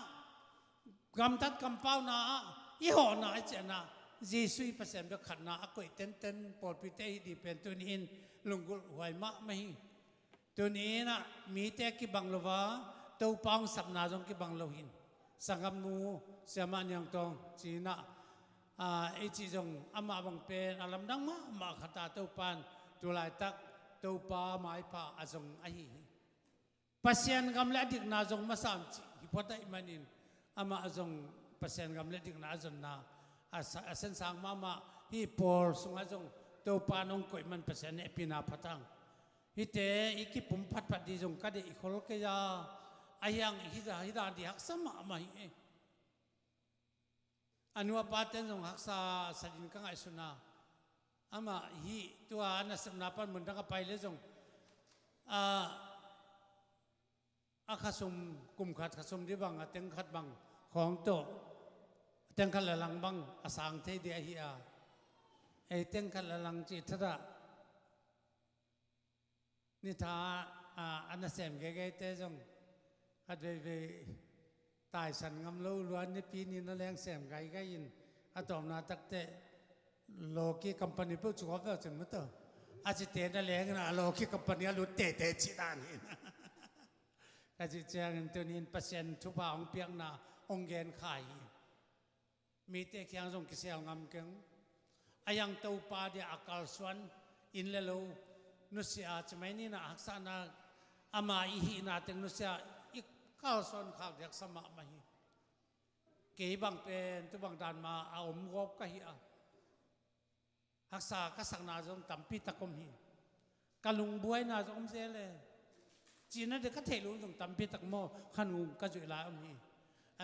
gamtat kampauna ah, i hawhna i ciahna Jesuh i Pasian bek khatna a koih tenten pawlpite hi di pen tuni-in lunggulh huai mahmah hi. Tuni-in ah mite kibang lo a, Topa hong sapna zong kibang lo hin, sanggamnu Siamah Niang Tawng ci-in ah, a, i cih zong amah bang pen a lamdang mahmah khat a, Topa in tu laitak Topa maipha a zong ahi hi. Pasian gam le a dikna zong masa om cih hi phot ahih manin, amah zong Pasian gam le dikna a zonna a sa-, a sensang mahmah hi. Paul sungah zong Topa in hong koih man Pasian hehpihna phat hang. Hihte i kipum phatphat di zong ka deih khol kei a, a hiang hi za, hi dan di haksa mahmah hi e. A nu a pate in zong haksa sa din ka ngaihsun a, amah hih tua a nasepna pan mundang a pai le zong, a, a khasum, kum khat khasum di bang, a teng khat bang khawng tawh, a teng khat le lang bang a sang thei di ahi a, ei teng khat le lang cih thatah ni tha, a, a nasem geigeite zong khat veivei taisan ngam lo lua, nipi ni na leng sem gaigai in, a tawpna takteh lawki company peuh cukawp veu cin maw taw, a cite na leng in a lawki company a lut tete cih dan hi. Ka cih ciangin tuni-in Pasian thupha hong piakna hong gen kha hi. Mite kiang zong kisel ngam keng. A hiang Topa dia a kalsuan in le lo nusia, ci mai ni, na haksana ama i hihna teng nusia, i kalsuan khak di haksa mahmah hi. Kei bang pen tu bang dan ma a om gawp ka hi a, haksa ka sakna zong tampi tak om hi. Ka lungbuaina zong om zel e. Cihna ding ka theih lo zong tampi tak maw, khan ngung ka zuih lai om hi.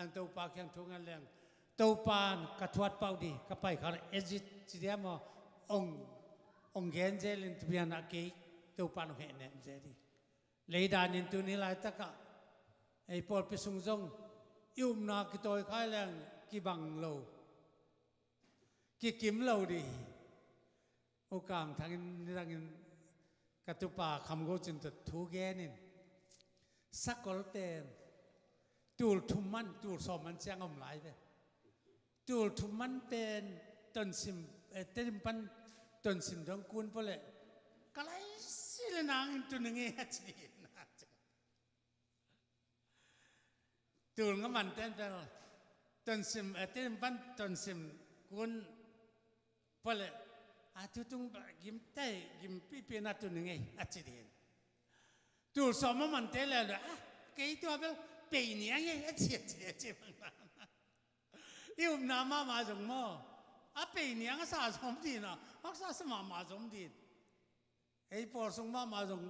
Ang Topa kiang thu ngen leng, Topa in ka thuat pah uh di, ka pai kha exit ci dia maw, ong, ong gen zel in, tu pian ah kei Topa in ong hehnem zel hi. Leidan in tuni laitakah ei pawlpi sung zong i upna kitawi khai leng kibang lo, kikim lo dih hi. U Kang Thang in nidangin ka tupa Kham Go Cin tawh thu genin, sakol pen tul thum man, tul sawm man ciang om lai ve. Tul thum man pen Tonsim, eh, Tedim pan Tonsim dong kun pawleh ka laisi le nangin tun ing e a ci. Tul nga man ten pen Tonsim, eh, Tedim pan Tonsim kun pawleh a tutung gim tei, gim pipi na tun ing e a ci din. Tul sawm a man te le le, a, kei tua bel pei niang e a ci, a ci, a ci bang na. I upna mahmah zong maw, a pei niang a sa zong om din a, haksa sa mahmah zong om din. Ei pawl sung mahmah zong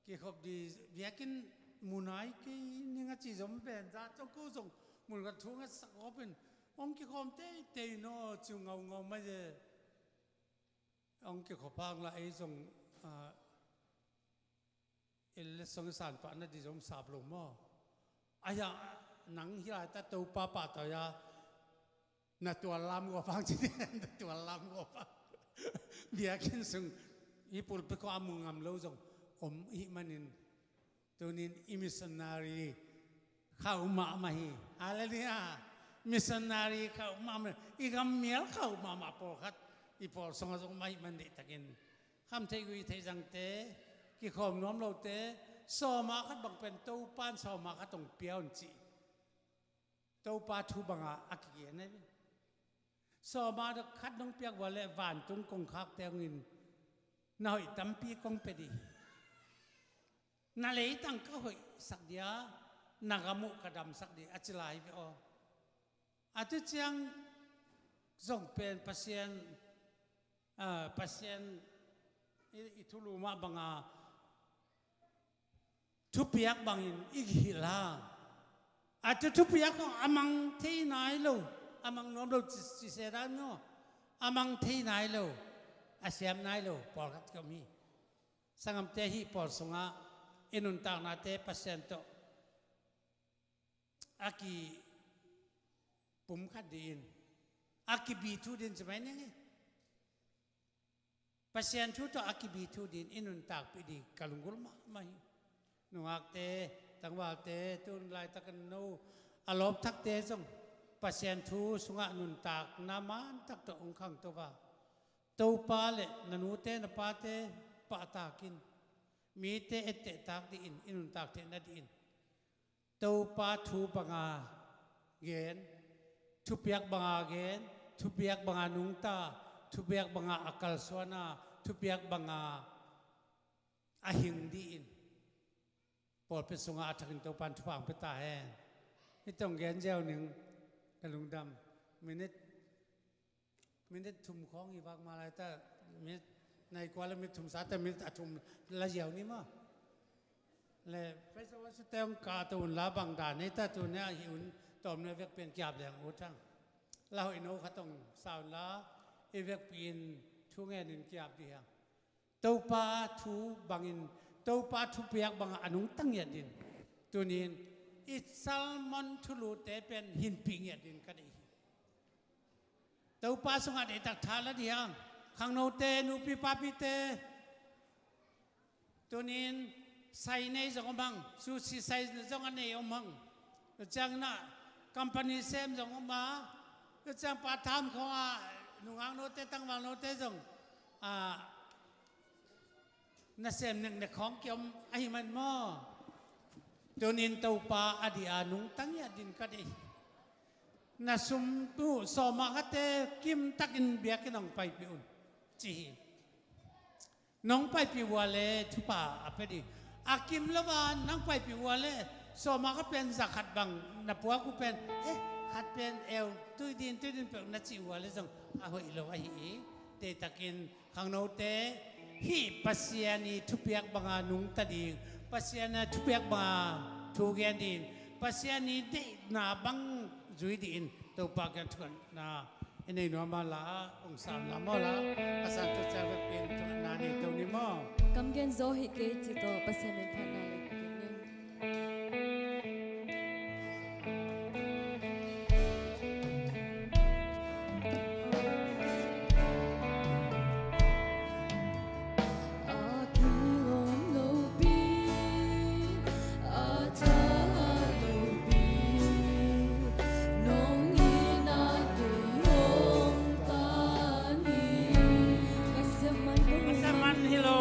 kikhop di, biakinn mu nai kei ning a ci zong om pen, zat zong ko zong mun khat thu ngetsak khop in, hong kikhawm teitei naw ci uh ngaungau mai e. Hong kikhop hang la ei zong, ah, i letsong i san pah na di zong sap lo maw? Ahi a, nang hih laitak Topa pahtawi a, na tual lam gawp hang ci ni, na tual lam gawp hang. Biakinn sung hih pulpit khawng a mu ngam lo zong om ahih manin, tunin i missionary khauh mahmah hi. Halleluiah. Missionary khauh mahmah, i gam mial khauh mahmah pawlkhat i pawl sungah zong om ahih man deihtakin, kham theih guih theih zangte, kikhawm nuam lote, sawma khat bang pen Topa in sawma khat hong pia un cih Topa thu bangah a kigen ahi ve. Sawma khat nong piak vua leh vantung kongkhakte hong in, na hoih tampi kong pia dih hi. Na leitang ka hoihsak dia, na gam uh ka damsak ding a ci lai ve aw. A tu ciang zong pen Pasian, ah, Pasian i, i thulu mah banga thupiak bangin i hilh a. A tu thupiak hong a mang thei nai lo, a mang nuam lo ci, ci se dan maw. A mang thei nai lo, a siam nai lo pawlkhat ka om hi. Sanggamte, hih pawl sungah i nuntaknate Pasian tawh a kipumkhat dingin, a kibithu dingin ci mai ning hi. Pasian thu tawh a kibithu dingin i nuntakpih ding ka lunggulh mahmah hi. Nungakte, tangvalte, tun laitakin no a lawpthakte zong Pasian thu sungah nuntakna mantak tawh hong khangto a, Topa le na nute na pate pahtakin, mite ettehtak dingin, i nuntak theihna dingin Topa thu banga gen, thupiak banga gen, thupiak banga nungta, thupiak banga a kalsuana, thupiak banga a hing dingin pawlpi sungah a thakin Topan thupha hong pia ta hen. Hih tawh gen ziau ning, ka lungdam. Minute Minute thum khawng hi vak mah lai ta, minute nai kua le minute thum sa ta, minute a thum la ziau ni maw. Le, praise and worship te hong kahto un la, bang dan nei ta, tu ne a hi un, tawm ne vekpi in kiap leng ut hang. La hoih no khat hong sa un la, i vekpi in thu ngen in kiap dih hang. Topa thu bangin, Topa thupiak bangah a nungta ngiat dingin, tuni in i sermon thulute pen hinpih ngiat dingin ka deih hi. Topa sungah deihtak tha la dih hang. Khangnote, nupi papite, tuni in sai nei zong om hang, sushi sai zong a nei om hang. Tua ciang na company sem zong om a, tua ciang part time khawng a, nungaknote, tangvalnote zong, a, nasem neknek khawng kiom ahih man maw. Tuni in Topa a dih a nungta ngiat dingin ka deih. Na sum uh sawmah khate kimtakin biakinn hong paipih un, ci hi. Nong paipih uh a leh thupha a pia ding. A kim lo a nang paipih uh a leh sawmah khat pen za khat bang na puak uh pen, eh, khat pen eu, tui din, tui din peuh na cih uh a leh zong a hoih lo ahi hi. Deihtakin khangnote, hih Pasian i thupiak banga nungta ding, Pasian a thupiak banga thu gen ding, Pasian i deihna bang zui dingin Topa kiang thukhenna i nei nuam a, la hong sa un la maw, la a san tua ciang vekpi in thukhenna nei to ni maw. Kam gen zaw hi kei ci tawh Pasian min phatna le kik ni. Ka sem man hi lo.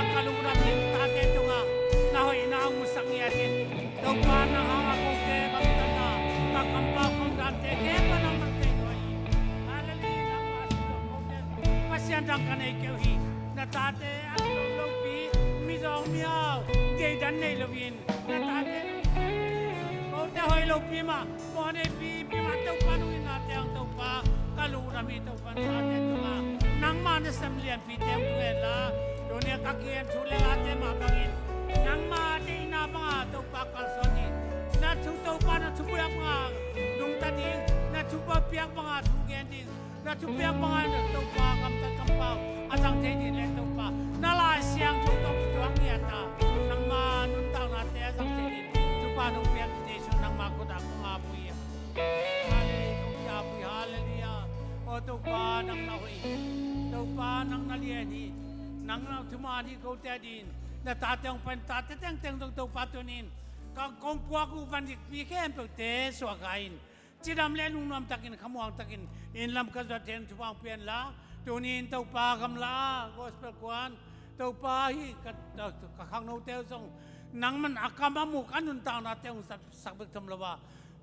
Ka lungdam hi, tate tungah na hoihna hong musak ngiat in. Topa, nang hangah kote gamtatna, ka kampau ka omdante khempeuh nangmah thei nuam hi. Hallelujah, nangmah sungah kote Pasian dang ka nei kei uh hi. Na tate a kilawm lopi, mizawng mihau, deidan nei loin na tate kote hoih lopi mah, mawhneipi pi mah, Topa, nong itnate hang, Topa, ka lungdam hi. Topa, na tate tungah nangmah nasem lianpite hong tung hen la, tuni a ka kigen thu le late mah bangin nangmah deihna banga, Topa, kalsuan ding, na thu, Topa, na thupiak banga nungta ding, na thupiak banga thu gen ding, na thupiak banga na, Topa, gamtat kampau a zang thei ding le, Topa, na Lai Siangtho tawh kituak ngiat a, nangmah nuntaknate a zang thei ding thupha nong piak, Jesu nangmah khut ah kong ap uh hi. Hallelujah, hallelujah. Aw Topa, nang na hoih hi. Topa, nang na lian hi. Nang na thuman hi, kote adingin. Na tate hong pai in, tate tengteng zong, Topa, tuni-in ka kong puak uh van dikpi khempeuhte suahkha in, cidam le lungnuam takin, khamuang takin inn lam ka zuat theih thupha hong pia in la, tuni-in, Topa, gamla ah gospel kuan, Topa, hih ka, ka khangnote uh zong nangman a kam a muk a nuntaknate hong sak, sak bek tham lo a,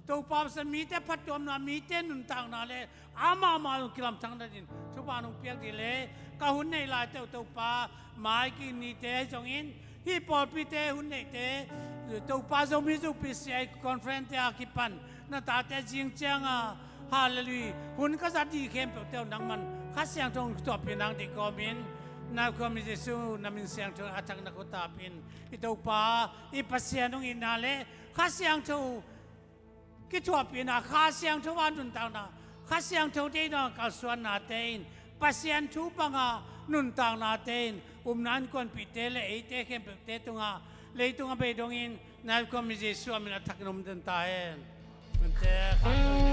Topa, Pasian, mite phattuamna, mite nuntakna le amau mah zong kilamthang nadingin thupha nong piak ding le, ka hun neih laite uh, Topa, mai kik nite ahi zongin, hih pawlpite hun neihte, Topa, Zomi Zu P C I conference te a kipan na tate zing cianga, hallelujah, hun ka zat ding khempeuhte uh nangman Kha Siangtho hong kithuahpih nang deih kawmin, na khuami Jesu na min siangtho a thak na khut ah ap in. I Topa, i Pasian hong itna le Kha Siangtho kithuahpihna, Kha Siangtho a nuntakna, Kha Siangtho deihna kalsuannate in, Pasian thu banga nuntaknate in, upna innkuanpihte le eite khempeuhte tungah, leitung a bei dongin, na khuami Jesu a min a thakin om den ta hen. Nunte, Kha